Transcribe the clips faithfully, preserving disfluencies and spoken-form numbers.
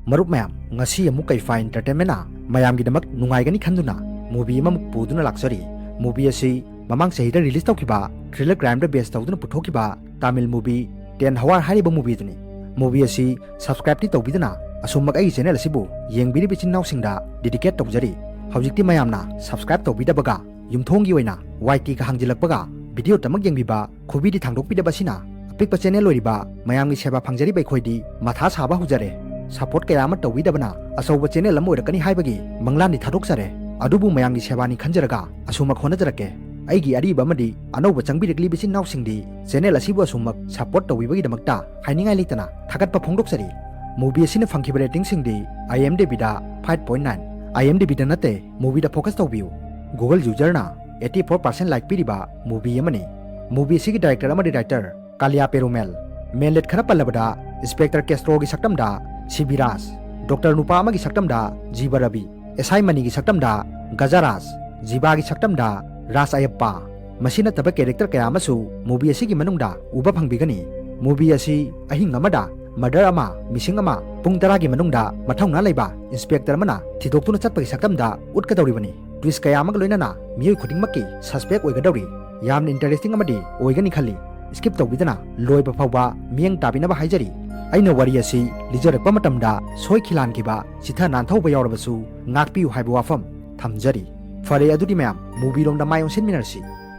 ꯃꯔꯨꯞ ꯃꯌꯥꯝ, ꯉꯁꯤ ꯑꯃꯨꯛ ꯀꯩꯐꯥ Entertainment ꯅ ꯃꯌꯥꯝꯒꯤꯗꯃꯛ ꯅꯨꯡꯉꯥꯏꯒꯅꯤ ꯈꯟꯗꯨꯅ movie ꯑꯃꯃꯨꯛ ꯄꯨꯗꯨꯅ ꯂꯥꯛꯆꯔꯤ꯫ Movie ꯑꯁꯤ ꯃꯃꯥꯡ ꯆꯍꯤꯗ release ꯇꯧꯈꯤꯕ thriller crime ꯗ base ꯇꯧꯗꯨꯅ ꯄꯨꯊꯣꯛꯈꯤꯕ Tamil movie Ten Hour ꯍꯥꯏꯔꯤꯕ movie ꯗꯨꯅꯤ꯫ Movie ꯑꯁꯤ subscribe ꯇꯤ ꯇꯧꯕꯤꯗꯅ ꯑꯁꯨꯝꯃꯛ ꯑꯩꯒꯤ channel ꯑꯁꯤꯕꯨ ꯌꯦꯡꯕꯤꯔꯤꯕ ꯏꯆꯤꯟ ꯏꯅꯥꯎꯁꯤꯡꯗ dedicate ꯇꯧꯖꯔꯤ꯫ ꯍꯧꯖꯤꯛꯇꯤ ꯃꯌꯥꯝꯅ subscribe ꯇꯧꯕꯤꯗꯕꯒ ꯌꯨꯝꯊꯣꯡꯒꯤ ꯑꯣꯏꯅ ꯋꯥꯏ ꯇꯤ ꯒ ꯍꯥꯡꯖꯤꯜꯂꯛꯄꯒ video ꯇꯃꯛ ꯌꯦꯡꯕꯤꯕ ꯈꯨꯕꯤꯗꯤ ꯊꯥꯡꯗꯣꯛꯄꯤꯗꯕ ꯑꯁꯤꯅ ꯑꯄꯤꯛꯄ channel ꯑꯣꯏꯔꯤꯕ ꯃꯌꯥꯝꯒꯤ ꯁꯦꯕꯥ ꯐꯪꯖꯔꯤꯕ ꯑꯩꯈꯣꯏꯗꯤ ꯃꯊꯥ ꯁꯥꯕ ꯍꯧꯖꯔꯦ꯫ Support ꯀꯌꯥ ꯑꯃ ꯇꯧꯕꯤꯗꯕꯅ ꯑꯆꯧꯕ channel ꯑꯃ ꯑꯣꯏꯔꯛꯀꯅꯤ ꯍꯥꯏꯕꯒꯤ ꯃꯪꯂꯥꯟꯗꯤ ꯊꯥꯗꯣꯛꯆꯔꯦ꯫ ꯑꯗꯨꯕꯨ ꯃꯌꯥꯝꯒꯤ ꯁꯦꯕꯥꯅꯤ ꯈꯟꯖꯔꯒ ꯑꯁꯨꯝꯃꯛ ꯍꯣꯠꯅꯖꯔꯛꯀꯦ꯫ ꯑꯩꯒꯤ ꯑꯔꯤꯕ ꯑꯃꯗꯤ ꯑꯅꯧꯕ ꯆꯪꯕꯤꯔꯛꯂꯤꯕ ꯏꯆꯤꯟ ꯏꯅꯥꯎꯁꯤꯡꯗꯤ channel ꯑꯁꯤꯕꯨ ꯑꯁꯨꯝꯃꯛ support ꯇꯧꯕꯤꯕꯒꯤꯗꯃꯛꯇ ꯍꯥꯏꯅꯤꯡꯉꯥꯏ ꯂꯩꯇꯅ ꯊꯥꯒꯠꯄ ꯐꯣꯡꯗꯣꯛꯆꯔꯤ꯫ Movie ꯑꯁꯤꯅ ꯐꯪꯈꯤꯕ rating ꯁꯤꯡꯗꯤ IMDb ꯗ five point nine, IMDb ꯗ ꯅꯠꯇꯦ, movie ꯗ focus ꯇꯧꯕꯤꯌꯨ꯫ Google user ꯅ eighty four percent like ꯄꯤꯔꯤꯕ movie ꯑꯃꯅꯤ꯫ Movie ꯑꯁꯤꯒꯤ director ꯑꯃꯗꯤ writer ꯀꯥꯂꯤꯌꯥ ꯄꯦꯔꯨꯃꯦꯜ꯫ Main lead ꯈꯔ ꯄꯜꯂꯕꯗ Inspector ꯀꯦꯁꯇ꯭ꯔꯣꯒꯤ ꯁꯛꯇꯝꯗ ꯁꯤ ꯕꯤ ꯔꯥꯖ, ꯗꯣꯛꯇꯔ ꯅꯨꯄꯥ ꯑꯃꯒꯤ ꯁꯛꯇꯝꯗ ꯖꯤꯕ ꯔꯕꯤ, ꯑꯦꯁ ꯑꯥꯏ ꯃꯅꯤꯒꯤ ꯁꯛꯇꯝꯗ ꯒꯖꯥꯔꯥꯖ, ꯖꯤꯕꯥꯒꯤ ꯁꯛꯇꯝꯗ ꯔꯥꯖ ꯑꯌꯞꯄ꯫ ꯃꯁꯤ ꯅꯠꯇꯕ character ꯀꯌꯥ ꯑꯃꯁꯨ movie ꯑꯁꯤꯒꯤ ꯃꯅꯨꯡꯗ ꯎꯕ ꯐꯪꯕꯤꯒꯅꯤ꯫ Movie ꯑꯁꯤ ꯑꯍꯤꯡ ꯑꯃꯗ murder ꯑꯃ, ꯃꯤꯁꯤꯡ ꯑꯃ ꯄꯨꯡ ꯇꯔꯥꯒꯤ ꯃꯅꯨꯡꯗ ꯃꯊꯧꯅꯥ ꯂꯩꯕ inspector ꯑꯃꯅ ꯊꯤꯗꯣꯛꯇꯨꯅ ꯆꯠꯄꯒꯤ ꯁꯛꯇꯝꯗ ꯎꯠꯀꯗꯧꯔꯤꯕꯅꯤ꯫ Twist ꯀꯌꯥ ꯑꯃꯒ ꯂꯣꯏꯅꯅ ꯃꯤꯑꯣꯏ ꯈꯨꯗꯤꯡꯃꯛꯀꯤ suspect ꯑꯣꯏꯒꯗꯧꯔꯤ꯫ ꯌꯥꯝꯅ interesting ꯑꯃꯗꯤ ꯑꯣꯏꯒꯅꯤ ꯈꯜꯂꯤ꯫ Skip ꯇꯧꯕꯤꯗꯅ ꯂꯣꯏꯕ ꯐꯥꯎꯕ ꯃꯤꯠꯌꯦꯡ ꯇꯥꯕꯤꯅꯕ ꯍꯥꯏꯖꯔꯤ꯫ ꯑꯩꯅ ꯋꯥꯔꯤ ꯑꯁꯤ ꯂꯤꯖꯔꯛꯄ ꯃꯇꯝꯗ ꯁꯣꯏꯈꯤ ꯂꯥꯟꯈꯤꯕ, ꯆꯤꯊ ꯅꯥꯟꯊꯧꯕ ꯌꯥꯎꯔꯕꯁꯨ ꯉꯥꯛꯄꯤꯌꯨ ꯍꯥꯏꯕ ꯋꯥꯐꯝ ꯊꯝꯖꯔꯤ꯫ ꯐꯔꯦ, ꯑꯗꯨꯗꯤ ꯃꯌꯥꯝ movie ꯔꯣꯝꯗ ꯃꯥꯏ ꯑꯣꯟꯁꯤꯟꯃꯤꯟꯅꯔꯁꯤ꯫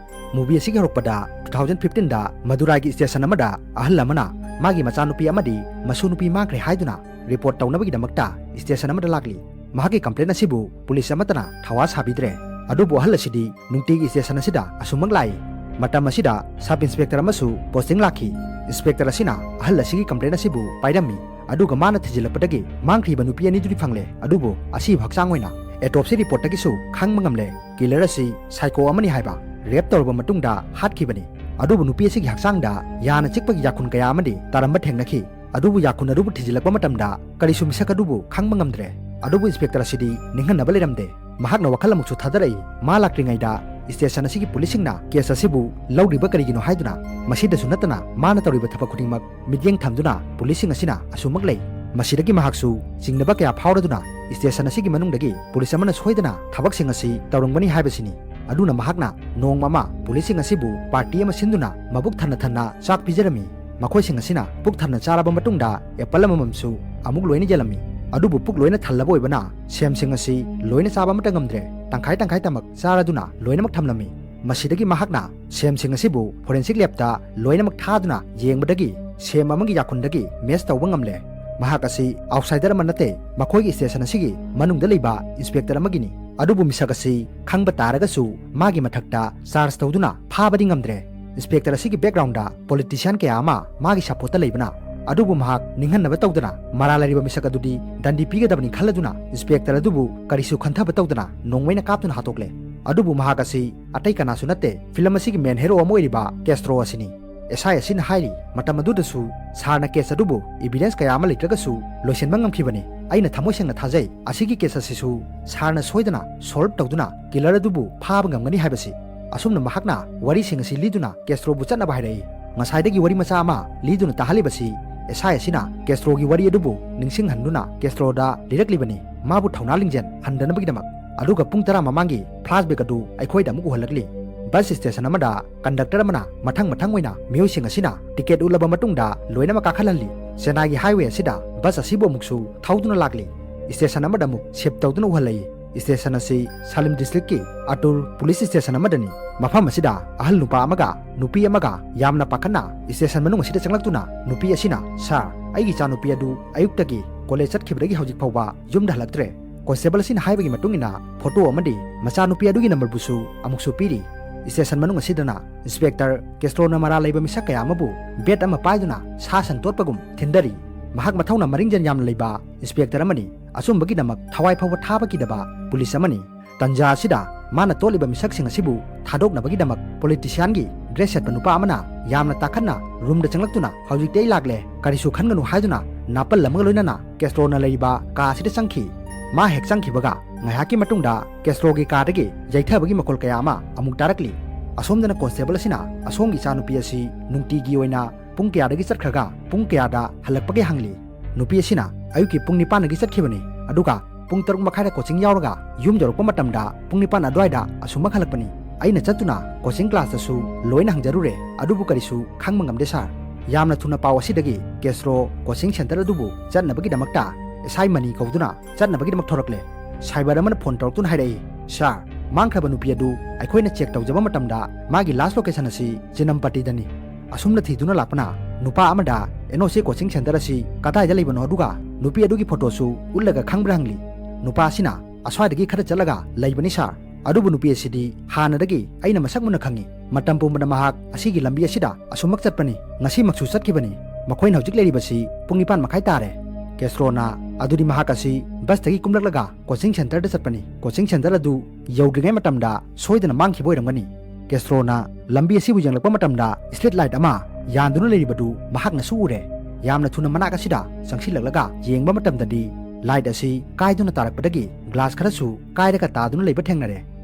Movie ꯑꯁꯤꯒꯤ ꯍꯧꯔꯛꯄꯗ two thousand fifteen ꯗ ꯃꯗꯨꯔꯥꯏꯒꯤ station ꯑꯃꯗ ꯑꯍꯜ ꯑꯃꯅ ꯃꯥꯒꯤ ꯃꯆꯥꯅꯨꯄꯤ ꯑꯃꯗꯤ ꯃꯁꯨ ꯅꯨꯄꯤ ꯃꯥꯡꯈ꯭ꯔꯦ ꯍꯥꯏꯗꯨꯅ report ꯇꯧꯅꯕꯒꯤꯗꯃꯛꯇ station ꯑꯃꯗ ꯂꯥꯛꯂꯤ꯫ ꯃꯍꯥꯛꯀꯤ complaint ꯑꯁꯤꯕꯨ police ꯑꯃꯠꯇꯅ ꯊꯋꯥ ꯁꯥꯕꯤꯗ꯭ꯔꯦ꯫ ꯑꯗꯨꯕꯨ ꯑꯍꯜ ꯑꯁꯤꯗꯤ ꯅꯨꯡꯇꯤꯒꯤ station ꯑꯁꯤꯗ ꯑꯁꯨꯝꯃꯛ ꯂꯥꯛꯏ꯫ ꯃꯇꯝ ꯑꯁꯤꯗ sub inspector ꯑꯃꯁꯨ posting ꯂꯥꯛꯈꯤ꯫ Inspector ꯑꯁꯤꯅ ꯑꯍꯜ ꯑꯁꯤꯒꯤ complaint ꯑꯁꯤꯕꯨ ꯄꯥꯏꯔꯝꯃꯤ꯫ ꯑꯗꯨꯒ ꯃꯥꯅ ꯊꯤꯖꯤꯜꯂꯛꯄꯗꯒꯤ ꯃꯥꯡꯈ꯭ꯔꯤꯕ ꯅꯨꯄꯤ ꯑꯅꯤꯗꯨꯗꯤ ꯐꯪꯂꯦ, ꯑꯗꯨꯕꯨ ꯑꯁꯤꯕ ꯍꯛꯆꯥꯡ ꯑꯣꯏꯅ autopsy report ꯇꯒꯤꯁꯨ ꯈꯪꯕ ꯉꯝꯂꯦ꯫ Killer ꯑꯁꯤ psycho ꯑꯃꯅꯤ ꯍꯥꯏꯕ, rape ꯇꯧꯔꯕ ꯃꯇꯨꯡꯗ ꯍꯥꯠꯈꯤꯕꯅꯤ꯫ ꯑꯗꯨꯕꯨ ꯅꯨꯄꯤ ꯑꯁꯤꯒꯤ ꯍꯛꯆꯥꯡꯗ ꯌꯥꯅ ꯆꯤꯛꯄꯒꯤ ꯌꯥꯈꯨꯟ ꯀꯌꯥ ꯑꯃꯗꯤ ꯇꯥꯔꯝꯕ ꯊꯦꯡꯅꯈꯤ꯫ ꯑꯗꯨꯕꯨ ꯌꯥꯈꯨꯟ ꯑꯗꯨꯕꯨ ꯊꯤꯖꯤꯜꯂꯛꯄ ꯃꯇꯝꯗ ꯀꯔꯤꯁꯨ ꯃꯤꯁꯛ ꯑꯗꯨꯕꯨ ꯈꯪꯕ ꯉꯝꯗ꯭ꯔꯦ꯫ ꯑꯗꯨꯕꯨ inspector ꯑꯁꯤꯗꯤ ꯅꯤꯡꯍꯟꯅꯕ ꯂꯩꯔꯝꯗꯦ꯫ ꯃꯍꯥꯛꯅ ꯋꯥꯈꯜ ꯑꯃꯨꯛꯁꯨ ꯊꯥꯗꯔꯛꯏ꯫ ꯃꯥ ꯂꯥꯛꯇ꯭ꯔꯤꯉꯩꯗ station ꯑꯁꯤꯒꯤ police ꯁꯤꯡꯅ case ꯑꯁꯤꯕꯨ ꯂꯧꯔꯤꯕ ꯀꯔꯤꯒꯤꯅꯣ ꯍꯥꯏꯗꯨꯅ꯫ ꯃꯁꯤꯗꯁꯨ ꯅꯠꯇꯅ ꯃꯥꯅ ꯇꯧꯔꯤꯕ ꯊꯕꯛ ꯈꯨꯗꯤꯡꯃꯛ ꯃꯤꯠꯌꯦꯡ ꯊꯝꯗꯨꯅ police ꯁꯤꯡ ꯑꯁꯤꯅ ꯑꯁꯨꯝꯃꯛ ꯂꯩ꯫ ꯃꯁꯤꯗꯒꯤ ꯃꯍꯥꯛꯁꯨ ꯆꯤꯡꯅꯕ ꯀꯌꯥ ꯐꯥꯎꯔꯗꯨꯅ ꯁ꯭ꯇꯦꯁꯟ ꯑꯁꯤꯒꯤ ꯃꯅꯨꯡꯗꯒꯤ ꯄꯨꯂꯤꯁ ꯑꯃꯅ ꯁꯣꯏꯗꯅ ꯊꯕꯛꯁꯤꯡ ꯑꯁꯤ ꯇꯧꯔꯝꯒꯅꯤ ꯍꯥꯏꯕꯁꯤꯅꯤ꯫ ꯑꯗꯨꯅ ꯃꯍꯥꯛꯅ ꯅꯣꯡꯃ ꯑꯃ ꯄꯨꯂꯤꯁꯁꯤꯡ ꯑꯁꯤꯕꯨ ꯄꯥꯔꯇꯤ ꯑꯃ ꯁꯤꯟꯗꯨꯅ ꯃꯕꯨꯛ ꯊꯟꯅ ꯊꯟꯅ ꯆꯥꯛ ꯄꯤꯖꯔꯝꯃꯤ꯫ ꯃꯈꯣꯏꯁꯤꯡ ꯑꯁꯤꯅ ꯄꯨꯛ ꯊꯟꯅ ꯆꯥꯔꯕ ꯃꯇꯨꯡꯗ ꯑꯦꯄꯜ ꯑꯃꯃꯝꯁꯨ ꯑꯃꯨꯛ ꯂꯣꯏꯅ ꯌꯦꯜꯂꯝꯃꯤ꯫ ꯑꯗꯨꯕꯨ ꯄꯨꯛ ꯂꯣꯏꯅ ꯊꯜꯂꯕ ꯑꯣꯏꯕꯅ ꯁꯦꯝꯁꯤꯡ ꯑꯁꯤ ꯂꯣꯏꯅ ꯆꯥꯕ ꯑꯃꯠꯇ ꯉꯝꯗ꯭ꯔꯦ, ꯇꯪꯈꯥꯏ ꯇꯪꯈꯥꯏ ꯇꯃꯛ ꯆꯥꯔꯗꯨꯅ ꯂꯣꯏꯅꯃꯛ ꯊꯝꯂꯝꯃꯤ꯫ ꯃꯁꯤꯗꯒꯤ ꯃꯍꯥꯛꯅ ꯁꯦꯝꯁꯤꯡ ꯑꯁꯤꯕꯨ ꯐꯣꯔꯦꯟꯁꯤꯛ ꯂꯦꯕꯇ ꯂꯣꯏꯅꯃꯛ ꯊꯥꯗꯨꯅ ꯌꯦꯡꯕꯗꯒꯤ ꯁꯦꯝ ꯑꯃꯒꯤ ꯌꯥꯈꯨꯟꯗꯒꯤ ꯃꯦꯆ ꯇꯧꯕ ꯉꯝꯂꯦ꯫ ꯃꯍꯥꯛ ꯑꯁꯤ ꯑꯥꯎꯠꯁꯥꯏꯗꯔ ꯑꯃ ꯅꯠꯇꯦ, ꯃꯈꯣꯏꯒꯤ ꯁ꯭ꯇꯦꯁꯟ ꯑꯁꯤꯒꯤ ꯃꯅꯨꯡꯗ ꯂꯩꯕ ꯏꯟꯁꯄꯦꯛꯇꯔ ꯑꯃꯒꯤꯅꯤ꯫ ꯑꯗꯨꯕꯨ ꯃꯤꯁꯛ ꯑꯁꯤ ꯈꯪꯕ ꯇꯥꯔꯒꯁꯨ ꯃꯥꯒꯤ ꯃꯊꯛꯇ ꯆꯥꯔꯖ ꯇꯧꯗꯨꯅ ꯐꯥꯕꯗꯤ ꯉꯝꯗ꯭ꯔꯦ꯫ ꯏꯟꯁꯄꯦꯛꯇꯔ ꯑꯁꯤꯒꯤ ꯕꯦꯛꯒ꯭ꯔꯥꯎꯟꯗ ꯄꯣꯂꯤꯇꯤꯁꯤꯌꯥꯟ ꯀꯌꯥ ꯑꯃ ꯃꯥꯒꯤ ꯁꯄꯣꯔꯠꯇ ꯂꯩꯕꯅ꯫ ꯑꯗꯨꯕꯨ ꯃꯍꯥꯛ ꯅꯤꯡꯍꯟꯅꯕ ꯇꯧꯗꯅ ꯃꯔꯥꯜ ꯂꯩꯔꯤꯕ ꯃꯤꯁꯛ ꯑꯗꯨꯗꯤ ꯗꯟꯗꯤ ꯄꯤꯒꯗꯕꯅꯤ ꯈꯜꯂꯗꯨꯅ ꯏꯟꯁꯄꯦꯛꯇꯔ ꯑꯗꯨꯕꯨ ꯀꯔꯤꯁꯨ ꯈꯟꯊꯕ ꯇꯧꯗꯅ ꯅꯣꯡꯃꯩꯅ ꯀꯥꯞꯇꯨꯅ ꯍꯥꯠꯇꯣꯛꯂꯦ꯫ ꯑꯗꯨꯕꯨ ꯃꯍꯥꯛ ꯑꯁꯤ ꯑꯇꯩ ꯀꯅꯥꯁꯨ ꯅꯠꯇꯦ, ꯐꯤꯂꯝ ꯑꯁꯤꯒꯤ ꯃꯦꯟ ꯍꯦꯔꯣ ꯑꯃ ꯑꯣꯏꯔꯤꯕ ꯀꯦꯁꯇ꯭ꯔꯣ ꯑꯁꯤꯅꯤ꯫ ꯑꯦꯁ ꯑꯥꯏ ꯑꯁꯤꯅ ꯍꯥꯏꯔꯤ, ꯃꯇꯝ ꯑꯗꯨꯗꯁꯨ ꯁꯥꯔꯅ ꯀꯦꯁ ꯑꯗꯨꯕꯨ ꯏꯚꯤꯗꯦꯟꯁ ꯀꯌꯥ ꯑꯃ ꯂꯩꯇ꯭ꯔꯒꯁꯨ ꯂꯣꯏꯁꯤꯟꯕ ꯉꯝꯈꯤꯕꯅꯤ꯫ ꯑꯩꯅ ꯊꯃꯣꯏ ꯁꯦꯡꯅ ꯊꯥꯖꯩ, ꯑꯁꯤꯒꯤ ꯀꯦꯁ ꯑꯁꯤꯁꯨ ꯁꯥꯔꯅ ꯁꯣꯏꯗꯅ ꯁꯣꯜꯕ ꯇꯧꯗꯨꯅ ꯀꯤꯂꯔ ꯑꯗꯨꯕꯨ ꯐꯥꯕ ꯉꯝꯒꯅꯤ ꯍꯥꯏꯕꯁꯤ꯫ ꯑꯁꯨꯝꯅ ꯃꯍꯥꯛꯅ ꯋꯥꯔꯤꯁꯤꯡ ꯑꯁꯤ ꯂꯤꯗꯨꯅ ꯀꯦꯁꯇ꯭ꯔꯣꯕꯨ ꯆꯠꯅꯕ ꯍꯥꯏꯔꯛꯏ꯫ ꯉꯁꯥꯏꯗꯒꯤ ꯋꯥꯔꯤ ꯃꯆꯥ ꯑꯃ ꯂꯤꯗꯨꯅ ꯇꯥꯍꯜꯂꯤꯕꯁꯤ ꯑꯦꯁ ꯑꯥꯏ ꯑꯁꯤꯅ ꯀꯦꯁꯇ꯭ꯔꯣꯒꯤ ꯋꯥꯔꯤ ꯑꯗꯨꯕꯨ ꯅꯤꯡꯁꯤꯡꯍꯟꯗꯨꯅ ꯀꯦꯁꯇ꯭ꯔꯣꯗ ꯂꯤꯔꯛꯂꯤꯕꯅꯤ, ꯃꯥꯕꯨ ꯊꯧꯅꯥ ꯂꯤꯡꯖꯦꯜ ꯍꯟꯗꯅꯕꯒꯤꯗꯃꯛ꯫ ꯑꯗꯨꯒ ꯄꯨꯡ ꯇꯔꯥ ꯃꯃꯥꯡꯒꯤ ꯐ꯭ꯂꯥꯁꯕꯦꯛ ꯑꯗꯨ ꯑꯩꯈꯣꯏꯗ ꯑꯃꯨꯛ ꯎꯍꯜꯂꯛꯂꯤ꯫ ꯕꯁ ꯁ꯭ꯇꯦꯁꯟ ꯑꯃꯗ ꯀꯟꯗꯛꯇꯔ ꯑꯃꯅ ꯃꯊꯪ ꯃꯊꯪ ꯑꯣꯏꯅ ꯃꯤꯑꯣꯏꯁꯤꯡ ꯑꯁꯤꯅ ꯇꯤꯀꯦꯠ ꯎꯠꯂꯕ ꯃꯇꯨꯡꯗ ꯂꯣꯏꯅꯃꯛ ꯀꯥꯈꯠꯍꯜꯂꯤ꯫ ꯆꯦꯟꯅꯥꯏꯒꯤ ꯍꯥꯏꯋꯦ ꯑꯁꯤꯗ ꯕꯁ ꯑꯁꯤꯕꯨ ꯑꯃꯨꯛꯁꯨ ꯊꯧꯗꯨꯅ ꯂꯥꯛꯂꯤ꯫ ꯁ꯭ꯇꯦꯁꯟ ꯑꯃꯗ ꯑꯃꯨꯛ ꯁꯤꯞ ꯇꯧꯗꯨꯅ ꯎꯍꯜꯂꯛꯏ꯫ ꯁ꯭ꯇꯦꯁꯟ ꯑꯁꯤ ꯁꯥꯂꯤꯝ ꯗꯤꯁꯇ꯭ꯔꯤꯛꯀꯤ ꯑꯇꯨꯔ ꯄꯨꯂꯤꯁ ꯁ꯭ꯇꯦꯁꯟ ꯑꯃꯗꯅꯤ꯫ ꯃꯐꯝ ꯑꯁꯤꯗ ꯑꯍꯜ ꯅꯨꯄꯥ ꯑꯃꯒ ꯅꯨꯄꯤ ꯑꯃꯒ ꯌꯥꯝꯅ ꯄꯥꯈꯠꯅ ꯁ꯭ꯇꯦꯁꯟ ꯃꯅꯨꯡ ꯑꯁꯤꯗ ꯆꯪꯂꯛꯇꯨꯅ ꯅꯨꯄꯤ ꯑꯁꯤꯅ, "ꯁꯥꯔ, ꯑꯩꯒꯤ ꯏꯆꯥꯅꯨꯄꯤ ꯑꯗꯨ ꯑꯌꯨꯛꯇꯒꯤ ꯀꯣꯂꯦꯖ ꯆꯠꯈꯤꯕꯗꯒꯤ ꯍꯧꯖꯤꯛ ꯐꯥꯎꯕ ꯌꯨꯝꯗ ꯍꯜꯂꯛꯇ꯭ꯔꯦ꯫" ꯀꯣꯟꯁꯇꯦꯕꯜ ꯑꯁꯤꯅ ꯍꯥꯏꯕꯒꯤ ꯃꯇꯨꯡ ꯏꯟꯅ ꯐꯣꯇꯣ ꯑꯃꯗꯤ ꯃꯆꯥꯅꯨꯄꯤ ꯑꯗꯨꯒꯤ ꯅꯝꯕꯔꯕꯨꯁꯨ ꯑꯃꯨꯛꯁꯨ ꯄꯤꯔꯤ꯫ ꯁ꯭ꯇꯦꯁꯟ ꯃꯅꯨꯡ ꯑꯁꯤꯗꯅ ꯏꯟꯁꯄꯦꯛꯇꯔ ꯀꯦꯁꯇ꯭ꯔꯣꯅ ꯃꯔꯥꯜ ꯂꯩꯕ ꯃꯤꯁꯛ ꯀꯌꯥ ꯑꯃꯕꯨ ꯕꯦꯠ ꯑꯃ ꯄꯥꯏꯗꯨꯅ ꯁꯥ ꯁꯟ ꯇꯣꯠꯄꯒꯨꯝ ꯊꯤꯟꯗꯔꯤ꯫ ꯃꯍꯥꯛ ꯃꯊꯧꯅ ꯃꯔꯤꯡꯖꯦꯜ ꯌꯥꯝꯅ ꯂꯩꯕ ꯏꯟꯁꯄꯦꯛꯇꯔ ꯑꯃꯅꯤ꯫ ꯑꯆꯨꯝꯕꯒꯤꯗꯃꯛ ꯊꯋꯥꯏ ꯐꯥꯎꯕ ꯊꯥꯕ ꯀꯤꯗꯕ ꯄꯨꯂꯤꯁ ꯑꯃꯅꯤ꯫ ꯇꯟꯖꯥ ꯑꯁꯤꯗ ꯃꯥꯅ ꯇꯣꯠꯂꯤꯕ ꯃꯤꯁꯛꯁꯤꯡ ꯑꯁꯤꯕꯨ ꯊꯥꯗꯣꯛꯅꯕꯒꯤꯗꯃꯛ ꯄꯣꯂꯤꯇꯤꯁꯤꯌꯥꯟꯒꯤ ꯗ꯭ꯔꯦꯁ ꯁꯦꯠꯄ ꯅꯨꯄꯥ ꯑꯃꯅ ꯌꯥꯝꯅ ꯇꯥꯈꯠꯅ ꯔꯨꯝꯗ ꯆꯪꯂꯛꯇꯨꯅ, "ꯍꯧꯖꯤꯛꯇꯤ ꯑꯩ ꯂꯥꯛꯂꯦ, ꯀꯔꯤꯁꯨ ꯈꯟꯒꯅꯨ" ꯍꯥꯏꯗꯨꯅ ꯅꯥꯄꯜ ꯑꯃꯒ ꯂꯣꯏꯅꯅ ꯀꯦꯁꯇ꯭ꯔꯣꯅ ꯂꯩꯔꯤꯕ ꯀꯥ ꯑꯁꯤꯗ ꯆꯪꯈꯤ꯫ ꯃꯥ ꯍꯦꯛ ꯆꯪꯈꯤꯕꯒ ꯉꯥꯏꯍꯥꯛꯀꯤ ꯃꯇꯨꯡꯗ ꯀꯦꯁꯇ꯭ꯔꯣꯒꯤ ꯀꯥꯗꯒꯤ ꯌꯩꯊꯕꯒꯤ ꯃꯈꯣꯜ ꯀꯌꯥ ꯑꯃ ꯑꯃꯨꯛ ꯇꯥꯔꯛꯂꯤ꯫ ꯑꯁꯣꯝꯗꯅ ꯀꯣꯟꯁꯇꯦꯕꯜ ꯑꯁꯤꯅ ꯑꯁꯣꯝꯒꯤ ꯏꯆꯥꯅꯨꯄꯤ ꯑꯁꯤ ꯅꯨꯡꯇꯤꯒꯤ ꯑꯣꯏꯅ ꯄꯨꯡ ꯀꯌꯥꯗꯒꯤ ꯆꯠꯈ꯭ꯔꯒ ꯄꯨꯡ ꯀꯌꯥꯗ ꯍꯜꯂꯛꯄꯒꯦ ꯍꯪꯂꯤ꯫ ꯅꯨꯄꯤ ꯑꯁꯤꯅ ꯑꯌꯨꯛꯀꯤ ꯄꯨꯡ ꯅꯤꯄꯥꯟꯗꯒꯤ ꯆꯠꯈꯤꯕꯅꯤ, ꯑꯗꯨꯒ ꯄꯨꯡ ꯇꯔꯨꯛ ꯃꯈꯥꯏꯗ ꯀꯣꯆꯤꯡ ꯌꯥꯎꯔꯒ ꯌꯨꯝ ꯌꯧꯔꯛꯄ ꯃꯇꯝꯗ ꯄꯨꯡ ꯅꯤꯄꯥꯟ ꯑꯗꯨꯋꯥꯏꯗ ꯑꯁꯨꯝꯃꯛ ꯍꯜꯂꯛꯄꯅꯤ꯫ ꯑꯩꯅ ꯆꯠꯇꯨꯅ ꯀꯣꯆꯤꯡ ꯀ꯭ꯂꯥꯁꯇꯁꯨ ꯂꯣꯏꯅ ꯍꯪꯖꯔꯨꯔꯦ, ꯑꯗꯨꯕꯨ ꯀꯔꯤꯁꯨ ꯈꯪꯕ ꯉꯝꯗꯦ ꯁꯥꯔ꯫ ꯌꯥꯝꯅ ꯊꯨꯅ ꯄꯥꯎ ꯑꯁꯤꯗꯒꯤ ꯀꯦꯁ꯭ꯔꯣ ꯀꯣꯆꯤꯡ ꯁꯦꯟꯇꯔ ꯑꯗꯨꯕꯨ ꯆꯠꯅꯕꯒꯤꯗꯃꯛꯇ ꯑꯦꯁ ꯑꯥꯏ ꯃꯅꯤ ꯀꯧꯗꯨꯅ ꯆꯠꯅꯕꯒꯤꯗꯃꯛ ꯊꯣꯔꯛꯂꯦ꯫ ꯁꯥꯏꯕꯔ ꯑꯃꯅ ꯐꯣꯟ ꯇꯧꯔꯛꯇꯨꯅ ꯍꯥꯏꯔꯛꯏ, "ꯁꯥꯔ, ꯃꯥꯡꯈ꯭ꯔꯕ ꯅꯨꯄꯤ ꯑꯗꯨ ꯑꯩꯈꯣꯏꯅ ꯆꯦꯛ ꯇꯧꯖꯕ ꯃꯇꯝꯗ ꯃꯥꯒꯤ ꯂꯥꯁ ꯂꯣꯀꯦꯁꯟ ꯑꯁꯤ ꯆꯤꯅꯝꯄꯇꯤꯗꯅꯤ꯫ ꯑꯁꯨꯝꯅ ꯊꯤꯗꯨꯅ ꯂꯥꯛꯄꯅ ꯅꯨꯄꯥ ꯑꯃꯗ ꯑꯦꯟ ꯑꯣ ꯁꯤ ꯀꯣꯆꯤꯡ ꯁꯦꯟꯇꯔ ꯑꯁꯤ ꯀꯗꯥꯏꯗ ꯂꯩꯕꯅꯣ, ꯑꯗꯨꯒ ꯅꯨꯄꯤ ꯑꯗꯨꯒꯤ ꯐꯣꯇꯣꯁꯨ ꯎꯠꯂꯒ ꯈꯪꯕ꯭ꯔꯥ?" ꯍꯪꯂꯤ꯫ ꯅꯨꯄꯥ ꯑꯁꯤꯅ, "ꯑꯁ꯭ꯋꯥꯏꯗꯒꯤ ꯈꯔ ꯆꯠꯂꯒ ꯂꯩꯕꯅꯤ ꯁꯥꯔ꯫ ꯑꯗꯨꯕꯨ ꯅꯨꯄꯤ ꯑꯁꯤꯗꯤ ꯍꯥꯟꯅꯗꯒꯤ ꯑꯩꯅ ꯃꯁꯛ ꯃꯨꯟꯅ ꯈꯪꯏ꯫ ꯃꯇꯝ ꯄꯨꯝꯕꯗ ꯃꯍꯥꯛ ꯑꯁꯤꯒꯤ ꯂꯝꯕꯤ ꯑꯁꯤꯗ ꯑꯁꯨꯝꯃꯛ ꯆꯠꯄꯅꯤ꯫ ꯉꯁꯤꯃꯛꯁꯨ ꯆꯠꯈꯤꯕꯅꯤ꯫ ꯃꯈꯣꯏꯅ ꯍꯧꯖꯤꯛ ꯂꯩꯔꯤꯕꯁꯤ ꯄꯨꯡ ꯅꯤꯄꯥꯟ ꯃꯈꯥꯏ ꯇꯥꯔꯦ꯫" ꯀꯦꯁ꯭ꯔꯣꯅ, "ꯑꯗꯨꯗꯤ ꯃꯍꯥꯛ ꯑꯁꯤ ꯕꯁꯇꯒꯤ ꯀꯨꯝꯂꯛꯂꯒ ꯀꯣꯆꯤꯡ ꯁꯦꯟꯇꯔꯗ ꯆꯠꯄꯅꯤ꯫ ꯀꯣꯆꯤꯡ ꯁꯦꯟꯇꯔ ꯑꯗꯨ ꯌꯧꯗ꯭ꯔꯤꯉꯩ ꯃꯇꯝꯗ ꯁꯣꯏꯗꯅ ꯃꯥꯡꯈꯤꯕ ꯑꯣꯏꯔꯝꯒꯅꯤ꯫" ꯀꯦꯁ꯭ꯔꯣꯅ ꯂꯝꯕꯤ ꯑꯁꯤꯕꯨ ꯌꯦꯡꯂꯛꯄ ꯃꯇꯝꯗ ꯁ꯭ꯇ꯭ꯔꯤꯠ ꯂꯥꯏꯠ ꯑꯃ ꯌꯥꯟꯗꯨꯅ ꯂꯩꯔꯤꯕꯗꯨ ꯃꯍꯥꯛꯅꯁꯨ ꯎꯔꯦ꯫ ꯌꯥꯝꯅ ꯊꯨꯅ ꯃꯅꯥꯛ ꯑꯁꯤꯗ ꯆꯪꯁꯤꯜꯂꯛꯂꯒ ꯌꯦꯡꯕ ꯃꯇꯝꯗꯗꯤ ꯂꯥꯏꯠ ꯑꯁꯤ ꯀꯥꯏꯗꯨꯅ ꯇꯥꯔꯛꯄꯗꯒꯤ ꯒ꯭ꯂꯥꯁ ꯈꯔꯁꯨ ꯀꯥꯏꯔꯒ ꯇꯥꯗꯨꯅ ꯂꯩꯕ ꯊꯦꯡꯅꯔꯦ꯫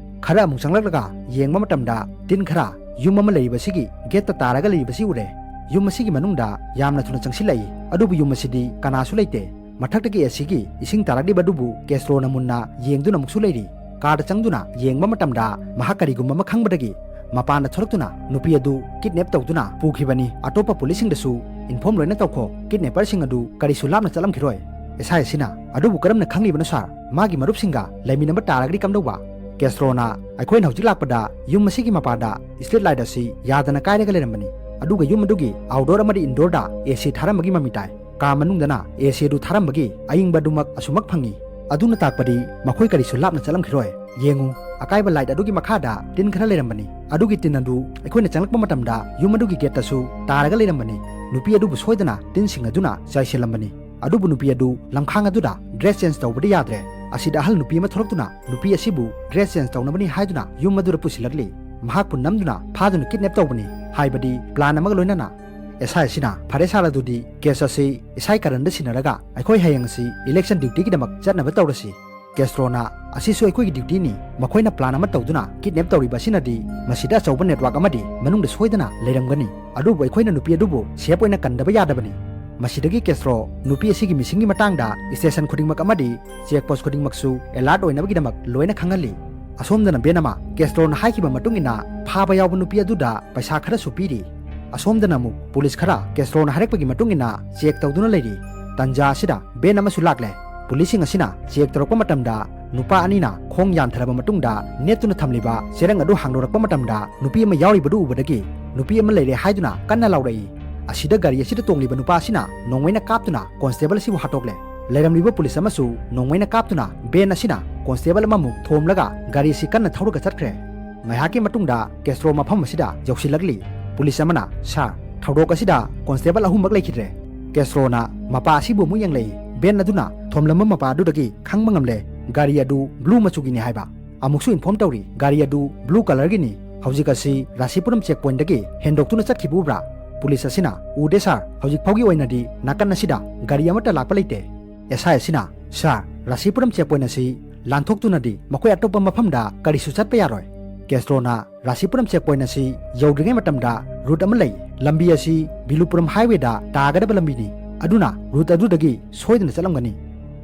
ꯈꯔ ꯑꯃꯨꯛ ꯆꯪꯂꯛꯂꯒ ꯌꯦꯡꯕ ꯃꯇꯝꯗ ꯇꯤꯟ ꯈꯔ ꯌꯨꯝ ꯑꯃ ꯂꯩꯔꯤꯕꯁꯤꯒꯤ ꯒꯦꯠꯇ ꯇꯥꯔꯒ ꯂꯩꯔꯤꯕꯁꯤ ꯎꯔꯦ꯫ ꯌꯨꯝ ꯑꯁꯤꯒꯤ ꯃꯅꯨꯡꯗ ꯌꯥꯝꯅ ꯊꯨꯅ ꯆꯪꯁꯤꯜꯂꯛꯏ, ꯑꯗꯨꯕꯨ ꯌꯨꯝ ꯑꯁꯤꯗꯤ ꯀꯅꯥꯁꯨ ꯂꯩꯇꯦ꯫ ꯃꯊꯛꯇꯒꯤ ꯑꯦ ꯁꯤꯒꯤ ꯏꯁꯤꯡ ꯇꯥꯔꯛꯂꯤꯕ ꯑꯗꯨꯕꯨ ꯀꯦꯁ꯭ꯔꯣꯅ ꯃꯨꯟꯅ ꯌꯦꯡꯗꯨꯅ ꯑꯃꯨꯛꯁꯨ ꯂꯩꯔꯤ꯫ ꯀꯥꯗ ꯆꯪꯗꯨꯅ ꯌꯦꯡꯕ ꯃꯇꯝꯗ ꯃꯍꯥꯛ ꯀꯔꯤꯒꯨꯝꯕ ꯑꯃ ꯈꯪꯕꯗꯒꯤ ꯃꯄꯥꯟꯗ ꯊꯣꯔꯛꯇꯨꯅ ꯅꯨꯄꯤ ꯑꯗꯨ ꯀꯤꯗꯅꯦꯞ ꯇꯧꯗꯨꯅ ꯄꯨꯈꯤꯕꯅꯤ꯫ "ꯑꯇꯣꯞꯄ ꯄꯨꯂꯤꯁꯁꯤꯡꯗꯁꯨ ꯏꯟꯐꯣꯔꯝ ꯂꯣꯏꯅ ꯇꯧꯈꯣ꯫ ꯀꯤꯗꯅꯦꯄꯔꯁꯤꯡ ꯑꯗꯨ ꯀꯔꯤꯁꯨ ꯂꯥꯞꯅ ꯆꯠꯂꯝꯈꯤꯔꯣꯏ꯫" ꯑꯦꯁ ꯑꯥꯏ ꯑꯁꯤꯅ, "ꯑꯗꯨꯕꯨ ꯀꯔꯝꯅ ꯈꯪꯂꯤꯕꯅꯣ ꯁꯥꯔ? ꯃꯥꯒꯤ ꯃꯔꯨꯞꯁꯤꯡꯒ ꯂꯩꯃꯤꯟꯅꯕ ꯇꯥꯔꯒꯗꯤ ꯀꯝꯗꯧꯕ?" ꯀꯦꯁ꯭ꯔꯣꯅ, "ꯑꯩꯈꯣꯏꯅ ꯍꯧꯖꯤꯛ ꯂꯥꯛꯄꯗ ꯌꯨꯝ ꯑꯁꯤꯒꯤ ꯃꯄꯥꯗ ꯁ꯭ꯇ꯭ꯔꯤꯠ ꯂꯥꯏꯠ ꯑꯁꯤ ꯌꯥꯗꯅ ꯀꯥꯏꯔꯒ ꯂꯩꯔꯝꯕꯅꯤ꯫ ꯑꯗꯨꯒ ꯌꯨꯝ ꯑꯗꯨꯒꯤ ꯑꯥꯎꯠꯗꯣꯔ ꯑꯃꯗꯤ ꯏꯟꯗꯣꯔꯗ ꯑꯦ ꯁꯤ ꯊꯥꯔꯝꯕꯒꯤ ꯃꯃꯤ ꯇꯥꯏ꯫ ꯀꯥ ꯃꯅꯨꯡꯗꯅ ꯑꯦ ꯁꯤ ꯑꯗꯨ ꯊꯥꯔꯝꯕꯒꯤ ꯑꯏꯪꯕ ꯑꯗꯨꯃꯛ ꯑꯁꯨꯃꯛ ꯐꯪꯉꯤ꯫ ꯑꯗꯨꯅ ꯇꯥꯛꯄꯗꯤ ꯃꯈꯣꯏ ꯀꯔꯤꯁꯨ ꯂꯥꯞꯅ ꯆꯠꯂꯝꯈꯤꯔꯣꯏ꯫ ꯌꯦꯡꯉꯨ, ꯑꯀꯥꯏꯕ ꯂꯥꯏꯠ ꯑꯗꯨꯒꯤ ꯃꯈꯥꯗ ꯇꯤꯟ ꯈꯔ ꯂꯩꯔꯝꯕꯅꯤ꯫ ꯑꯗꯨꯒꯤ ꯇꯤꯟ ꯑꯗꯨ ꯑꯩꯈꯣꯏꯅ ꯆꯪꯂꯛꯄ ꯃꯇꯝꯗ ꯌꯨꯝ ꯑꯗꯨꯒꯤ ꯒꯦꯠꯇꯁꯨ ꯇꯥꯔꯒ ꯂꯩꯔꯝꯕꯅꯤ꯫ ꯅꯨꯄꯤ ꯑꯗꯨꯕꯨ ꯁꯣꯏꯗꯅ ꯇꯤꯟꯁꯤꯡ ꯑꯗꯨꯅ ꯆꯥꯏꯁꯤꯜꯂꯝꯕꯅꯤ꯫ ꯑꯗꯨꯕꯨ ꯅꯨꯄꯤ ꯑꯗꯨ ꯂꯝꯈꯥꯡ ꯑꯗꯨꯗ ꯗ꯭ꯔꯦꯁ ꯆꯦꯟꯖ ꯇꯧꯕꯗꯤ ꯌꯥꯗ꯭ꯔꯦ꯫ ꯑꯁꯤꯗ ꯑꯍꯜ ꯅꯨꯄꯤ ꯑꯃ ꯊꯣꯛꯂꯛꯇꯨꯅ ꯅꯨꯄꯤ ꯑꯁꯤꯕꯨ ꯗ꯭ꯔꯦꯁ ꯆꯦꯟꯖ ꯇꯧꯅꯕꯅꯤ ꯍꯥꯏꯗꯨꯅ ꯌꯨꯝ ꯑꯗꯨꯗ ꯄꯨꯁꯤꯜꯂꯛꯂꯤ꯫ ꯃꯍꯥꯛꯄꯨ ꯅꯝꯗꯨꯅ ꯐꯥꯗꯨꯅ ꯀꯤꯗꯅꯦꯞ ꯇꯧꯕꯅꯤ ꯍꯥꯏꯕꯗꯤ ꯄ꯭ꯂꯥꯟ ꯑꯃꯒ ꯂꯣꯏꯅꯅ꯫ ꯑꯦꯁ ꯑꯥꯏ ꯑꯁꯤꯅ, "ꯐꯔꯦ ꯁꯥꯔ, ꯑꯗꯨꯗꯤ ꯀꯦꯁ ꯑꯁꯤ ꯏꯁꯥꯏ ꯀꯔꯟꯗ ꯁꯤꯟꯅꯔꯒ ꯑꯩꯈꯣꯏ ꯍꯌꯦꯡ ꯑꯁꯤ ꯏꯂꯦꯛꯁꯟ ꯗ꯭ꯌꯨꯇꯤꯒꯤꯗꯃꯛ ꯆꯠꯅꯕ ꯇꯧꯔꯁꯤ꯫" ꯀꯦꯁ꯭ꯔꯣꯅ, "ꯑꯁꯤꯁꯨ ꯑꯩꯈꯣꯏꯒꯤ ꯗ꯭ꯌꯨꯇꯤꯅꯤ꯫ ꯃꯈꯣꯏꯅ ꯄ꯭ꯂꯥꯟ ꯑꯃ ꯇꯧꯗꯨꯅ ꯀꯤꯗꯅꯦꯞ ꯇꯧꯔꯤꯕ ꯑꯁꯤꯅꯗꯤ ꯃꯁꯤꯗ ꯑꯆꯧꯕ ꯅꯦꯠꯋꯥꯔꯛ ꯑꯃꯗꯤ ꯃꯅꯨꯡꯗ ꯁꯣꯏꯗꯅ ꯂꯩꯔꯝꯒꯅꯤ꯫ ꯑꯗꯨꯕꯨ ꯑꯩꯈꯣꯏꯅ ꯅꯨꯄꯤ ꯑꯗꯨꯕꯨ ꯁꯦꯐ ꯑꯣꯏꯅ ꯀꯟꯗꯕ ꯌꯥꯗꯕꯅꯤ꯫ ꯃꯁꯤꯗꯒꯤ ꯀꯦꯁꯇ꯭ꯔꯣ ꯅꯨꯄꯤ ꯑꯁꯤꯒꯤ ꯃꯤꯁꯤꯡꯒꯤ ꯃꯇꯥꯡꯗ ꯁ꯭ꯇꯦꯁꯟ ꯈꯨꯗꯤꯡꯃꯛ ꯑꯃꯗꯤ ꯆꯦꯛ ꯄꯣꯁ ꯈꯨꯗꯤꯡꯃꯛꯁꯨ ꯑꯦꯂꯔꯠ ꯑꯣꯏꯅꯕꯒꯤꯗꯃꯛ ꯂꯣꯏꯅ ꯈꯪꯍꯜꯂꯤ꯫ ꯑꯁꯣꯝꯗꯅ ꯕꯦꯟ ꯑꯃ ꯀꯦꯁꯇ꯭ꯔꯣꯅ ꯍꯥꯏꯈꯤꯕ ꯃꯇꯨꯡ ꯏꯟꯅ ꯐꯥꯕ ꯌꯥꯎꯕ ꯅꯨꯄꯤ ꯑꯗꯨꯗ ꯄꯩꯁꯥ ꯈꯔꯁꯨ ꯄꯤꯔꯤ꯫ ꯑꯁꯣꯝꯗꯅ ꯑꯃꯨꯛ ꯄꯨꯂꯤꯁ ꯈꯔ ꯀꯦꯁꯇ꯭ꯔꯣꯅ ꯍꯥꯏꯔꯛꯄꯒꯤ ꯃꯇꯨꯡ ꯏꯟꯅ ꯆꯦꯛ ꯇꯧꯗꯨꯅ ꯂꯩꯔꯤ꯫ ꯇꯟꯖꯥ ꯑꯁꯤꯗ ꯕꯦꯟ ꯑꯃꯁꯨ ꯂꯥꯛꯂꯦ꯫ ꯄꯨꯂꯤꯁꯁꯤꯡ ꯑꯁꯤꯅ ꯆꯦꯛ ꯇꯧꯔꯛꯄ ꯃꯇꯝꯗ ꯅꯨꯄꯥ ꯑꯅꯤꯅ ꯈꯣꯡ ꯌꯥꯟꯊꯔꯕ ꯃꯇꯨꯡꯗ ꯅꯦꯠꯇꯨꯅ ꯊꯝꯂꯤꯕ ꯆꯦꯔꯪ ꯑꯗꯨ ꯍꯥꯡꯗꯣꯔꯛꯄ ꯃꯇꯝꯗ ꯅꯨꯄꯤ ꯑꯃ ꯌꯥꯎꯔꯤꯕꯗꯨ ꯎꯕꯗꯒꯤ ꯅꯨꯄꯤ ꯑꯃ ꯂꯩꯔꯦ ꯍꯥꯏꯗꯨꯅ ꯀꯟꯅ ꯂꯥꯎꯔꯛꯏ꯫ ꯑꯁꯤꯗ ꯒꯥꯔꯤ ꯑꯁꯤꯗ ꯇꯣꯡꯂꯤꯕ ꯅꯨꯄꯥ ꯑꯁꯤꯅ ꯅꯣꯡꯃꯩꯅ ꯀꯥꯞꯇꯨꯅ ꯀꯣꯟꯁꯇꯦꯕꯜ ꯑꯁꯤꯕꯨ ꯍꯥꯠꯇꯣꯛꯂꯦ꯫ ꯂꯩꯔꯝꯂꯤꯕ ꯄꯨꯂꯤꯁ ꯑꯃꯁꯨ ꯅꯣꯡꯃꯩꯅ ꯀꯥꯞꯇꯨꯅ ꯕꯦꯟ ꯑꯁꯤꯅ ꯀꯣꯟꯁꯇꯦꯕꯜ ꯑꯃꯃꯨꯛ ꯊꯣꯝꯂꯒ ꯒꯥꯔꯤ ꯑꯁꯤ ꯀꯟꯅ ꯊꯧꯔꯒ ꯆꯠꯈ꯭ꯔꯦ꯫ ꯉꯥꯏꯍꯥꯛꯀꯤ ꯃꯇꯨꯡꯗ ꯀꯦꯁꯇ꯭ꯔꯣ ꯃꯐꯝ ꯑꯁꯤꯗ ꯌꯧꯁꯤꯜꯂꯛꯂꯤ꯫ ꯄꯨꯂꯤꯁ ꯑꯃꯅ, "ꯁꯥꯔ, ꯊꯧꯗꯣꯛ ꯑꯁꯤꯗ ꯀꯣꯟꯁꯇꯦꯕꯜ ꯑꯍꯨꯝꯃꯛ ꯂꯩꯈꯤꯗ꯭ꯔꯦ꯫" ꯀꯦꯁꯇ꯭ꯔꯣꯅ ꯃꯄꯥ ꯑꯁꯤꯕꯨ ꯑꯃꯨꯛ ꯌꯦꯡꯂꯛꯏ꯫ ꯕꯦꯟ ꯑꯗꯨꯅ ꯊꯣꯝꯂꯝꯕ ꯃꯄꯥ ꯑꯗꯨꯗꯒꯤ ꯈꯪꯕ ꯉꯝꯂꯦ ꯒꯥꯔꯤ ꯑꯗꯨ ꯕ꯭ꯂꯨ ꯃꯆꯨꯒꯤꯅꯤ ꯍꯥꯏꯕ꯫ ꯑꯃꯨꯛꯁꯨ ꯏꯟꯐꯣꯔꯝ ꯇꯧꯔꯤ, "ꯒꯥꯔꯤ ꯑꯗꯨ ꯕ꯭ꯂꯨ ꯀꯂꯔꯒꯤꯅꯤ꯫ ꯍꯧꯖꯤꯛ ꯑꯁꯤ ꯔꯥꯁꯤꯄꯨꯔꯝ ꯆꯦꯛ ꯄꯣꯏꯟꯠꯇꯒꯤ ꯍꯦꯟꯗꯣꯛꯇꯨꯅ ꯆꯠꯈꯤꯕ ꯎꯕ꯭ꯔꯥ?" ꯄꯨꯂꯤꯁ ꯑꯁꯤꯅ, "ꯎꯗꯦ ꯁꯥꯔ, ꯍꯧꯖꯤꯛ ꯐꯥꯎꯒꯤ ꯑꯣꯏꯅꯗꯤ ꯅꯥꯀꯟ ꯑꯁꯤꯗ ꯒꯥꯔꯤ ꯑꯃꯠꯇ ꯂꯥꯛꯄ ꯂꯩꯇꯦ꯫" ꯑꯦꯁ ꯑꯥꯏ ꯑꯁꯤꯅ, "ꯁꯥꯔ, ꯔꯥꯁꯤꯄꯨꯔꯝ ꯆꯦꯛ ꯄꯣꯏꯟꯠ ꯑꯁꯤ ꯂꯥꯟꯊꯣꯛꯇꯨꯅꯗꯤ ꯃꯈꯣꯏ ꯑꯇꯣꯞꯄ ꯃꯐꯝꯗ ꯀꯔꯤꯁꯨ ꯆꯠꯄ ꯌꯥꯔꯣꯏ꯫" ꯀꯦꯁꯇ꯭ꯔꯣꯅ, "ꯔꯥꯁꯤꯄꯨꯔꯝ ꯆꯦꯛ ꯄꯣꯏꯟꯠ ꯑꯁꯤ ꯌꯧꯗ꯭ꯔꯤꯉꯩ ꯃꯇꯝꯗ ꯔꯨꯠ ꯑꯃ ꯂꯩ꯫ ꯂꯝꯕꯤ ꯑꯁꯤ ꯕꯤꯂꯨꯄꯨꯔꯝ ꯍꯥꯏꯋꯦꯗ ꯇꯥꯒꯗꯕ ꯂꯝꯕꯤꯅꯤ꯫ ꯑꯗꯨꯅ ꯔꯨꯠ ꯑꯗꯨꯗꯒꯤ ꯁꯣꯏꯗꯅ ꯆꯠꯂꯝꯒꯅꯤ꯫"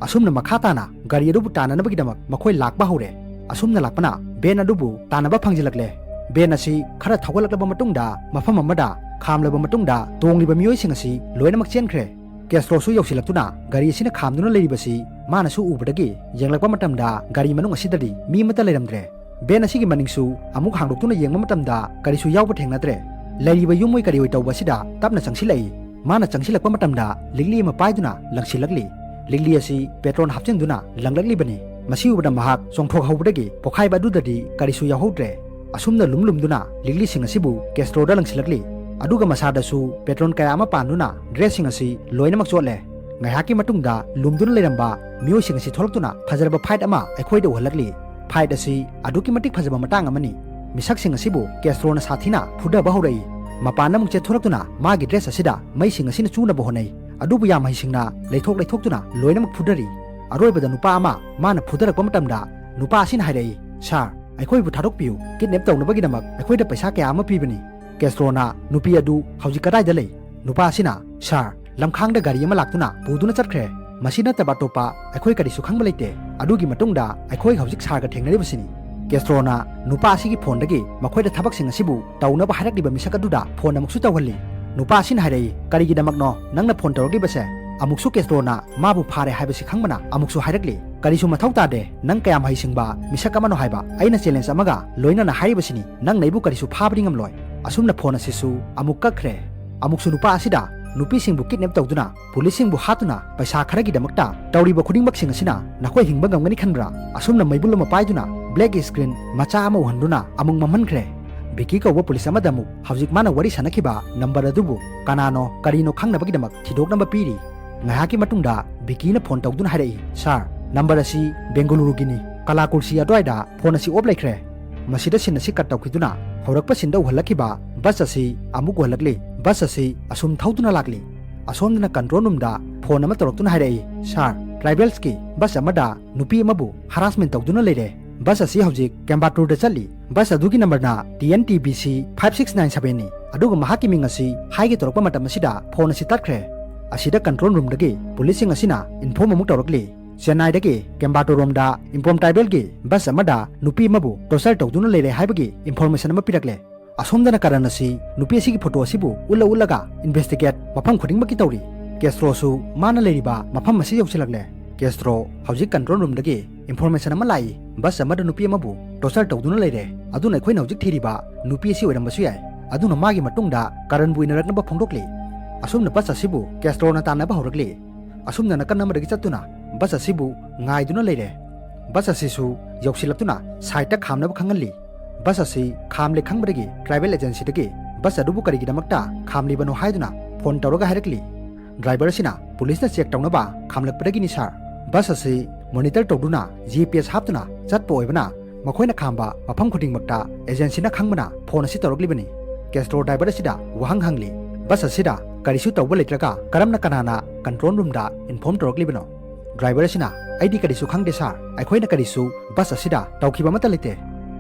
ꯑꯁꯨꯝꯅ ꯃꯈꯥ ꯇꯥꯅ ꯒꯥꯔꯤ ꯑꯗꯨꯕꯨ ꯇꯥꯟꯅꯅꯕꯒꯤꯗꯃꯛ ꯃꯈꯣꯏ ꯂꯥꯛꯄ ꯍꯧꯔꯦ꯫ ꯑꯁꯨꯝꯅ ꯂꯥꯛꯄꯅ ꯕꯦꯟ ꯑꯗꯨꯕꯨ ꯇꯥꯟꯅꯕ ꯐꯪꯖꯤꯜꯂꯛꯂꯦ꯫ ꯕꯦꯟ ꯑꯁꯤ ꯈꯔ ꯊꯧꯒꯠꯂꯛꯂꯕ ꯃꯇꯨꯡꯗ ꯃꯐꯝ ꯑꯃꯗ ꯈꯥꯝꯂꯕ ꯃꯇꯨꯡꯗ ꯇꯣꯡꯂꯤꯕ ꯃꯤꯑꯣꯏꯁꯤꯡ ꯑꯁꯤ ꯂꯣꯏꯅꯃꯛ ꯆꯦꯟꯈ꯭ꯔꯦ꯫ ꯀꯦꯁꯇ꯭ꯔꯣꯁꯨ ꯌꯧꯁꯤꯜꯂꯛꯇꯨꯅ ꯒꯥꯔꯤ ꯑꯁꯤꯅ ꯈꯥꯝꯗꯨꯅ ꯂꯩꯔꯤꯕꯁꯤ ꯃꯥꯅꯁꯨ ꯎꯕꯗꯒꯤ ꯌꯦꯡꯂꯛꯄ ꯃꯇꯝꯗ ꯒꯥꯔꯤ ꯃꯅꯨꯡ ꯑꯁꯤꯗꯗꯤ ꯃꯤ ꯑꯃꯠꯇ ꯂꯩꯔꯝꯗ꯭ꯔꯦ꯫ ꯕꯦꯟ ꯑꯁꯤꯒꯤ ꯃꯅꯤꯡꯁꯨ ꯑꯃꯨꯛ ꯍꯥꯡꯗꯣꯛꯇꯨꯅ ꯌꯦꯡꯕ ꯃꯇꯝꯗ ꯀꯔꯤꯁꯨ ꯌꯥꯎꯕ ꯊꯦꯡꯅꯗ꯭ꯔꯦ꯫ ꯂꯩꯔꯤꯕ ꯌꯨꯝꯑꯣꯏ ꯀꯔꯤꯑꯣꯏ ꯇꯧꯕ ꯑꯁꯤꯗ ꯇꯞꯅ ꯆꯪꯁꯤꯜꯂꯛꯏ꯫ ꯃꯥꯅ ꯆꯪꯁꯤꯜꯂꯛꯄ ꯃꯇꯝꯗ ꯂꯤꯛꯂꯤ ꯑꯃ ꯄꯥꯏꯗꯨꯅ ꯂꯪꯁꯤꯜꯂꯛꯂꯤ꯫ ꯂꯤꯛꯂꯤ ꯑꯁꯤ ꯄꯦꯇ꯭ꯔꯣꯜ ꯍꯥꯞꯆꯤꯟꯗꯨꯅ ꯂꯪꯂꯛꯂꯤꯕꯅꯤ꯫ ꯃꯁꯤ ꯎꯕꯗ ꯃꯍꯥꯛ ꯆꯣꯡꯊꯣꯛꯍꯧꯕꯗꯒꯤ ꯄꯣꯈꯥꯏꯕ ꯑꯗꯨꯗꯗꯤ ꯀꯔꯤꯁꯨ ꯌꯥꯎꯍꯧꯗ꯭ꯔꯦ꯫ ꯑꯁꯨꯝꯅ ꯂꯨꯝ ꯂꯨꯝꯗꯨꯅ ꯂꯤꯛꯂꯤꯁꯤꯡ ꯑꯁꯤꯕꯨ ꯀꯦꯁꯇ꯭ꯔꯣꯗ ꯂꯪꯁꯤꯜꯂꯛꯂꯤ꯫ ꯑꯗꯨꯒ ꯃꯁꯥꯗꯁꯨ ꯄꯦꯇ꯭ꯔꯣꯜ ꯀꯌꯥ ꯑꯃ ꯄꯥꯟꯗꯨꯅ ꯗ꯭ꯔꯦꯁꯁꯤꯡ ꯑꯁꯤ ꯂꯣꯏꯅꯃꯛ ꯆꯣꯠꯂꯦ꯫ ꯉꯥꯏꯍꯥꯛꯀꯤ ꯃꯇꯨꯡꯗ ꯂꯨꯝꯗꯨꯅ ꯂꯩꯔꯝꯕ ꯃꯤꯑꯣꯏꯁꯤꯡ ꯑꯁꯤ ꯊꯣꯛꯂꯛꯇꯨꯅ ꯐꯖꯔꯕ ꯐꯥꯏꯠ ꯑꯃ ꯑꯩꯈꯣꯏꯗ ꯎꯍꯜꯂꯛꯂꯤ꯫ ꯐꯥꯏꯠ ꯑꯁꯤ ꯑꯗꯨꯛꯀꯤ ꯃꯇꯤꯛ ꯐꯖꯕ ꯃꯇꯥꯡ ꯑꯃꯅꯤ꯫ ꯃꯤꯁꯛꯁꯤꯡ ꯑꯁꯤꯕꯨ ꯀꯦꯁꯇ꯭ꯔꯣꯅ ꯁꯥꯊꯤꯅ ꯐꯨꯗꯕ ꯍꯧꯔꯛꯏ꯫ ꯃꯄꯥꯟꯗ ꯑꯃꯨꯛ ꯆꯦꯟꯊꯣꯔꯛꯇꯨꯅ ꯃꯥꯒꯤ ꯗ꯭ꯔꯦꯁ ꯑꯁꯤꯗ ꯃꯩꯁꯤꯡ ꯑꯁꯤꯅ ꯆꯨꯅꯕ ꯍꯣꯠꯅꯩ꯫ ꯑꯗꯨꯕꯨ ꯌꯥꯝ ꯍꯩꯁꯤꯡꯅ ꯂꯩꯊꯣꯛ ꯂꯩꯊꯣꯛꯇꯨꯅ ꯂꯣꯏꯅꯃꯛ ꯐꯨꯗꯔꯤ꯫ ꯑꯔꯣꯏꯕꯗ ꯅꯨꯄꯥ ꯑꯃ ꯃꯥꯅ ꯐꯨꯗꯔꯛꯄ ꯃꯇꯝꯗ ꯅꯨꯄꯥ ꯑꯁꯤꯅ ꯍꯥꯏꯔꯛꯏ, "ꯁꯥꯔ, ꯑꯩꯈꯣꯏꯕꯨ ꯊꯥꯗꯣꯛꯄꯤꯌꯨ꯫ ꯀꯤꯗꯅꯦꯞ ꯇꯧꯅꯕꯒꯤꯗꯃꯛ ꯑꯩꯈꯣꯏꯗ ꯄꯩꯁꯥ ꯀꯌꯥ ꯑꯃ ꯄꯤꯕꯅꯤ꯫" ꯀꯦꯁꯇ꯭ꯔꯣꯅ, "ꯅꯨꯄꯤ ꯑꯗꯨ ꯍꯧꯖꯤꯛ ꯀꯗꯥꯏꯗ ꯂꯩ?" ꯅꯨꯄꯥ ꯑꯁꯤꯅ, "ꯁꯥꯔ, ꯂꯝꯈꯥꯡꯗ ꯒꯥꯔꯤ ꯑꯃ ꯂꯥꯛꯇꯨꯅ ꯄꯨꯗꯨꯅ ꯆꯠꯈ꯭ꯔꯦ꯫ ꯃꯁꯤ ꯅꯠꯇꯕ ꯑꯇꯣꯞꯄ ꯑꯩꯈꯣꯏ ꯀꯔꯤꯁꯨ ꯈꯪꯕ ꯂꯩꯇꯦ꯫ ꯑꯗꯨꯒꯤ ꯃꯇꯨꯡꯗ ꯑꯩꯈꯣꯏ ꯍꯧꯖꯤꯛ ꯁꯥꯔꯒ ꯊꯦꯡꯅꯔꯤꯕꯁꯤꯅꯤ꯫ ꯀꯦꯁꯇ꯭ꯔꯣꯅ ꯅꯨꯄꯥ ꯑꯁꯤꯒꯤ ꯐꯣꯟꯗꯒꯤ ꯃꯈꯣꯏꯗ ꯊꯕꯛꯁꯤꯡ ꯑꯁꯤꯕꯨ ꯇꯧꯅꯕ ꯍꯥꯏꯔꯛꯂꯤꯕ ꯃꯤꯁꯛ ꯑꯗꯨꯗ ꯐꯣꯟ ꯑꯃꯨꯛꯁꯨ ꯇꯧꯍꯜꯂꯤ꯫ ꯅꯨꯄꯥ ꯑꯁꯤꯅ ꯍꯥꯏꯔꯛꯏ, "ꯀꯔꯤꯒꯤꯗꯃꯛꯅꯣ ꯅꯪꯅ ꯐꯣꯟ ꯇꯧꯔꯛꯂꯤꯕꯁꯦ?" ꯑꯃꯨꯛꯁꯨ ꯀꯦꯁꯇ꯭ꯔꯣꯅ ꯃꯥꯕꯨ ꯐꯥꯔꯦ ꯍꯥꯏꯕꯁꯤ ꯈꯪꯕꯅ ꯑꯃꯨꯛꯁꯨ ꯍꯥꯏꯔꯛꯂꯤ, "ꯀꯔꯤꯁꯨ ꯃꯊꯧ ꯇꯥꯗꯦ, ꯅꯪ ꯀꯌꯥꯝ ꯍꯩꯁꯤꯡꯕ ꯃꯤꯁꯛ ꯑꯃꯅꯣ ꯍꯥꯏꯕ꯫ ꯑꯩꯅ ꯆꯦꯂꯦꯟꯖ ꯑꯃꯒ ꯂꯣꯏꯅꯅ ꯍꯥꯏꯔꯤꯕꯁꯤꯅꯤ, ꯅꯪꯅ ꯑꯩꯕꯨ ꯀꯔꯤꯁꯨ ꯐꯥꯕꯗꯤ ꯉꯝꯂꯣꯏ"꯫ ꯑꯁꯨꯝꯅ ꯐꯣꯟ ꯑꯁꯤꯁꯨ ꯑꯃꯨꯛ ꯀꯛꯈ꯭ꯔꯦ꯫ ꯑꯃꯨꯛꯁꯨ ꯅꯨꯄꯥ ꯑꯁꯤꯗ ꯅꯨꯄꯤꯁꯤꯡꯕꯨ ꯀꯤꯗꯅꯦꯞ ꯇꯧꯗꯨꯅ ꯄꯨꯂꯤꯁꯁꯤꯡꯕꯨ ꯍꯥꯠꯇꯨꯅ ꯄꯩꯁꯥ ꯈꯔꯒꯤꯗꯃꯛꯇ ꯇꯧꯔꯤꯕ ꯈꯨꯗꯤꯡꯃꯛꯁꯤꯡ ꯑꯁꯤꯅ ꯅꯈꯣꯏ ꯍꯤꯡꯕ ꯉꯝꯒꯅꯤ ꯈꯟꯕ꯭ꯔꯥ? ꯑꯁꯨꯝꯅ ꯃꯩꯕꯨꯜ ꯑꯃ ꯄꯥꯏꯗꯨꯅ ꯕ꯭ꯂꯦꯛ ꯁ꯭ꯀ꯭ꯔꯤꯟ ꯃꯆꯥ ꯑꯃ ꯎꯍꯟꯗꯨꯅ ꯑꯃꯨꯛ ꯃꯝꯍꯟꯈ꯭ꯔꯦ꯫ ꯕꯤꯀꯤ ꯀꯧꯕ ꯄꯨꯂꯤꯁ ꯑꯃꯗ ꯑꯃꯨꯛ ꯍꯧꯖꯤꯛ ꯃꯥꯅ ꯋꯥꯔꯤ ꯁꯥꯟꯅꯈꯤꯕ ꯅꯝꯕꯔ ꯑꯗꯨꯕꯨ ꯀꯅꯥꯅꯣ ꯀꯔꯤꯅꯣ ꯈꯪꯅꯕꯒꯤꯗꯃꯛ ꯊꯤꯗꯣꯛꯅꯕ ꯄꯤꯔꯤ꯫ ꯉꯥꯏꯍꯥꯛꯀꯤ ꯃꯇꯨꯡꯗ ꯕꯤꯀꯤꯅ ꯐꯣꯟ ꯇꯧꯗꯨꯅ ꯍꯥꯏꯔꯛꯏ, "ꯁꯥꯔ, ꯅꯝꯕꯔ ꯑꯁꯤ ꯕꯦꯡꯒꯂꯨꯔꯨꯒꯤꯅꯤ꯫ ꯀꯂꯥꯀꯨꯔꯁꯤ ꯑꯗꯨꯋꯥꯏꯗ ꯐꯣꯟ ꯑꯁꯤ ꯑꯣꯐ ꯂꯩꯈ꯭ꯔꯦ"꯫ ꯃꯁꯤꯗ ꯁꯤꯟ ꯑꯁꯤ ꯀꯠ ꯇꯧꯈꯤꯗꯨꯅ ꯍꯧꯔꯛꯄ ꯁꯤꯟꯗ ꯎꯍꯜꯂꯛꯈꯤꯕ ꯕꯁ ꯑꯁꯤ ꯑꯃꯨꯛ ꯎꯍꯜꯂꯛꯂꯤ꯫ ꯕꯁ ꯑꯁꯤ ꯑꯁꯨꯝ ꯊꯧꯗꯨꯅ ꯂꯥꯛꯂꯤ꯫ ꯑꯁꯣꯝꯗꯅ ꯀꯟꯇ꯭ꯔꯣꯜ ꯔꯨꯝꯗ ꯐꯣꯟ ꯑꯃ ꯇꯧꯔꯛꯇꯨꯅ ꯍꯥꯏꯔꯛꯏ, "ꯁꯥꯔ, ꯇ꯭ꯔꯥꯏꯕꯦꯜꯁꯀꯤ ꯕꯁ ꯑꯃꯗ ꯅꯨꯄꯤ ꯑꯃꯕꯨ ꯍꯔꯥꯁꯃꯦꯟ ꯇꯧꯗꯨꯅ ꯂꯩꯔꯦ꯫ ꯕꯁ ꯑꯁꯤ ꯍꯧꯖꯤꯛ ꯀꯦꯝꯕꯥꯇꯨꯔꯗ ꯆꯠꯂꯤ꯫ ꯕꯁ ꯑꯗꯨꯒꯤ ꯅꯝꯕꯔꯅ T N T B C five six nine ꯁꯚꯦꯟꯅꯤ꯫ ꯑꯗꯨꯒ ꯃꯍꯥꯛꯀꯤ ꯃꯤꯡ ꯑꯁꯤ ꯍꯥꯏꯒꯦ ꯇꯧꯔꯛꯄ ꯃꯇꯝ ꯑꯁꯤꯗ ꯐꯣꯟ ꯑꯁꯤ ꯇꯠꯈ꯭ꯔꯦ"꯫ ꯑꯁꯤꯗ ꯀꯟꯇ꯭ꯔꯣꯜ ꯔꯨꯝꯗꯒꯤ ꯄꯨꯂꯤꯁꯁꯤꯡ ꯑꯁꯤꯅ ꯏꯟꯐꯣꯔꯝ ꯑꯃꯨꯛ ꯇꯧꯔꯛꯂꯤ꯫ ꯆꯦꯟꯅꯥꯏꯗꯒꯤ ꯀꯦꯝꯕꯥꯇꯨꯔꯣꯝꯗ ꯏꯝꯄꯣꯝ ꯇ꯭ꯔꯥꯏꯕꯦꯜꯒꯤ ꯕꯁ ꯑꯃꯗ ꯅꯨꯄꯤ ꯑꯃꯕꯨ ꯇꯣꯔꯆꯔ ꯇꯧꯗꯨꯅ ꯂꯩꯔꯦ ꯍꯥꯏꯕꯒꯤ ꯏꯟꯐꯣꯔꯃꯦꯁꯟ ꯑꯃ ꯄꯤꯔꯛꯂꯦ꯫ ꯑꯁꯣꯝꯗꯅ ꯀꯔꯟ ꯑꯁꯤ ꯅꯨꯄꯤ ꯑꯁꯤꯒꯤ ꯐꯣꯇꯣ ꯑꯁꯤꯕꯨ ꯎꯠꯂ ꯎꯠꯂꯒ ꯏꯟꯚꯦꯁꯇꯤꯒꯦꯠ ꯃꯐꯝ ꯈꯨꯗꯤꯡꯃꯛꯀꯤ ꯇꯧꯔꯤ꯫ ꯀꯦꯁꯇ꯭ꯔꯣꯁꯨ ꯃꯥꯅ ꯂꯩꯔꯤꯕ ꯃꯐꯝ ꯑꯁꯤ ꯌꯧꯁꯤꯜꯂꯛꯂꯦ꯫ ꯀꯦꯁꯇ꯭ꯔꯣ, ꯍꯧꯖꯤꯛ ꯀꯟꯇ꯭ꯔꯣꯜ ꯔꯨꯝꯗꯒꯤ ꯏꯟꯐꯣꯔꯃꯦꯁꯟ ꯑꯃ ꯂꯥꯛꯏ, ꯕꯁ ꯑꯃꯗ ꯅꯨꯄꯤ ꯑꯃꯕꯨ ꯇꯣꯔꯆꯔ ꯇꯧꯗꯨꯅ ꯂꯩꯔꯦ꯫ ꯑꯗꯨꯅ ꯑꯩꯈꯣꯏꯅ ꯍꯧꯖꯤꯛ ꯊꯤꯔꯤꯕ ꯅꯨꯄꯤ ꯑꯁꯤ ꯑꯣꯏꯔꯝꯕꯁꯨ ꯌꯥꯏ꯫ ꯑꯗꯨꯅ ꯃꯥꯒꯤ ꯃꯇꯨꯡꯗ ꯀꯔꯟꯕꯨ ꯏꯟꯅꯔꯛꯅꯕ ꯐꯣꯡꯗꯣꯛꯂꯤ꯫ ꯑꯁꯨꯝꯅ ꯕꯁ ꯑꯁꯤꯕꯨ ꯀꯦꯁꯇ꯭ꯔꯣꯅ ꯇꯥꯟꯅꯕ ꯍꯧꯔꯛꯂꯤ꯫ ꯑꯁꯨꯝꯅ ꯅꯥꯀꯟ ꯑꯃꯗꯒꯤ ꯆꯠꯇꯨꯅ ꯕꯁ ꯑꯁꯤꯕꯨ ꯉꯥꯏꯗꯨꯅ ꯂꯩꯔꯦ꯫ ꯕꯁ ꯑꯁꯤꯁꯨ ꯌꯧꯁꯤꯜꯂꯛꯇꯨꯅ ꯁꯥꯏꯠꯇ ꯈꯥꯝꯅꯕ ꯈꯪꯍꯜꯂꯤ꯫ ꯕꯁ ꯑꯁꯤ ꯈꯥꯝꯂꯦ ꯈꯪꯕꯗꯒꯤ ꯇ꯭ꯔꯥꯏꯕꯦꯜ ꯑꯦꯖꯦꯟꯁꯤꯗꯒꯤ ꯕꯁ ꯑꯗꯨꯕꯨ ꯀꯔꯤꯒꯤꯗꯃꯛꯇ ꯈꯥꯝꯂꯤꯕꯅꯣ ꯍꯥꯏꯗꯨꯅ ꯐꯣꯟ ꯇꯧꯔꯒ ꯍꯥꯏꯔꯛꯂꯤ꯫ ꯗ꯭ꯔꯥꯏꯚꯔ ꯑꯁꯤꯅ ꯄꯨꯂꯤꯁꯅ ꯆꯦꯛ ꯇꯧꯅꯕ ꯈꯥꯝꯂꯛꯄꯗꯒꯤꯅꯤ ꯁꯥꯔ꯫ ꯕꯁ ꯑꯁꯤ ꯃꯣꯅꯤꯇꯔ ꯇꯧꯗꯨꯅ ꯖꯤ ꯄꯤ ꯑꯦꯁ ꯍꯥꯞꯇꯨꯅ ꯆꯠꯄ ꯑꯣꯏꯕꯅ ꯃꯈꯣꯏꯅ ꯈꯥꯝꯕ ꯃꯐꯝ ꯈꯨꯗꯤꯡꯃꯛꯇ ꯑꯦꯖꯦꯟꯁꯤꯅ ꯈꯪꯕꯅ ꯐꯣꯟ ꯑꯁꯤ ꯇꯧꯔꯛꯂꯤꯕꯅꯤ꯫ ꯀꯦꯁꯇ꯭ꯔꯣ ꯗ꯭ꯔꯥꯏꯚꯔ ꯑꯁꯤꯗ ꯋꯥꯍꯪ ꯍꯪꯂꯤ, "ꯕꯁ ꯑꯁꯤꯗ ꯀꯔꯤꯁꯨ ꯇꯧꯕ ꯂꯩꯇ꯭ꯔꯒ ꯀꯔꯝꯅ ꯀꯅꯥꯅ ꯀꯟꯇ꯭ꯔꯣꯜ ꯔꯨꯝꯗ ꯏꯟꯐꯣꯔꯝ ꯇꯧꯔꯛꯂꯤꯕꯅꯣ?" ꯗ꯭ꯔꯥꯏꯚꯔ ꯑꯁꯤꯅ, "ꯑꯩꯗꯤ ꯀꯔꯤꯁꯨ ꯈꯪꯗꯦ ꯁꯥꯔ, ꯑꯩꯈꯣꯏꯅ ꯀꯔꯤꯁꯨ ꯕꯁ ꯑꯁꯤꯗ ꯇꯧꯈꯤꯕ ꯑꯃꯠꯇ ꯂꯩꯇꯦ"꯫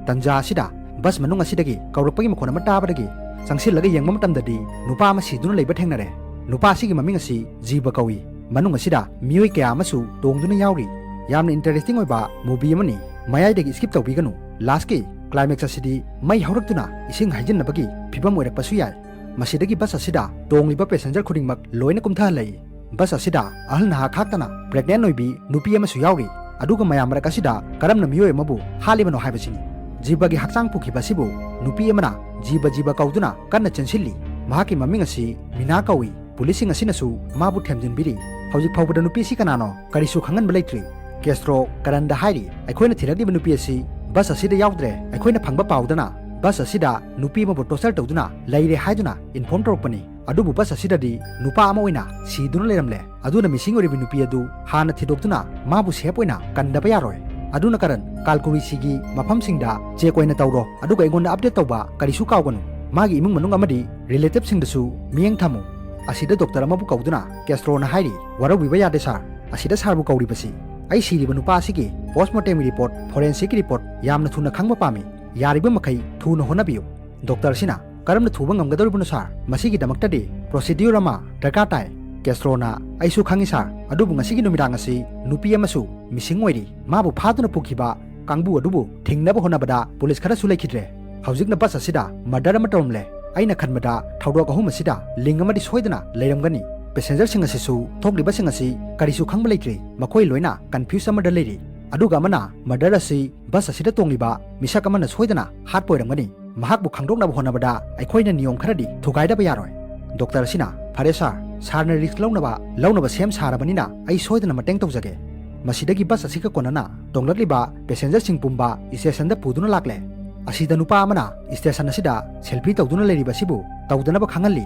ꯇꯟꯖꯥ ꯑꯁꯤꯗ ꯕꯁ ꯃꯅꯨꯡ ꯑꯁꯤꯗꯒꯤ ꯀꯧꯔꯛꯄꯒꯤ ꯃꯈꯣꯟ ꯑꯃ ꯇꯥꯕꯗꯒꯤ ꯆꯪꯁꯤꯜꯂꯒ ꯌꯦꯡꯕ ꯃꯇꯝꯗꯗꯤ ꯅꯨꯄꯥ ꯑꯃ ꯁꯤꯗꯨꯅ ꯂꯩꯕ ꯊꯦꯡꯅꯔꯦ꯫ ꯅꯨꯄꯥ ꯑꯁꯤꯒꯤ ꯃꯃꯤꯡ ꯑꯁꯤ ꯖꯤꯕ ꯀꯧꯏ꯫ ꯃꯅꯨꯡ ꯑꯁꯤꯗ ꯃꯤꯑꯣꯏ ꯀꯌꯥ ꯑꯃꯁꯨ ꯇꯣꯡꯗꯨꯅ ꯌꯥꯎꯔꯤ꯫ ꯌꯥꯝꯅ interesting ꯑꯣꯏꯕ movie ꯑꯃꯅꯤ꯫ ꯃꯌꯥꯏꯗꯒꯤ skip ꯇꯧꯕꯤꯒꯅꯨ꯫ Lastꯀꯤ climax ꯑꯁꯤꯗꯤ ꯃꯩ ꯍꯧꯔꯛꯇꯨꯅ ꯏꯁꯤꯡ ꯍꯩꯖꯤꯟꯅꯕꯒꯤ ꯐꯤꯕꯝ ꯑꯣꯏꯔꯛꯄꯁꯨ ꯌꯥꯏ꯫ ꯃꯁꯤꯗꯒꯤ bus ꯑꯁꯤꯗ ꯇꯣꯡꯂꯤꯕ passenger ꯈꯨꯗꯤꯡꯃꯛ ꯂꯣꯏꯅ ꯀꯨꯝꯊꯍꯜꯂꯛꯏ꯫ Bus ꯑꯁꯤꯗ ꯑꯍꯜ ꯅꯍꯥ ꯈꯥꯛꯇꯅ pregnant ꯑꯣꯏꯕꯤ ꯅꯨꯄꯤ ꯑꯃꯁꯨ ꯌꯥꯎꯔꯤ꯫ ꯑꯗꯨꯒ ꯃꯌꯥꯝ ꯃꯔꯛ ꯑꯁꯤꯗ ꯀꯔꯝꯅ ꯃꯤꯑꯣꯏ ꯑꯃꯕꯨ ꯍꯥꯠꯂꯤꯕꯅꯣ ꯍꯥꯏꯕꯁꯤꯅꯤ꯫ ꯖꯤꯕꯒꯤ ꯍꯛꯆꯥꯡ ꯄꯨꯈꯤꯕ ꯑꯁꯤꯕꯨ ꯅꯨꯄꯤ ꯑꯃꯅ ꯖꯤꯕ ꯖꯤꯕ ꯀꯧꯗꯨꯅ ꯀꯟꯅ ꯆꯦꯟꯁꯤꯜꯂꯤ꯫ ꯃꯍꯥꯛꯀꯤ ꯃꯃꯤꯡ ꯑꯁꯤ ꯃꯤꯅꯥ ꯀꯧꯏ꯫ ꯄꯨꯂꯤꯁꯁꯤꯡ ꯑꯁꯤꯅꯁꯨ ꯃꯥꯕꯨ ꯊꯦꯝꯖꯤꯟꯕꯤꯔꯤ꯫ ꯍꯧꯖꯤꯛ ꯐꯥꯎꯕꯗ ꯅꯨꯄꯤ ꯑꯁꯤ ꯀꯅꯥꯅꯣ ꯀꯔꯤꯁꯨ ꯈꯪꯍꯟꯕ ꯂꯩꯇ꯭ꯔꯤ꯫ ꯀꯦꯁꯇ꯭ꯔꯣ ꯀꯔꯟꯗ ꯍꯥꯏꯔꯤ, "ꯑꯩꯈꯣꯏꯅ ꯊꯤꯔꯛꯂꯤꯕ ꯅꯨꯄꯤ ꯑꯁꯤ bus ꯑꯁꯤꯗ ꯌꯥꯎꯗ꯭ꯔꯦ꯫ ꯑꯩꯈꯣꯏꯅ ꯐꯪꯕ ꯄꯥꯎꯗꯅ bus ꯑꯁꯤꯗ ꯅꯨꯄꯤ ꯑꯃꯕꯨ torture ꯇꯧꯗꯨꯅ ꯂꯩꯔꯦ ꯍꯥꯏꯗꯨꯅ inform ꯇꯧꯔꯛꯄꯅꯤ꯫ ꯑꯗꯨꯕꯨ bus ꯑꯁꯤꯗꯗꯤ ꯅꯨꯄꯥ ꯑꯃ ꯑꯣꯏꯅ ꯁꯤꯗꯨꯅ ꯂꯩꯔꯝꯂꯦ꯫ ꯑꯗꯨꯅ missing ꯑꯣꯏꯔꯤꯕ ꯅꯨꯄꯤ ꯑꯗꯨ ꯍꯥꯟꯅ ꯊꯤꯗꯣꯛꯇꯨꯅ ꯃꯥꯕꯨ safe ꯑꯣꯏꯅ ꯀꯟꯗꯕ ꯌꯥꯔꯣꯏ꯫ ꯑꯗꯨꯅ ꯀꯔꯟ, ꯀꯥꯜꯀꯨꯔꯤꯁꯤꯒꯤ ꯃꯐꯝꯁꯤꯡꯗ check ꯑꯣꯏꯅ ꯇꯧꯔꯣ, ꯑꯗꯨꯒ ꯑꯩꯉꯣꯟꯗ update ꯇꯧꯕ ꯀꯔꯤꯁꯨ ꯀꯥꯎꯒꯅꯨ꯫ ꯃꯥꯒꯤ ꯏꯃꯨꯡ ꯃꯅꯨꯡ ꯑꯃꯗꯤ relativeꯁꯤꯡꯗꯁꯨ ꯃꯤꯠꯌꯦꯡ ꯊꯝꯃꯨ꯫" ꯑꯁꯤꯗ doctor ꯑꯃꯕꯨ ꯀꯧꯗꯨꯅ ꯀꯦꯁꯇ꯭ꯔꯣꯅ ꯍꯥꯏꯔꯤ, "ꯋꯥꯔꯧꯕꯤꯕ ꯌꯥꯗꯦ sir, ꯑꯁꯤꯗ sirꯕꯨ ꯀꯧꯔꯤꯕꯁꯤ꯫ ꯑꯩ ꯁꯤꯔꯤꯕ ꯅꯨꯄꯥ ꯑꯁꯤꯒꯤ postmortemꯒꯤ report, forensicꯀꯤ report ꯌꯥꯝꯅ ꯊꯨꯅ ꯈꯪꯕ ꯄꯥꯝꯃꯤ꯫ ꯌꯥꯔꯤꯕ ꯃꯈꯩ ꯊꯨꯅ ꯍꯣꯠꯅꯕꯤꯌꯨ꯫" Doctorꯁꯤꯅ, "ꯀꯔꯝꯅ ꯊꯨꯕ ꯉꯝꯒꯗꯧꯔꯤꯕꯅꯣ sir? ꯃꯁꯤꯒꯤꯗꯃꯛꯇꯗꯤ procedure ꯑꯃ ꯗꯔꯀꯥꯔ ꯇꯥꯏ꯫" ꯀꯦꯁꯇ꯭ꯔꯣꯅ, "ꯑꯩꯁꯨ ꯈꯪꯏ sir, ꯑꯗꯨꯕꯨ ꯉꯁꯤꯒꯤ ꯅꯨꯃꯤꯗꯥꯡ ꯑꯁꯤ ꯅꯨꯄꯤ ꯑꯃꯁꯨ missing ꯑꯣꯏꯔꯤ꯫ ꯃꯥꯕꯨ ꯐꯥꯗꯨꯅ ꯄꯨꯈꯤꯕ ꯀꯥꯡꯕꯨ ꯑꯗꯨꯕꯨ ꯊꯤꯡꯅꯕ ꯍꯣꯠꯅꯕꯗ ꯄꯨꯂꯤꯁ ꯈꯔꯁꯨ ꯂꯩꯈꯤꯗ꯭ꯔꯦ꯫ ꯍꯧꯖꯤꯛꯅ bus ꯑꯁꯤꯗ murder ꯑꯃ ꯇꯧꯔꯝꯂꯦ꯫ ꯑꯩꯅ ꯈꯟꯕꯗ ꯊꯧꯗꯣꯛ ꯑꯍꯨꯝ ꯑꯁꯤꯗ link ꯑꯃꯗꯤ ꯁꯣꯏꯗꯅ ꯂꯩꯔꯝꯒꯅꯤ꯫ Passengerꯁꯤꯡ ꯑꯁꯤꯁꯨ ꯊꯣꯛꯂꯤꯕꯁꯤꯡ ꯑꯁꯤ ꯀꯔꯤꯁꯨ ꯈꯪꯕ ꯂꯩꯇ꯭ꯔꯤ꯫ ꯃꯈꯣꯏ ꯂꯣꯏꯅ confuse ꯑꯃꯗ ꯂꯩꯔꯤ꯫ ꯑꯗꯨꯒ ꯑꯃꯅ murder ꯑꯁꯤ bus ꯑꯁꯤꯗ ꯇꯣꯡꯂꯤꯕ ꯃꯤꯁꯛ ꯑꯃꯅ ꯁꯣꯏꯗꯅ ꯍꯥꯠꯄ ꯑꯣꯏꯔꯝꯒꯅꯤ꯫ ꯃꯍꯥꯛꯄꯨ ꯈꯪꯗꯣꯛꯅꯕ ꯍꯣꯠꯅꯕꯗ ꯑꯩꯈꯣꯏꯅ ꯅꯤꯌꯣꯝ ꯈꯔꯗꯤ ꯊꯨꯒꯥꯏꯗꯕ ꯌꯥꯔꯣꯏ꯫" Doctorꯁꯤꯅ, "ꯐꯔꯦ sir, sirꯅ risk ꯂꯧꯅꯕ, ꯂꯧꯅꯕ ꯁꯦꯝ ꯁꯥꯔꯕꯅꯤꯅ ꯑꯩ ꯁꯣꯏꯗꯅ ꯃꯇꯦꯡ ꯇꯧꯖꯒꯦ꯫" ꯃꯁꯤꯗꯒꯤ bus ꯑꯁꯤꯒ ꯀꯣꯟꯅꯅ ꯇꯣꯡꯂꯛꯂꯤꯕ passengerꯁꯤꯡ ꯄꯨꯝꯕ stationꯗ ꯄꯨꯗꯨꯅ ꯂꯥꯛꯂꯦ꯫ ꯑꯁꯤꯗ ꯅꯨꯄꯥ ꯑꯃꯅ station ꯑꯁꯤꯗ selfie ꯇꯧꯗꯨꯅ ꯂꯩꯔꯤꯕ ꯑꯁꯤꯕꯨ ꯇꯧꯗꯅꯕ ꯈꯪꯍꯜꯂꯤ꯫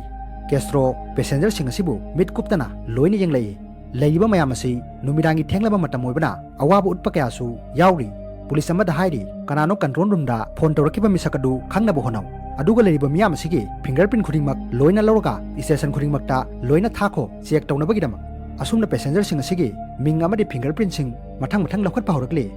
ꯀꯦꯁꯇ꯭ꯔꯣ passengerꯁꯤꯡ ꯑꯁꯤꯕꯨ ꯃꯤꯠ ꯀꯨꯞꯇꯅ ꯂꯣꯏꯅ ꯌꯦꯡꯂꯛꯏ꯫ ꯂꯩꯔꯤꯕ ꯃꯌꯥꯝ ꯑꯁꯤ ꯅꯨꯃꯤꯗꯥꯡꯒꯤ ꯊꯦꯡꯂꯕ ꯃꯇꯝ ꯑꯣꯏꯕꯅ ꯑꯋꯥꯕ ꯎꯠꯄ ꯀꯌꯥꯁꯨ ꯌꯥꯎꯔꯤ꯫ ꯄꯨꯂꯤꯁ ꯑꯃꯗ ꯍꯥꯏꯔꯤ, ꯀꯅꯥꯅꯣ control roomꯗ phone ꯇꯧꯔꯛꯈꯤꯕ ꯃꯤꯁꯛ ꯑꯗꯨ ꯈꯪꯅꯕ ꯍꯣꯠꯅꯧ꯫ ꯑꯗꯨꯒ ꯂꯩꯔꯤꯕ ꯃꯤꯌꯥꯝ ꯑꯁꯤꯒꯤ fingerprint ꯈꯨꯗꯤꯡꯃꯛ ꯂꯣꯏꯅ ꯂꯧꯔꯒ station ꯈꯨꯗꯤꯡꯃꯛꯇ ꯂꯣꯏꯅ ꯊꯥꯈꯣ, check ꯇꯧꯅꯕꯒꯤꯗꯃꯛ꯫ ꯑꯁꯨꯝꯅ passengerꯁꯤꯡ ꯑꯁꯤꯒꯤ ꯃꯤꯡ ꯑꯃꯗꯤ fingerprintꯁꯤꯡ ꯃꯊꯪ ꯃꯊꯪ ꯂꯧꯈꯠꯄ ꯍꯧꯔꯛꯂꯤ꯫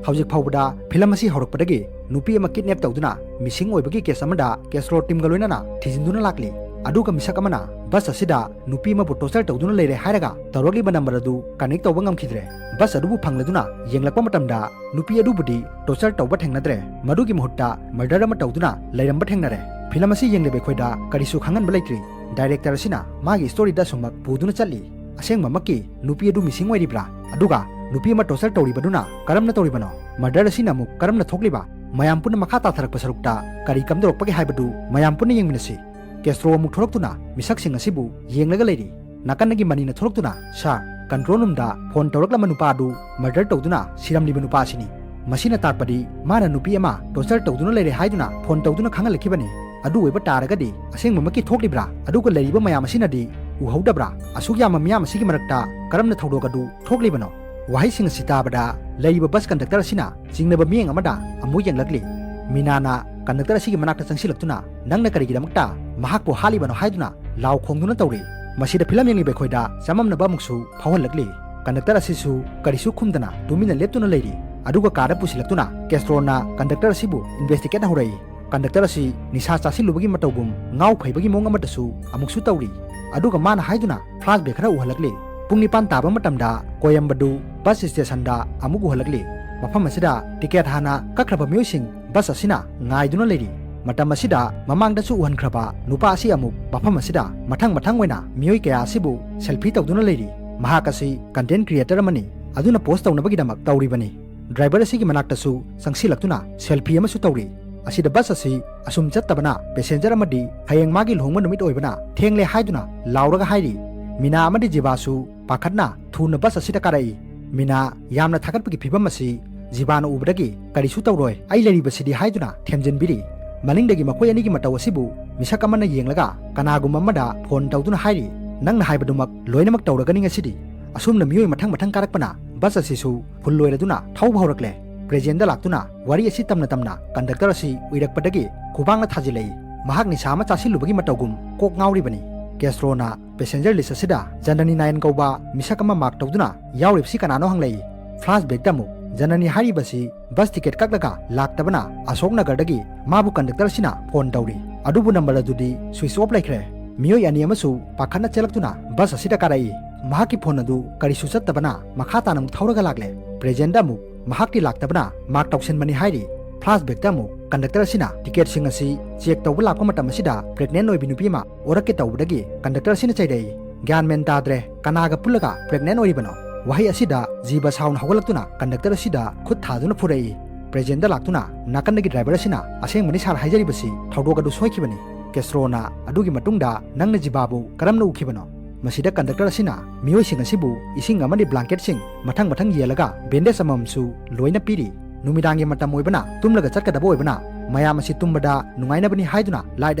ꯍꯧꯖꯤꯛ ꯐꯥꯎꯕꯗ film ꯑꯁꯤ ꯍꯧꯔꯛꯄꯗꯒꯤ ꯅꯨꯄꯤ ꯑꯃ kidnap ꯇꯧꯗꯨꯅ missing ꯑꯣꯏꯕꯒꯤ case ꯑꯃꯗ ꯀꯦꯁꯇ꯭ꯔꯣ teamꯒ ꯂꯣꯏꯅꯅ ꯊꯤꯖꯤꯟꯗꯨꯅ ꯂꯥꯛꯂꯤ꯫ ꯑꯗꯨꯒ ꯃꯤꯁꯛ ꯑꯃꯅ ꯕꯁ ꯑꯁꯤꯗ ꯅꯨꯄꯤ ꯑꯃꯕꯨ ꯇꯣꯔꯆꯔ ꯇꯧꯗꯨꯅ ꯂꯩꯔꯦ ꯍꯥꯏꯔꯒ ꯇꯧꯔꯛꯂꯤꯕ ꯅꯝꯕꯔ ꯑꯗꯨ ꯀꯅꯦꯛ ꯇꯧꯕ ꯉꯝꯈꯤꯗ꯭ꯔꯦ꯫ ꯕꯁ ꯑꯗꯨꯕꯨ ꯐꯪꯂꯗꯨꯅ ꯌꯦꯡꯂꯛꯄ ꯃꯇꯝꯗ ꯅꯨꯄꯤ ꯑꯗꯨꯕꯨꯗꯤ ꯇꯣꯔꯆꯔ ꯇꯧꯕ ꯊꯦꯡꯅꯗ꯭ꯔꯦ, ꯃꯗꯨꯒꯤ ꯃꯍꯨꯠꯇ ꯃꯔꯗꯔ ꯑꯃ ꯇꯧꯗꯨꯅ ꯂꯩꯔꯝꯕ ꯊꯦꯡꯅꯔꯦ꯫ ꯐꯤꯂꯝ ꯑꯁꯤ ꯌꯦꯡꯂꯤꯕ ꯑꯩꯈꯣꯏꯗ ꯀꯔꯤꯁꯨ ꯈꯪꯍꯟꯕ ꯂꯩꯇ꯭ꯔꯤ꯫ ꯗꯥꯏꯔꯦꯛꯇꯔ ꯑꯁꯤꯅ ꯃꯥꯒꯤ ꯁ꯭ꯇꯣꯔꯤꯗ ꯑꯁꯨꯝꯃꯛ ꯄꯨꯗꯨꯅ ꯆꯠꯂꯤ꯫ ꯑꯁꯦꯡꯕꯃꯛꯀꯤ ꯅꯨꯄꯤ ꯑꯗꯨ ꯃꯤꯁꯤꯡ ꯑꯣꯏꯔꯤꯕ꯭ꯔꯥ? ꯑꯗꯨꯒ ꯅꯨꯄꯤ ꯑꯃ ꯇꯣꯔꯆꯔ ꯇꯧꯔꯤꯕꯗꯨꯅ ꯀꯔꯝꯅ ꯇꯧꯔꯤꯕꯅꯣ? ꯃꯔꯗꯔ ꯑꯁꯤꯅ ꯑꯃꯨꯛ ꯀꯔꯝꯅ ꯊꯣꯛꯂꯤꯕ? ꯃꯌꯥꯝ ꯄꯨꯟꯅ ꯃꯈꯥ ꯇꯥꯊꯔꯛꯄ ꯁꯔꯨꯛꯇ ꯀꯔꯤ ꯀꯝꯗꯧꯔꯛꯄꯒꯦ ꯍꯥꯏꯕꯗꯨ ꯃꯌꯥꯝ ꯄꯨꯟꯅ ꯌꯦꯡꯃꯤꯟꯅꯁꯤ꯫ ꯀꯦꯁꯇ꯭ꯔꯣ ꯑꯃꯨꯛ ꯊꯣꯛꯂꯛꯇꯨꯅ ꯃꯤꯁꯛꯁꯤꯡ ꯑꯁꯤꯕꯨ ꯌꯦꯡꯂꯒ ꯂꯩꯔꯤ꯫ ꯅꯥꯀꯟꯗꯒꯤ ꯃꯅꯤꯅ ꯊꯣꯛꯂꯛꯇꯨꯅ, "ꯁꯥꯔ, ꯀꯟꯇ꯭ꯔꯣꯜ ꯔꯨꯝꯗ ꯐꯣꯟ ꯇꯧꯔꯛꯂꯝꯕ ꯅꯨꯄꯥ ꯑꯗꯨ ꯃꯔꯗꯔ ꯇꯧꯗꯨꯅ ꯁꯤꯔꯝꯂꯤꯕ ꯅꯨꯄꯥ ꯑꯁꯤꯅꯤ꯫ ꯃꯁꯤꯅ ꯇꯥꯛꯄꯗꯤ ꯃꯥꯅ ꯅꯨꯄꯤ ꯑꯃ ꯇꯣꯔꯆꯔ ꯇꯧꯗꯨꯅ ꯂꯩꯔꯦ ꯍꯥꯏꯗꯨꯅ ꯐꯣꯟ ꯇꯧꯗꯨꯅ ꯈꯪꯍꯜꯂꯛꯈꯤꯕꯅꯤ꯫ ꯑꯗꯨ ꯑꯣꯏꯕ ꯇꯥꯔꯒꯗꯤ ꯑꯁꯦꯡꯕꯃꯛꯀꯤ ꯊꯣꯛꯂꯤꯕ꯭ꯔꯥ? ꯑꯗꯨꯒ ꯂꯩꯔꯤꯕ ꯃꯌꯥꯝ ꯑꯁꯤꯅꯗꯤ ꯎꯍꯧꯗꯕ꯭ꯔꯥ? ꯑꯁꯨꯛ ꯌꯥꯝꯕ ꯃꯤꯌꯥꯝ ꯑꯁꯤꯒꯤ ꯃꯔꯛꯇ ꯀꯔꯝꯅ ꯊꯧꯗꯣꯛ ꯑꯗꯨ ꯊꯣꯛꯂꯤꯕꯅꯣ?" ꯋꯥꯍꯩꯁꯤꯡ ꯑꯁꯤ ꯇꯥꯕꯗ ꯂꯩꯔꯤꯕ ꯕꯁ ꯀꯟꯗꯛꯇꯔ ꯑꯁꯤꯅ ꯆꯤꯡꯅꯕ ꯃꯤꯠꯌꯦꯡ ꯑꯃꯗ ꯑꯃꯨꯛ ꯌꯦꯡꯂꯛꯂꯤ꯫ ꯃꯤꯅꯥꯅ ꯀꯟꯗꯛꯇꯔ ꯑꯁꯤꯒꯤ ꯃꯅꯥꯛꯇ ꯆꯪꯁꯤꯜꯂꯛꯇꯨꯅ, "ꯅꯪꯅ ꯀꯔꯤꯒꯤꯗꯃꯛꯇ ꯃꯍꯥꯛꯄꯨ ꯍꯥꯠꯂꯤꯕꯅꯣ?" ꯍꯥꯏꯗꯨꯅ ꯂꯥꯎ ꯈꯣꯡꯗꯨꯅ ꯇꯧꯔꯤ꯫ ꯃꯁꯤꯗ ꯐꯤꯂꯝ ꯌꯦꯡꯂꯤꯕ ꯑꯩꯈꯣꯏꯗ ꯆꯃꯝꯅꯕ ꯑꯃꯨꯛꯁꯨ ꯐꯥꯎꯍꯜꯂꯛꯂꯤ꯫ ꯀꯟꯗꯛꯇꯔ ꯑꯁꯤꯁꯨ ꯀꯔꯤꯁꯨ ꯈꯨꯝꯗꯅ ꯇꯨꯃꯤꯟꯅ ꯂꯦꯞꯇꯨꯅ ꯂꯩꯔꯤ꯫ ꯑꯗꯨꯒ ꯀꯥꯗ ꯄꯨꯁꯤꯜꯂꯛꯇꯨꯅ ꯀꯦꯁꯇ꯭ꯔꯣꯅ ꯀꯟꯗꯛꯇꯔ ꯑꯁꯤꯕꯨ ꯏꯟꯚꯦꯁꯇꯤꯒꯦꯠ ꯍꯧꯔꯛꯏ꯫ ꯀꯟꯗꯛꯇꯔ ꯑꯁꯤ ꯅꯤꯁꯥ ꯆꯥꯁꯤꯜꯂꯨꯕꯒꯤ ꯃꯇꯧꯒꯨꯝ ꯉꯥꯎ ꯐꯩꯕꯒꯤ ꯃꯑꯣꯡ ꯑꯃꯗꯁꯨ ꯑꯃꯨꯛꯁꯨ ꯇꯧꯔꯤ꯫ ꯑꯗꯨꯒ ꯃꯥꯅ ꯍꯥꯏꯗꯨꯅ ꯐ꯭ꯂꯥꯁꯕꯦꯛ ꯈꯔ ꯎꯍꯜꯂꯛꯂꯤ꯫ ꯄꯨꯡ ꯅꯤꯄꯥꯟ ꯇꯥꯕ ꯃꯇꯝꯗ ꯀꯣꯌꯝꯕꯗꯨ ꯕꯁ ꯁ꯭ꯇꯦꯁꯟꯗ ꯑꯃꯨꯛ ꯎꯍꯜꯂꯛꯂꯤ꯫ ꯃꯐꯝ ꯑꯁꯤꯗ ꯇꯤꯀꯦꯠ ꯍꯥꯟꯅ ꯀꯛꯈ꯭ꯔꯕ ꯃꯤꯑꯣꯏꯁꯤꯡ ꯕꯁ ꯑꯁꯤꯅ ꯉꯥꯏꯗꯨꯅ ꯂꯩꯔꯤ꯫ ꯃꯇꯝ ꯑꯁꯤꯗ ꯃꯃꯥꯡꯗꯁꯨ ꯎꯍꯟꯈ꯭ꯔꯕ ꯅꯨꯄꯥ ꯑꯁꯤ ꯑꯃꯨꯛ ꯃꯐꯝ ꯑꯁꯤꯗ ꯃꯊꯪ ꯃꯊꯪ ꯑꯣꯏꯅ ꯃꯤꯑꯣꯏ ꯀꯌꯥ ꯑꯁꯤꯕꯨ ꯁꯦꯜꯐꯤ ꯇꯧꯗꯨꯅ ꯂꯩꯔꯤ꯫ ꯃꯍꯥꯛ ꯑꯁꯤ ꯀꯟꯇꯦꯟ ꯀ꯭ꯔꯤꯌꯦꯇꯔ ꯑꯃꯅꯤ, ꯑꯗꯨꯅ ꯄꯣꯁ ꯇꯧꯅꯕꯒꯤꯗꯃꯛ ꯇꯧꯔꯤꯕꯅꯤ꯫ ꯗ꯭ꯔꯥꯏꯚꯔ ꯑꯁꯤꯒꯤ ꯃꯅꯥꯛꯇꯁꯨ ꯆꯪꯁꯤꯜꯂꯛꯇꯨꯅ ꯁꯦꯜꯐꯤ ꯑꯃꯁꯨ ꯇꯧꯔꯤ꯫ ꯑꯁꯤꯗ ꯕꯁ ꯑꯁꯤ ꯑꯁꯨꯝ ꯆꯠꯇꯕꯅ ꯄꯦꯁꯦꯟꯖꯔ ꯑꯃꯗꯤ ꯍꯌꯦꯡ ꯃꯥꯒꯤ ꯂꯨꯍꯣꯡꯕ ꯅꯨꯃꯤꯠ ꯑꯣꯏꯕꯅ ꯊꯦꯡꯂꯦ ꯍꯥꯏꯗꯨꯅ ꯂꯥꯎꯔꯒ ꯍꯥꯏꯔꯤ꯫ ꯃꯤꯅꯥ ꯑꯃꯗꯤ ꯖꯤꯕꯥꯁꯨ ꯄꯥꯈꯠꯅ ꯊꯨꯅ ꯕꯁ ꯑꯁꯤꯗ ꯀꯥꯔꯛꯏ꯫ ꯃꯤꯅꯥ ꯌꯥꯝꯅ ꯊꯥꯒꯠꯄꯒꯤ ꯐꯤꯚꯝ ꯑꯁꯤ ꯖꯤꯕꯥꯅ ꯎꯕꯗꯒꯤ, "ꯀꯔꯤꯁꯨ ꯇꯧꯔꯣꯏ, ꯑꯩ ꯂꯩꯔꯤꯕꯁꯤꯗꯤ" ꯍꯥꯏꯗꯨꯅ ꯊꯦꯝꯖꯤꯟꯕꯤꯔꯤ꯫ ꯃꯅꯤꯡꯗꯒꯤ ꯃꯈꯣꯏ ꯑꯅꯤꯒꯤ ꯃꯇꯧ ꯑꯁꯤꯕꯨ ꯃꯤꯁꯛ ꯑꯃꯅ ꯌꯦꯡꯂꯒ ꯀꯅꯥꯒꯨꯝꯕ ꯑꯃꯗ ꯐꯣꯟ ꯇꯧꯗꯨꯅ ꯍꯥꯏꯔꯤ, "ꯅꯪꯅ ꯍꯥꯏꯕꯗꯨꯃꯛ ꯂꯣꯏꯅꯃꯛ ꯇꯧꯔꯒꯅꯤ ꯉꯁꯤꯗꯤ"꯫ ꯑꯁꯨꯝꯅ ꯃꯤꯑꯣꯏ ꯃꯊꯪ ꯃꯊꯪ ꯀꯥꯔꯛꯄꯅ ꯕꯁ ꯑꯁꯤꯁꯨ ꯐꯨꯜ ꯂꯣꯏꯔꯗꯨꯅ ꯊꯧꯕ ꯍꯧꯔꯛꯂꯦ꯫ ꯄ꯭ꯔꯦꯖꯦꯟꯗ ꯂꯥꯛꯇꯨꯅ ꯋꯥꯔꯤ ꯑꯁꯤ ꯇꯝꯅ ꯇꯝꯅ ꯀꯟꯗꯛꯇꯔ ꯑꯁꯤ ꯎꯏꯔꯛꯄꯗꯒꯤ ꯈꯨꯕꯥꯡꯅ ꯊꯥꯖꯤꯜꯂꯛꯏ꯫ ꯃꯍꯥꯛ ꯅꯤꯁꯥ ꯑꯃ ꯆꯥꯁꯤꯜꯂꯨꯕꯒꯤ ꯃꯇꯧꯒꯨꯝ ꯀꯣꯛ ꯉꯥꯎꯔꯤꯕꯅꯤ꯫ ꯀꯦꯁꯇ꯭ꯔꯣꯅ ꯄꯦꯁꯦꯟꯖꯔ ꯂꯤꯁ ꯑꯁꯤꯗ ꯖꯅꯅꯤ ꯅꯥꯌꯟ ꯀꯧꯕ ꯃꯤꯁꯛ ꯑꯃ ꯃꯥꯔꯛ ꯇꯧꯗꯨꯅ ꯌꯥꯎꯔꯤꯕꯁꯤ ꯀꯅꯥꯅꯣ ꯍꯪꯂꯛꯏ꯫ ꯐ꯭ꯂꯥꯁꯕꯦꯛꯇ ꯑꯃꯨꯛ ꯖꯅꯅꯤ ꯍꯥꯏꯔꯤꯕꯁꯤ ꯕꯁ ꯇꯤꯀꯦꯠ ꯀꯛꯂꯒ ꯂꯥꯛꯇꯕꯅ ꯑꯁꯣꯛ ꯅꯒꯔꯗꯒꯤ ꯃꯥꯕꯨ ꯀꯟꯗꯛꯇꯔ ꯑꯁꯤꯅ ꯐꯣꯟ ꯇꯧꯔꯤ꯫ ꯑꯗꯨꯕꯨ ꯅꯝꯕꯔ ꯑꯗꯨꯗꯤ ꯁ꯭ꯋꯤꯆ ꯑꯣꯐ ꯂꯩꯈ꯭ꯔꯦ꯫ ꯃꯤꯑꯣꯏ ꯑꯅꯤ ꯑꯃꯁꯨ ꯄꯥꯈꯠꯅ ꯆꯦꯜꯂꯛꯇꯨꯅ ꯕꯁ ꯑꯁꯤꯗ ꯀꯥꯔꯛꯏ꯫ ꯃꯍꯥꯛꯀꯤ ꯐꯣꯟ ꯑꯗꯨ ꯀꯔꯤꯁꯨ ꯆꯠꯇꯕꯅ ꯃꯈꯥ ꯇꯥꯅ ꯑꯃꯨꯛ ꯊꯧꯔꯒ ꯂꯥꯛꯂꯦ꯫ ꯄ꯭ꯔꯦꯖꯦꯟꯗ ꯑꯃꯨꯛ ꯃꯍꯥꯛꯇꯤ ꯂꯥꯛꯇꯕꯅ ꯃꯥꯔꯛ ꯇꯧꯁꯤꯟꯕꯅꯤ ꯍꯥꯏꯔꯤ꯫ ꯐ꯭ꯂꯥꯁꯕꯦꯛꯇ ꯑꯃꯨꯛ ꯀꯟꯗꯛꯇꯔ ꯑꯁꯤꯅ ꯇꯤꯀꯦꯠꯁꯤꯡ ꯑꯁꯤ ꯆꯦꯛ ꯇꯧꯕ ꯂꯥꯛꯄ ꯃꯇꯝ ꯑꯁꯤꯗ ꯄ꯭ꯔꯦꯒꯅꯦꯟ ꯑꯣꯏꯕꯤ ꯅꯨꯄꯤ ꯑꯃ ꯑꯣꯔꯛꯀꯦ ꯇꯧꯕꯗꯒꯤ ꯀꯟꯗꯛꯇꯔ ꯑꯁꯤꯅ ꯆꯩꯔꯛꯏ꯫ ꯒ꯭ꯌꯥꯟ ꯃꯦꯟ ꯇꯥꯗ꯭ꯔꯦ, ꯀꯅꯥꯒ ꯄꯨꯜꯂꯒ ꯄ꯭ꯔꯦꯒꯅꯦꯟ ꯑꯣꯏꯔꯤꯕꯅꯣ? ꯋꯥꯍꯩ ꯑꯁꯤꯗ ꯖꯤꯕ ꯁꯥꯎꯅ ꯍꯧꯒꯠꯂꯛꯇꯨꯅ ꯀꯟꯗꯛꯇꯔ ꯑꯁꯤꯗ ꯈꯨꯠ ꯊꯥꯗꯨꯅ ꯐꯨꯔꯛꯏ꯫ ꯄ꯭ꯔꯦꯖꯦꯟꯗ ꯂꯥꯛꯇꯨꯅ ꯅꯥꯀꯟꯗꯒꯤ ꯗ꯭ꯔꯥꯏꯚꯔ ꯑꯁꯤꯅ ꯑꯁꯦꯡꯕꯅꯤ ꯁꯥꯔ ꯍꯥꯏꯖꯔꯤꯕꯁꯤ, ꯊꯧꯗꯣꯛ ꯑꯗꯨ ꯁꯣꯏꯈꯤꯕꯅꯤ꯫ ꯀꯦꯁ꯭ꯇ꯭ꯔꯣꯅ ꯑꯗꯨꯒꯤ ꯃꯇꯨꯡꯗ ꯅꯪꯅ ꯖꯤꯕꯥꯕꯨ ꯀꯔꯝꯅ ꯎꯈꯤꯕꯅꯣ? ꯃꯁꯤꯗ ꯀꯟꯗꯛꯇꯔ ꯑꯁꯤꯅ ꯃꯤꯑꯣꯏꯁꯤꯡ ꯑꯁꯤꯕꯨ ꯏꯁꯤꯡ ꯑꯃꯗꯤ ꯕ꯭ꯂꯥꯡꯀꯦꯠꯁꯤꯡ ꯃꯊꯪ ꯃꯊꯪ ꯌꯦꯜꯂꯒ ꯕꯦꯟꯗꯦꯖ ꯑꯃꯃꯝꯁꯨ ꯂꯣꯏꯅ ꯄꯤꯔꯤ꯫ ꯅꯨꯃꯤꯗꯥꯡꯒꯤ ꯃꯇꯝ ꯑꯣꯏꯕꯅ ꯇꯨꯝꯂꯒ ꯆꯠꯀꯗꯕ ꯑꯣꯏꯕꯅ ꯃꯌꯥꯝ ꯑꯁꯤ ꯇꯨꯝꯕꯗ ꯅꯨꯡꯉꯥꯏꯅꯕꯅꯤ ꯍꯥꯏꯗꯨꯅ ꯂꯥꯏꯠ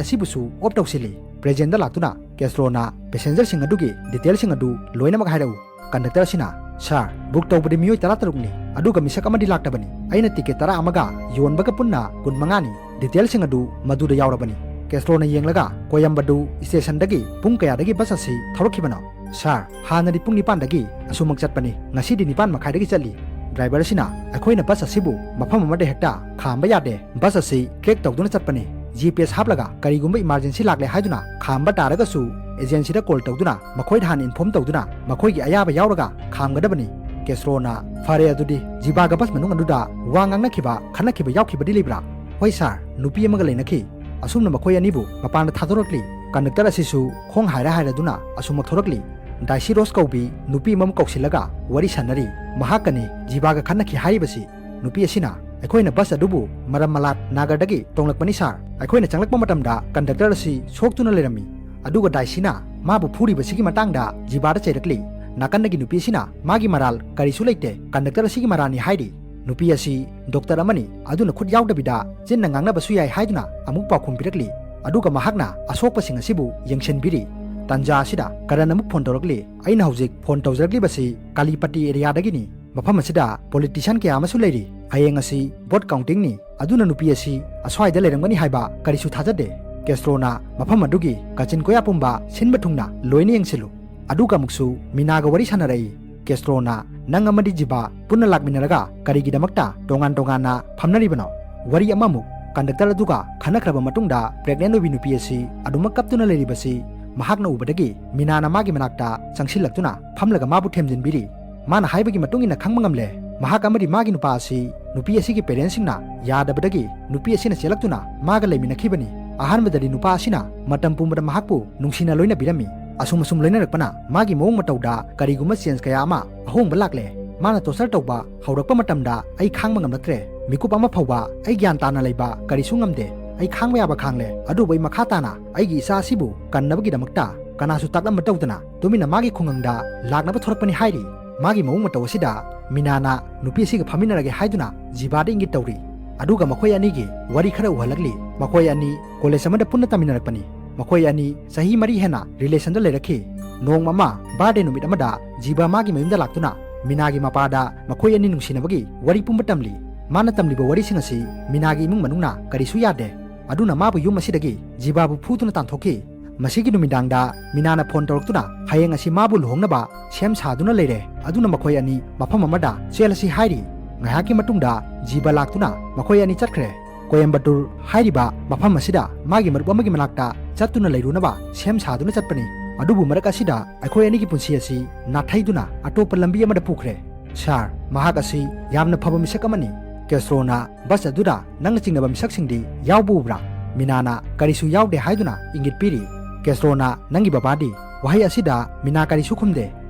ꯑꯁꯤꯕꯨꯁꯨ ꯑꯣꯐ ꯇꯧꯁꯤꯜꯂꯤ꯫ ꯄ꯭ꯔꯦꯖꯦꯟꯗ ꯂꯥꯛꯇꯨꯅ ꯀꯦꯁ꯭ꯇ꯭ꯔꯣꯅ ꯄꯦꯁꯦꯟꯖꯔꯁꯤꯡ ꯑꯗꯨꯒꯤ ꯗꯤꯇꯦꯜꯁꯤꯡ ꯑꯗꯨ ꯂꯣꯏꯅꯃꯛ ꯍꯥꯏꯔꯛꯎ꯫ ꯀꯟꯗꯛꯇꯔ ꯑꯁꯤꯅ, "ꯁꯥꯔ, ꯕꯨꯛ ꯇꯧꯕꯗꯤ ꯃꯤꯑꯣꯏ ꯇꯔꯥꯇꯔꯨꯛꯅꯤ, ꯑꯗꯨꯒ ꯃꯤꯁꯛ ꯑꯃꯗꯤ ꯂꯥꯛꯇꯕꯅꯤ꯫ ꯑꯩꯅ ꯇꯤꯀꯦꯠ ꯇꯔꯥ ꯑꯃꯒ ꯌꯣꯟꯕꯒ ꯄꯨꯟꯅ ꯀꯨꯟꯃꯉꯥꯅꯤ꯫ ꯗꯤꯇꯦꯜꯁꯤꯡ ꯑꯗꯨ ꯃꯗꯨꯗ ꯌꯥꯎꯔꯕꯅꯤ꯫" ꯀꯦꯁ꯭ꯇ꯭ꯔꯣꯅ ꯌꯦꯡꯂꯒ, "ꯀꯣꯌꯝꯕꯗꯨ ꯁ꯭ꯇꯦꯁꯟꯗꯒꯤ ꯄꯨꯡ ꯀꯌꯥꯗꯒꯤ ꯕꯁ ꯑꯁꯤ ꯊꯧꯔꯛꯈꯤꯕꯅꯣ?" "ꯁꯥꯔ, ꯍꯥꯟꯅꯗꯤ ꯄꯨꯡ ꯅꯤꯄꯥꯟꯗꯒꯤ ꯑꯁꯨꯃꯛ ꯆꯠꯄꯅꯤ, ꯉꯁꯤꯗꯤ ꯅꯤꯄꯥꯟ ꯃꯈꯥꯏꯗꯒꯤ ꯆꯠꯂꯤ꯫" ꯗ꯭ꯔꯥꯏꯚꯔ ꯑꯁꯤꯅ, "ꯑꯩꯈꯣꯏꯅ ꯕꯁ ꯑꯁꯤꯕꯨ ꯃꯐꯝ ꯑꯃꯗ ꯍꯦꯛꯇ ꯈꯥꯝꯕ ꯌꯥꯗꯦ꯫ ꯕꯁ ꯑꯁꯤ ꯇ꯭ꯔꯦꯛ ꯇꯧꯗꯨꯅ ꯆꯠꯄꯅꯤ꯫ ꯖꯤ ꯄꯤ ꯑꯦꯁ ꯍꯥꯞꯂꯒ ꯀꯔꯤꯒꯨꯝꯕ ꯏꯃꯥꯔꯖꯦꯟꯁꯤ ꯂꯥꯛꯂꯦ ꯍꯥꯏꯗꯨꯅ ꯈꯥꯝꯕ ꯇꯥꯔꯒꯁꯨ ꯑꯦꯖꯦꯟꯁꯤꯗ ꯀꯣꯜ ꯇꯧꯗꯨꯅ ꯃꯈꯣꯏꯗ ꯍꯥꯟꯅ ꯏꯟꯐꯣꯔꯝ ꯇꯧꯗꯨꯅ ꯃꯈꯣꯏꯒꯤ ꯑꯌꯥꯕ ꯌꯥꯎꯔꯒ ꯈꯥꯝꯒꯗꯕꯅꯤ꯫" ꯀꯦꯁ꯭ꯇ꯭ꯔꯣꯅ, "ꯐꯔꯦ ꯑꯗꯨꯗꯤ, ꯖꯤꯕꯥꯒ ꯕꯁ ꯃꯅꯨꯡ ꯑꯗꯨꯗ ꯋꯥ ꯉꯥꯡꯅꯈꯤꯕ, ꯈꯠꯅꯈꯤꯕ ꯌꯥꯎꯈꯤꯕꯗꯤ ꯂꯩꯕ꯭ꯔꯥ?" "ꯍꯣꯏ ꯁꯥꯔ, ꯅꯨꯄꯤ ꯑꯃꯒ ꯂꯩꯅꯈꯤ꯫ ꯑꯁꯨꯝꯅ ꯃꯈꯣꯏ ꯑꯅꯤꯕꯨ ꯃꯄꯥꯟꯗ ꯊꯥꯗꯣꯔꯛꯂꯤ꯫ ꯀꯟꯗꯛꯇꯔ ꯑꯁꯤꯁꯨ ꯈꯣꯡ ꯍꯥꯏꯔ ꯍꯥꯏꯔꯗꯨꯅ ꯑꯁꯨꯝꯃꯛ ꯊꯣꯔꯛꯂꯤ꯫" ꯗꯥꯏꯁꯤ ꯔꯣꯁ ꯀꯧꯕꯤ ꯅꯨꯄꯤ ꯑꯃꯃꯨꯛ ꯀꯧꯁꯤꯜꯂꯒ ꯋꯥꯔꯤ ꯁꯥꯟꯅꯔꯤ꯫ ꯃꯍꯥꯛꯀꯅꯤ ꯖꯤꯕꯥꯒ ꯈꯠꯅꯈꯤ ꯍꯥꯏꯔꯤꯕꯁꯤ꯫ ꯅꯨꯄꯤ ꯑꯁꯤꯅ, "ꯑꯩꯈꯣꯏꯅ ꯕꯁ ꯑꯗꯨꯕꯨ ꯃꯔꯝ ꯃꯂꯥꯠ ꯅꯥꯒꯔꯗꯒꯤ ꯇꯣꯡꯂꯛꯄꯅꯤ ꯁꯥꯔ꯫ ꯑꯩꯈꯣꯏꯅ ꯆꯪꯂꯛꯄ ꯃꯇꯝꯗ ꯀꯟꯗꯛꯇꯔ ꯑꯁꯤ ꯁꯣꯛꯇꯨꯅ ꯂꯩꯔꯝꯃꯤ꯫ ꯑꯗꯨꯒ ꯗꯥꯏꯁꯤꯅ ꯃꯥꯕꯨ ꯐꯨꯔꯤꯕꯁꯤꯒꯤ ꯃꯇꯥꯡꯗ ꯖꯤꯕꯥꯗ ꯆꯩꯔꯛꯂꯤ꯫ ꯅꯥꯀꯟꯗꯒꯤ ꯅꯨꯄꯤ ꯑꯁꯤꯅ ꯃꯥꯒꯤ ꯃꯔꯥꯜ ꯀꯔꯤꯁꯨ ꯂꯩꯇꯦ, ꯀꯟꯗꯛꯇꯔ ꯑꯁꯤꯒꯤ ꯃꯔꯥꯜꯅꯤ" ꯍꯥꯏꯔꯤ꯫ ꯅꯨꯄꯤ ꯑꯁꯤ ꯗꯣꯛꯇꯔ ꯑꯃꯅꯤ, ꯑꯗꯨꯅ ꯈꯨꯠ ꯌꯥꯎꯗꯕꯤꯗ ꯆꯤꯟꯅ ꯉꯥꯡꯅꯕꯁꯨ ꯌꯥꯏ ꯍꯥꯏꯗꯨꯅ ꯑꯃꯨꯛ ꯄꯥꯎꯈꯨꯝ ꯄꯤꯔꯛꯂꯤ꯫ ꯑꯗꯨꯒ ꯃꯍꯥꯛꯅ ꯑꯁꯣꯛꯄꯁꯤꯡ ꯑꯁꯤꯕꯨ ꯌꯦꯡꯁꯤꯟꯕꯤꯔꯤ꯫ ꯇꯟꯖꯥ ꯑꯁꯤꯗ ꯀꯔꯟ ꯑꯃꯨꯛ ꯐꯣꯟ ꯇꯧꯔꯛꯂꯤ꯫ "ꯑꯩꯅ ꯍꯧꯖꯤꯛ ꯐꯣꯟ ꯇꯧꯖꯔꯛꯂꯤꯕꯁꯤ ꯀꯥꯂꯤꯄꯇꯤ ꯑꯦꯔꯤꯌꯥꯗꯒꯤꯅꯤ꯫ ꯃꯐꯝ ꯑꯁꯤꯗ ꯄꯣꯂꯤꯇꯤꯁꯤꯌꯥꯟ ꯀꯌꯥ ꯑꯃꯁꯨ ꯂꯩꯔꯤ꯫ ꯍꯌꯦꯡ ꯑꯁꯤ ꯚꯣꯠ ꯀꯥꯎꯟꯇꯤꯡꯅꯤ, ꯑꯗꯨꯅ ꯅꯨꯄꯤ ꯑꯁꯤ ꯑꯁ꯭ꯋꯥꯏꯗ ꯂꯩꯔꯝꯒꯅꯤ ꯍꯥꯏꯕ ꯀꯔꯤꯁꯨ ꯊꯥꯖꯗꯦ꯫ ꯀꯦꯁ꯭ꯇ꯭ꯔꯣꯅ ꯃꯐꯝ ꯑꯗꯨꯒꯤ ꯀꯥꯆꯤꯟ ꯀꯣꯌꯥ ꯄꯨꯝꯕ ꯁꯤꯟꯕ ꯊꯨꯡꯅ ꯂꯣꯏꯅ ꯌꯦꯡꯁꯤꯜꯂꯨ꯫ ꯑꯗꯨꯒ ꯑꯃꯨꯛꯁꯨ ꯃꯤꯅꯥꯒ ꯋꯥꯔꯤ ꯁꯥꯟꯅꯔꯛꯏ꯫ ꯀꯦꯁ꯭ꯇ꯭ꯔꯣꯅ, "ꯅꯪ ꯑꯃꯗꯤ ꯖꯤꯕꯥ ꯄꯨꯟꯅ ꯂꯥꯛꯃꯤꯟꯅꯔꯒ ꯀꯔꯤꯒꯤꯗꯃꯛꯇ ꯇꯣꯉꯥꯟ ꯇꯣꯉꯥꯟꯅ ꯐꯝꯅꯔꯤꯕꯅꯣ?" ꯋꯥꯔꯤ ꯑꯃꯃꯨꯛ ꯀꯟꯗꯛꯇꯔ ꯑꯗꯨꯒ ꯈꯟꯅꯈ꯭ꯔꯕ ꯃꯇꯨꯡꯗ pregnant ꯑꯣꯏꯕꯤ ꯅꯨꯄꯤ ꯑꯁꯤ ꯑꯗꯨꯃꯛ ꯀꯞꯇꯨꯅ ꯂꯩꯔꯤꯕꯁꯤ ꯃꯍꯥꯛꯅ ꯎꯕꯗꯒꯤ ꯃꯤꯅꯥꯅ ꯃꯥꯒꯤ ꯃꯅꯥꯛꯇ ꯆꯪꯁꯤꯜꯂꯛꯇꯨꯅ ꯐꯝꯂꯒ ꯃꯥꯕꯨ ꯊꯦꯝꯖꯤꯟꯕꯤꯔꯤ꯫ ꯃꯥꯅ ꯍꯥꯏꯕꯒꯤ ꯃꯇꯨꯡ ꯏꯟꯅ ꯈꯪꯕ ꯉꯝꯂꯦ, ꯃꯍꯥꯛ ꯑꯃꯗꯤ ꯃꯥꯒꯤ ꯅꯨꯄꯥ ꯑꯁꯤ ꯅꯨꯄꯤ ꯑꯁꯤꯒꯤ parentꯁꯤꯡꯅ ꯌꯥꯗꯕꯗꯒꯤ ꯅꯨꯄꯤ ꯑꯁꯤꯅ ꯆꯦꯜꯂꯛꯇꯨꯅ ꯃꯥꯒ ꯂꯩꯃꯤꯟꯅꯈꯤꯕꯅꯤ꯫ ꯑꯍꯥꯟꯕꯗꯗꯤ ꯅꯨꯄꯥ ꯑꯁꯤꯅ ꯃꯇꯝ ꯄꯨꯝꯕꯗ ꯃꯍꯥꯛꯄꯨ ꯅꯨꯡꯁꯤꯅ ꯂꯣꯏꯅꯕꯤꯔꯝꯃꯤ꯫ ꯑꯁꯨꯝ ꯑꯁꯨꯝ ꯂꯣꯏꯅꯔꯛꯄꯅ ꯃꯥꯒꯤ ꯃꯑꯣꯡ ꯃꯇꯧꯗ ꯀꯔꯤꯒꯨꯝꯕ change ꯀꯌꯥ ꯑꯃ ꯑꯍꯣꯡꯕ ꯂꯥꯛꯂꯦ꯫ ꯃꯥꯅ torture ꯇꯧꯕ ꯍꯧꯔꯛꯄ ꯃꯇꯝꯗ ꯑꯩ ꯈꯥꯡꯕ ꯉꯝꯂꯛꯇ꯭ꯔꯦ꯫ ꯃꯤꯀꯨꯞ ꯑꯃ ꯐꯥꯎꯕ ꯑꯩ ꯒ꯭ꯌꯥꯟ ꯇꯥꯅ ꯂꯩꯕ ꯀꯔꯤꯁꯨ ꯉꯝꯗꯦ꯫ ꯑꯩ ꯈꯥꯡꯕ ꯌꯥꯕ ꯈꯥꯡꯂꯦ, ꯑꯗꯨꯕꯨ ꯑꯩ ꯃꯈꯥ ꯇꯥꯅ ꯑꯩꯒꯤ ꯏꯆꯥ ꯑꯁꯤꯕꯨ ꯀꯟꯅꯕꯒꯤꯗꯃꯛꯇ ꯀꯅꯥꯁꯨ ꯇꯥꯛꯂꯝꯕ ꯇꯧꯗꯅ ꯇꯨꯃꯤꯟꯅ ꯃꯥꯒꯤ ꯈꯨꯡꯒꯪꯗ ꯂꯥꯛꯅꯕ ꯊꯣꯔꯛꯄꯅꯤ ꯍꯥꯏꯔꯤ꯫ ꯃꯥꯒꯤ ꯃꯑꯣꯡ ꯃꯇꯧ ꯑꯁꯤꯗ ꯃꯤꯅꯥꯅ ꯅꯨꯄꯤ ꯑꯁꯤꯒ ꯐꯝꯃꯤꯟꯅꯔꯒꯦ ꯍꯥꯏꯗꯨꯅ ꯖꯤꯕꯥꯗ ꯏꯪꯒꯤꯠ ꯇꯧꯔꯤ꯫ ꯑꯗꯨꯒ ꯃꯈꯣꯏ ꯑꯅꯤꯒꯤ ꯋꯥꯔꯤ ꯈꯔ ꯎꯍꯜꯂꯛꯂꯤ꯫ ꯃꯈꯣꯏ ꯑꯅꯤ college ꯑꯃꯗ ꯄꯨꯟꯅ ꯇꯝꯃꯤꯟꯅꯔꯛꯄꯅꯤ꯫ ꯃꯈꯣꯏ ꯑꯅꯤ ꯆꯍꯤ ꯃꯔꯤ ꯍꯦꯟꯅ relationꯗ ꯂꯩꯔꯛꯈꯤ꯫ ꯅꯣꯡꯃ ꯑꯃ birthday ꯅꯨꯃꯤꯠ ꯑꯃꯗ ꯖꯤꯕꯥ ꯃꯥꯒꯤ ꯃꯌꯨꯝꯗ ꯂꯥꯛꯇꯨꯅ ꯃꯤꯅꯥꯒꯤ ꯃꯄꯥꯗ ꯃꯈꯣꯏ ꯑꯅꯤ ꯅꯨꯡꯁꯤꯅꯕꯒꯤ ꯋꯥꯔꯤ ꯄꯨꯝꯕ ꯇꯝꯂꯤ꯫ ꯃꯥꯅ ꯇꯝꯂꯤꯕ ꯋꯥꯔꯤꯁꯤꯡ ꯑꯁꯤ ꯃꯤꯅꯥꯒꯤ ꯏꯃꯨꯡ ꯃꯅꯨꯡꯅ ꯀꯔꯤꯁꯨ ꯌꯥꯗꯦ꯫ ꯑꯗꯨꯅ ꯃꯥꯕꯨ ꯌꯨꯝ ꯑꯁꯤꯗꯒꯤ ꯖꯤꯕꯥꯕꯨ ꯐꯨꯗꯨꯅ ꯇꯥꯟꯊꯣꯛꯈꯤ꯫ ꯃꯁꯤꯒꯤ ꯅꯨꯃꯤꯗꯥꯡꯗ ꯃꯤꯅꯥꯅ phone ꯇꯧꯔꯛꯇꯨꯅ ꯍꯌꯦꯡ ꯑꯁꯤ ꯃꯥꯕꯨ ꯂꯨꯍꯣꯡꯅꯕ ꯁꯦꯝ ꯁꯥꯗꯨꯅ ꯂꯩꯔꯦ꯫ ꯑꯗꯨꯅ ꯃꯈꯣꯏ ꯑꯅꯤ ꯃꯐꯝ ꯑꯃꯗ ꯆꯦꯜꯂꯁꯤ ꯍꯥꯏꯔꯤ꯫ ꯉꯥꯏꯍꯥꯛꯀꯤ ꯃꯇꯨꯡꯗ ꯖꯤꯕꯥ ꯂꯥꯛꯇꯨꯅ ꯃꯈꯣꯏ ꯑꯅꯤ ꯆꯠꯈ꯭ꯔꯦ꯫ ꯀꯣꯌꯝꯕꯇꯨꯔ ꯍꯥꯏꯔꯤꯕ ꯃꯐꯝ ꯑꯁꯤꯗ ꯃꯥꯒꯤ ꯃꯔꯨꯞ ꯑꯃꯒꯤ ꯃꯅꯥꯛꯇ ꯆꯠꯇꯨꯅ ꯂꯩꯔꯨꯅꯕ ꯁꯦꯝ ꯁꯥꯗꯨꯅ ꯆꯠꯄꯅꯤ꯫ ꯑꯗꯨꯕꯨ ꯃꯔꯛ ꯑꯁꯤꯗ ꯑꯩꯈꯣꯏ ꯑꯅꯤꯒꯤ ꯄꯨꯟꯁꯤ ꯑꯁꯤ ꯅꯥꯊꯩꯗꯨꯅ ꯑꯇꯣꯞꯄ ꯂꯝꯕꯤ ꯑꯃꯗ ꯄꯨꯈ꯭ꯔꯦ꯫ Sir, ꯃꯍꯥꯛ ꯑꯁꯤ ꯌꯥꯝꯅ ꯐꯕ ꯃꯤꯁꯛ ꯑꯃꯅꯤ꯫ ꯀꯦꯁꯇ꯭ꯔꯣꯅ bus ꯑꯗꯨꯗ ꯅꯪꯅ ꯆꯤꯡꯅꯕ ꯃꯤꯁꯛꯁꯤꯡꯗꯤ ꯌꯥꯎꯕ ꯎꯕ꯭ꯔꯥ? ꯃꯤꯅꯥꯅ ꯀꯔꯤꯁꯨ ꯌꯥꯎꯗꯦ ꯍꯥꯏꯗꯨꯅ ꯏꯪꯒꯤꯠ ꯄꯤꯔꯤ꯫ ꯀꯦꯁꯇ꯭ꯔꯣꯅ ꯅꯪꯒꯤ ꯕꯕꯥꯗꯤ? ꯋꯥꯍꯩ ꯑꯁꯤꯗ ꯃꯤꯅꯥ ꯀꯔꯤꯁꯨ ꯈꯨꯝꯗꯦ꯫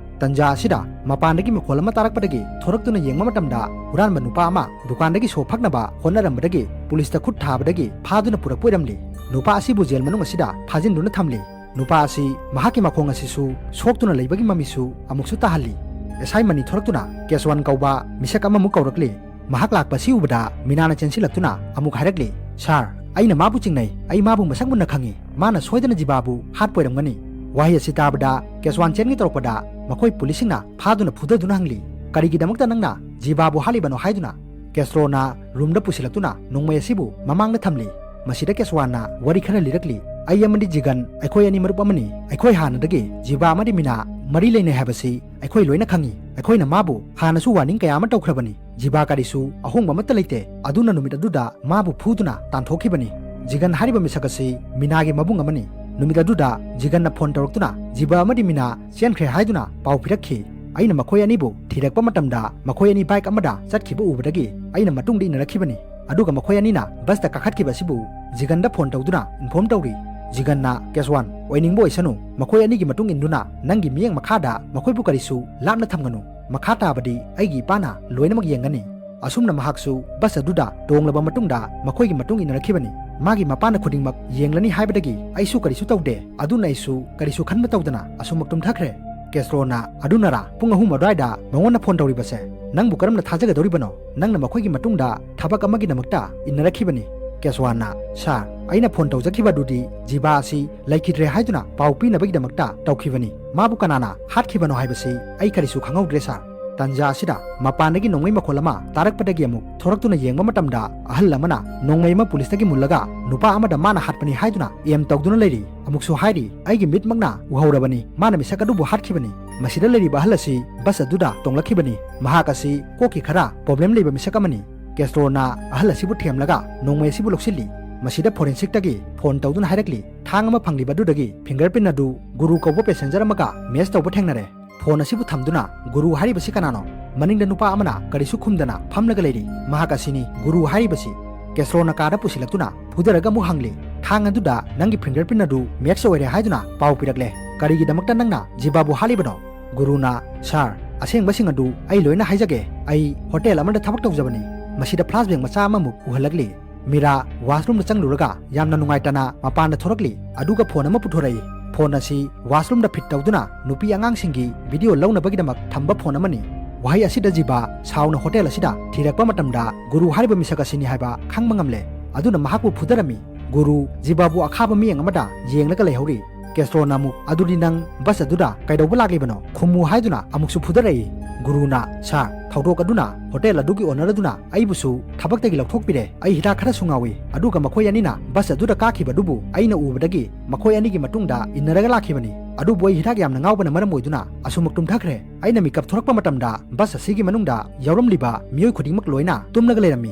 ꯇꯟꯖꯥ ꯑꯁꯤꯗ ꯃꯄꯥꯟꯗꯒꯤ ꯃꯈꯣꯜ ꯑꯃ ꯇꯥꯔꯛꯄꯗꯒꯤ ꯊꯣꯔꯛꯇꯨꯅ ꯌꯦꯡꯕ ꯃꯇꯝꯗ ꯍꯨꯔꯥꯟꯕ ꯅꯨꯄꯥ ꯑꯃ ꯗꯨꯀꯥꯟꯗꯒꯤ ꯁꯣ ꯐꯛꯅꯕ ꯍꯣꯠꯅꯔꯝꯕꯗꯒꯤ ꯄꯨꯂꯤꯁꯇ ꯈꯨꯠ ꯊꯥꯕꯗꯒꯤ ꯐꯥꯗꯨꯅ ꯄꯨꯔꯛꯄ ꯑꯣꯏꯔꯝꯂꯤ꯫ ꯅꯨꯄꯥ ꯑꯁꯤꯕꯨ ꯖꯦꯜ ꯃꯅꯨꯡ ꯑꯁꯤꯗ ꯐꯥꯖꯤꯟꯗꯨꯅ ꯊꯝꯂꯤ꯫ ꯅꯨꯄꯥ ꯑꯁꯤ ꯃꯍꯥꯛꯀꯤ ꯃꯈꯣꯡ ꯑꯁꯤꯁꯨ ꯁꯣꯛꯇꯨꯅ ꯂꯩꯕꯒꯤ ꯃꯃꯤꯁꯨ ꯑꯃꯨꯛꯁꯨ ꯇꯥꯍꯜꯂꯤ꯫ ꯑꯦꯁꯥꯏ ꯃꯅꯤ ꯊꯣꯔꯛꯇꯨꯅ ꯀꯦꯁꯋꯥꯟ ꯀꯧꯕ ꯃꯤꯁꯛ ꯑꯃꯃꯨꯛ ꯀꯧꯔꯛꯂꯤ꯫ ꯃꯍꯥꯛ ꯂꯥꯛꯄ ꯑꯁꯤ ꯎꯕꯗ ꯃꯤꯅꯥꯅ ꯆꯦꯟꯁꯤꯜꯂꯛꯇꯨꯅ ꯑꯃꯨꯛ ꯍꯥꯏꯔꯛꯂꯤ, "Sir, ꯑꯩꯅ ꯃꯥꯕꯨ ꯆꯤꯡꯅꯩ꯫ ꯑꯩ ꯃꯥꯕꯨ ꯃꯁꯛ ꯃꯨꯟꯅ ꯈꯪꯏ꯫ ꯃꯥꯅ ꯁꯣꯏꯗꯅ ꯖꯤꯕꯥꯕꯨ ꯍꯥꯠꯄ ꯑꯣꯏꯔꯝꯒꯅꯤ꯫" ꯋꯥꯍꯩ ꯑꯁꯤ ꯇꯥꯕꯗ ꯀꯦꯁꯋꯥꯟ ꯆꯦꯟꯒꯦ ꯇꯧꯔꯛꯄꯗ ꯃꯈꯣꯏ ꯄꯨꯂꯤꯁꯁꯤꯡꯅ ꯐꯥꯗꯨꯅ ꯐꯨꯗꯗꯨꯅ ꯍꯪꯂꯤ, "ꯀꯔꯤꯒꯤꯗꯃꯛꯇ ꯅꯪꯅ ꯖꯤꯕꯥꯕꯨ ꯍꯥꯠꯂꯤꯕꯅꯣ?" ꯍꯥꯏꯗꯨꯅ꯫ ꯀꯦꯁꯇ꯭ꯔꯣꯅ ꯔꯨꯝꯗ ꯄꯨꯁꯤꯜꯂꯛꯇꯨꯅ ꯅꯣꯡꯃꯩ ꯑꯁꯤꯕꯨ ꯃꯃꯥꯡꯗ ꯊꯝꯂꯤ꯫ ꯃꯁꯤꯗ ꯀꯦꯁꯋꯥꯟꯅ ꯋꯥꯔꯤ ꯈꯔ ꯂꯤꯔꯛꯂꯤ꯫ "ꯑꯩ ꯑꯃꯗꯤ ꯖꯤꯒꯟ, ꯑꯩꯈꯣꯏ ꯑꯅꯤ ꯃꯔꯨꯞ ꯑꯃꯅꯤ꯫ ꯑꯩꯈꯣꯏ ꯍꯥꯟꯅꯗꯒꯤ ꯖꯤꯕꯥ ꯑꯃꯗꯤ ꯃꯤꯅꯥ ꯃꯔꯤ ꯂꯩꯅꯩ ꯍꯥꯏꯕꯁꯤ ꯑꯩꯈꯣꯏ ꯂꯣꯏꯅ ꯈꯪꯏ꯫ ꯑꯩꯈꯣꯏꯅ ꯃꯥꯕꯨ ꯍꯥꯟꯅꯁꯨ warning ꯀꯌꯥ ꯑꯃ ꯇꯧꯈ꯭ꯔꯕꯅꯤ꯫ ꯖꯤꯕꯥ ꯀꯔꯤꯁꯨ ꯑꯍꯣꯡꯕ ꯑꯃꯠꯇ ꯂꯩꯇꯦ꯫ ꯑꯗꯨꯅ ꯅꯨꯃꯤꯠ ꯑꯗꯨꯗ ꯃꯥꯕꯨ ꯐꯨꯗꯨꯅ ꯇꯥꯟꯊꯣꯛꯈꯤꯕꯅꯤ꯫ ꯖꯤꯒꯟ ꯍꯥꯏꯔꯤꯕ ꯃꯤꯁꯛ ꯑꯁꯤ ꯃꯤꯅꯥꯒꯤ ꯃꯕꯨꯡ ꯑꯃꯅꯤ꯫ ꯅꯨꯃꯤꯠ ꯑꯗꯨꯗ ꯖꯤꯒꯟꯅ ꯐꯣꯟ ꯇꯧꯔꯛꯇꯨꯅ ꯖꯤꯕꯥ ꯑꯃꯗꯤ ꯃꯤꯅꯥ ꯆꯦꯟꯈ꯭ꯔꯦ ꯍꯥꯏꯗꯨꯅ ꯄꯥꯎ ꯄꯤꯔꯛꯈꯤ꯫ ꯑꯩꯅ ꯃꯈꯣꯏ ꯑꯅꯤꯕꯨ ꯊꯤꯔꯛꯄ ꯃꯇꯝꯗ ꯃꯈꯣꯏ ꯑꯅꯤ ꯕꯥꯏꯛ ꯑꯃꯗ ꯆꯠꯈꯤꯕ ꯎꯕꯗꯒꯤ ꯑꯩꯅ ꯃꯇꯨꯡꯗ ꯏꯟꯅꯔꯛꯈꯤꯕꯅꯤ꯫ ꯑꯗꯨꯒ ꯃꯈꯣꯏ ꯑꯅꯤꯅ ꯕꯁꯇ ꯀꯥꯈꯠꯈꯤꯕ ꯑꯁꯤꯕꯨ ꯖꯤꯒꯟꯗ ꯐꯣꯟ ꯇꯧꯗꯨꯅ ꯏꯟꯐꯣꯔꯝ ꯇꯧꯔꯤ꯫ ꯖꯤꯒꯟꯅ, "ꯀꯦꯁꯋꯥꯟ, ꯑꯣꯏꯅꯤꯡꯕ ꯑꯣꯏꯁꯅꯨ, ꯃꯈꯣꯏ ꯑꯅꯤꯒꯤ ꯃꯇꯨꯡ ꯏꯟꯗꯨꯅ ꯅꯪꯒꯤ ꯃꯤꯠꯌꯦꯡ ꯃꯈꯥꯗ ꯃꯈꯣꯏꯕꯨ ꯀꯔꯤꯁꯨ ꯂꯥꯞꯅ ꯊꯝꯒꯅꯨ꯫ ꯃꯈꯥ ꯇꯥꯕꯗꯤ ꯑꯩꯒꯤ ꯏꯄꯥꯅ ꯂꯣꯏꯅꯃꯛ ꯌꯦꯡꯒꯅꯤ"꯫ ꯑꯁꯨꯝꯅ ꯃꯍꯥꯛꯁꯨ ꯕꯁ ꯑꯗꯨꯗ ꯇꯣꯡꯂꯕ ꯃꯇꯨꯡꯗ ꯃꯈꯣꯏꯒꯤ ꯃꯇꯨꯡ ꯏꯟꯅꯔꯛꯈꯤꯕꯅꯤ꯫ ꯃꯥꯒꯤ ꯃꯄꯥꯅ ꯈꯨꯗꯤꯡꯃꯛ ꯌꯦꯡꯂꯅꯤ ꯍꯥꯏꯕꯗꯒꯤ ꯑꯩꯁꯨ ꯀꯔꯤꯁꯨ ꯇꯧꯗꯦ꯫ ꯑꯗꯨꯅ ꯑꯩꯁꯨ ꯀꯔꯤꯁꯨ ꯈꯟꯕ ꯇꯧꯗꯅ ꯑꯁꯨꯃꯛ ꯇꯨꯝꯊꯈ꯭ꯔꯦ꯫ ꯀꯦꯁꯇ꯭ꯔꯣꯅ, "ꯑꯗꯨꯅꯔꯥ ꯄꯨꯡ ꯑꯍꯨꯝ ꯑꯗꯨꯋꯥꯏꯗ ꯃꯉꯣꯟꯗ ꯐꯣꯟ ꯇꯧꯔꯤꯕꯁꯦ? ꯅꯪꯕꯨ ꯀꯔꯝꯅ ꯊꯥꯖꯒꯗꯧꯔꯤꯕꯅꯣ? ꯅꯪꯅ ꯃꯈꯣꯏꯒꯤ ꯃꯇꯨꯡꯗ ꯊꯕꯛ ꯑꯃꯒꯤꯗꯃꯛꯇ ꯏꯟꯅꯔꯛꯈꯤꯕꯅꯤ"꯫ ꯀꯦꯁꯋꯥꯟꯅ, "ꯁꯥꯔ, ꯑꯩꯅ ꯐꯣꯟ ꯇꯧꯖꯈꯤꯕ ꯑꯗꯨꯗꯤ ꯖꯤꯕꯥ ꯑꯁꯤ ꯂꯩꯈꯤꯗ꯭ꯔꯦ ꯍꯥꯏꯗꯨꯅ ꯄꯥꯎ ꯄꯤꯅꯕꯒꯤꯗꯃꯛꯇ ꯇꯧꯈꯤꯕꯅꯤ꯫ ꯃꯥꯕꯨ ꯀꯅꯥꯅ ꯍꯥꯠꯈꯤꯕꯅꯣ ꯍꯥꯏꯕꯁꯤ ꯑꯩ ꯀꯔꯤꯁꯨ ꯈꯪꯍꯧꯗ꯭ꯔꯦ, ꯁꯥꯔ"꯫ ꯇꯟꯖꯥ ꯑꯁꯤꯗ ꯃꯄꯥꯟꯗꯒꯤ ꯅꯣꯡꯃꯩ ꯃꯈꯣꯜ ꯑꯃ ꯇꯥꯔꯛꯄꯗꯒꯤ ꯑꯃꯨꯛ ꯊꯣꯔꯛꯇꯨꯅ ꯌꯦꯡꯕ ꯃꯇꯝꯗ ꯑꯍꯜ ꯑꯃꯅ ꯅꯣꯡꯃꯩ ꯑꯃ ꯄꯨꯂꯤꯁꯇꯒꯤ ꯃꯨꯜꯂꯒ ꯅꯨꯄꯥ ꯑꯃꯗ ꯃꯥꯅ ꯍꯥꯠꯄꯅꯤ ꯍꯥꯏꯗꯨꯅ ꯑꯦꯝ ꯇꯧꯗꯨꯅ ꯂꯩꯔꯤ꯫ ꯑꯃꯨꯛꯁꯨ ꯍꯥꯏꯔꯤ, "ꯑꯩꯒꯤ ꯃꯤꯠꯃꯛꯅ ꯎꯍꯧꯔꯕꯅꯤ, ꯃꯥꯅ ꯃꯤꯁꯛ ꯑꯗꯨꯕꯨ ꯍꯥꯠꯈꯤꯕꯅꯤ"꯫ ꯃꯁꯤꯗ ꯂꯩꯔꯤꯕ ꯑꯍꯜ ꯑꯁꯤ ꯕꯁ ꯑꯗꯨꯗ ꯇꯣꯡꯂꯛꯈꯤꯕꯅꯤ꯫ ꯃꯍꯥꯛ ꯑꯁꯤ ꯀꯣꯛꯀꯤ ꯈꯔ ꯄ꯭ꯔꯣꯕ꯭ꯂꯦꯝ ꯂꯩꯕ ꯃꯤꯁꯛ ꯑꯃꯅꯤ꯫ ꯀꯦꯁꯇ꯭ꯔꯣꯅ ꯑꯍꯜ ꯑꯁꯤꯕꯨ ꯊꯦꯝꯂꯒ ꯅꯣꯡꯃꯩ ꯑꯁꯤꯕꯨ ꯂꯧꯁꯤꯜꯂꯤ꯫ ꯃꯁꯤꯗ ꯐꯣꯔꯦꯟꯁꯤꯛꯇꯒꯤ ꯐꯣꯟ ꯇꯧꯗꯨꯅ ꯍꯥꯏꯔꯛꯂꯤ, ꯊꯥꯡ ꯑꯃ ꯐꯪꯂꯤꯕ ꯑꯗꯨꯗꯒꯤ ꯐꯤꯡꯒꯔ ꯄ꯭ꯔꯤꯟ ꯑꯗꯨ ꯒꯨꯔꯨ ꯀꯧꯕ ꯄꯦꯁꯦꯟꯖꯔ ꯑꯃꯒ ꯃꯦꯆ ꯇꯧꯕ ꯊꯦꯡꯅꯔꯦ꯫ ꯐꯣꯟ ꯑꯁꯤꯕꯨ ꯊꯝꯗꯨꯅ ꯒꯨꯔꯨ ꯍꯥꯏꯔꯤꯕꯁꯤ ꯀꯅꯥꯅꯣ? ꯃꯅꯤꯡꯗ ꯅꯨꯄꯥ ꯑꯃꯅ ꯀꯔꯤꯁꯨ ꯈꯨꯝꯗꯅ ꯐꯝꯂꯒ ꯂꯩꯔꯤ꯫ ꯃꯍꯥꯛ ꯑꯁꯤꯅꯤ ꯒꯨꯔꯨ ꯍꯥꯏꯔꯤꯕꯁꯤ꯫ ꯀꯦꯁꯇ꯭ꯔꯣꯅ ꯀꯥꯗ ꯄꯨꯁꯤꯜꯂꯛꯇꯨꯅ ꯐꯨꯗꯔꯒ ꯑꯃꯨꯛ ꯍꯪꯂꯤ, "ꯊꯥꯡ ꯑꯗꯨꯗ ꯅꯪꯒꯤ ꯐꯤꯡꯒꯔ ꯄ꯭ꯔꯤꯟ ꯑꯗꯨ ꯃꯦꯆ ꯑꯣꯏꯔꯦ ꯍꯥꯏꯗꯨꯅ ꯄꯥꯎ ꯄꯤꯔꯛꯂꯦ꯫ ꯀꯔꯤꯒꯤꯗꯃꯛꯇ ꯅꯪꯅ ꯖꯤꯕꯥꯕꯨ ꯍꯥꯠꯂꯤꯕꯅꯣ?" ꯒꯨꯔꯨꯅ, "ꯁꯥꯔ, ꯑꯁꯦꯡꯕꯁꯤꯡ ꯑꯗꯨ ꯑꯩ ꯂꯣꯏꯅ ꯍꯥꯏꯖꯒꯦ꯫ ꯑꯩ ꯍꯣꯇꯦꯜ ꯑꯃꯗ ꯊꯕꯛ ꯇꯧꯖꯕꯅꯤ"꯫ ꯃꯁꯤꯗ ꯐ꯭ꯂꯥꯁꯕꯦꯛ ꯃꯆꯥ ꯑꯃꯃꯨꯛ ꯎꯍꯜꯂꯛꯂꯤ꯫ ꯃꯤꯔꯥ ꯋꯥꯁꯔꯨꯝꯗ ꯆꯪꯂꯨꯔꯒ ꯌꯥꯝꯅ ꯅꯨꯡꯉꯥꯏꯇꯅ ꯃꯄꯥꯟꯗ ꯊꯣꯔꯛꯂꯤ꯫ ꯑꯗꯨꯒ ꯐꯣꯟ ꯑꯃ ꯄꯨꯊꯣꯔꯛꯏ꯫ ꯐꯣꯟ ꯑꯁꯤ ꯋꯥꯁꯔꯨꯝꯗ ꯐꯤꯠ ꯇꯧꯗꯨꯅ ꯅꯨꯄꯤ ꯑꯉꯥꯡꯁꯤꯡꯒꯤ ꯚꯤꯗꯤꯑꯣ ꯂꯧꯅꯕꯒꯤꯗꯃꯛ ꯊꯝꯕ ꯐꯣꯟ ꯑꯃꯅꯤ꯫ ꯋꯥꯍꯩ ꯑꯁꯤꯗ ꯖꯤꯕꯥ ꯁꯥꯎꯅ ꯍꯣꯇꯦꯜ ꯑꯁꯤꯗ ꯊꯤꯔꯛꯄ ꯃꯇꯝꯗ ꯒꯨꯔꯨ ꯍꯥꯏꯔꯤꯕ ꯃꯤꯁꯛ ꯑꯁꯤꯅꯤ ꯍꯥꯏꯕ ꯈꯪꯕ ꯉꯝꯂꯦ꯫ ꯑꯗꯨꯅ ꯃꯍꯥꯛꯄꯨ ꯐꯨꯗꯔꯝꯃꯤ꯫ ꯒꯨꯔꯨ ꯖꯤꯕꯥꯕꯨ ꯑꯈꯥꯕ ꯃꯤꯠꯌꯦꯡ ꯑꯃꯗ ꯌꯦꯡꯂꯒ ꯂꯩꯍꯧꯔꯤ꯫ ꯀꯦꯁꯇ꯭ꯔꯣꯅ ꯑꯃꯨꯛ, "ꯑꯗꯨꯗꯤ ꯅꯪ ꯕꯁ ꯑꯗꯨꯗ ꯀꯩꯗꯧꯕ ꯂꯥꯛꯂꯤꯕꯅꯣ? ꯈꯨꯝꯃꯨ" ꯍꯥꯏꯗꯨꯅ ꯑꯃꯨꯛꯁꯨ ꯐꯨꯗꯔꯛꯏ꯫ ꯒꯨꯔꯨꯅ, "ꯁꯥꯔ, ꯊꯧꯗꯣꯛ ꯑꯗꯨꯅ ꯍꯣꯇꯦꯜ ꯑꯗꯨꯒꯤ ꯑꯣꯅꯔ ꯑꯗꯨꯅ ꯑꯩꯕꯨꯁꯨ ꯊꯕꯛꯇꯒꯤ ꯂꯧꯊꯣꯛꯄꯤꯔꯦ꯫ ꯑꯩ ꯍꯤꯗꯥꯛ ꯈꯔꯁꯨ ꯉꯥꯎꯏ꯫ ꯑꯗꯨꯒ ꯃꯈꯣꯏ ꯑꯅꯤꯅ ꯕꯁ ꯑꯗꯨꯗ ꯀꯥꯈꯤꯕ ꯑꯗꯨꯕꯨ ꯑꯩꯅ ꯎꯕꯗꯒꯤ ꯃꯈꯣꯏ ꯑꯅꯤꯒꯤ ꯃꯇꯨꯡꯗ ꯏꯟꯅꯔꯒ ꯂꯥꯛꯈꯤꯕꯅꯤ꯫ ꯑꯗꯨꯕꯨ ꯑꯩ ꯍꯤꯗꯥꯛ ꯌꯥꯝꯅ ꯉꯥꯎꯕꯅ ꯃꯔꯝ ꯑꯣꯏꯗꯨꯅ ꯑꯁꯨꯃꯛ ꯇꯨꯝꯊꯈ꯭ꯔꯦ꯫ ꯑꯩꯅ ꯃꯤꯀꯞ ꯊꯣꯔꯛꯄ ꯃꯇꯝꯗ ꯕꯁ ꯑꯁꯤꯒꯤ ꯃꯅꯨꯡꯗ ꯌꯥꯎꯔꯝꯂꯤꯕ ꯃꯤꯑꯣꯏ ꯈꯨꯗꯤꯡꯃꯛ ꯂꯣꯏꯅ ꯇꯨꯝꯂꯒ ꯂꯩꯔꯝꯃꯤ꯫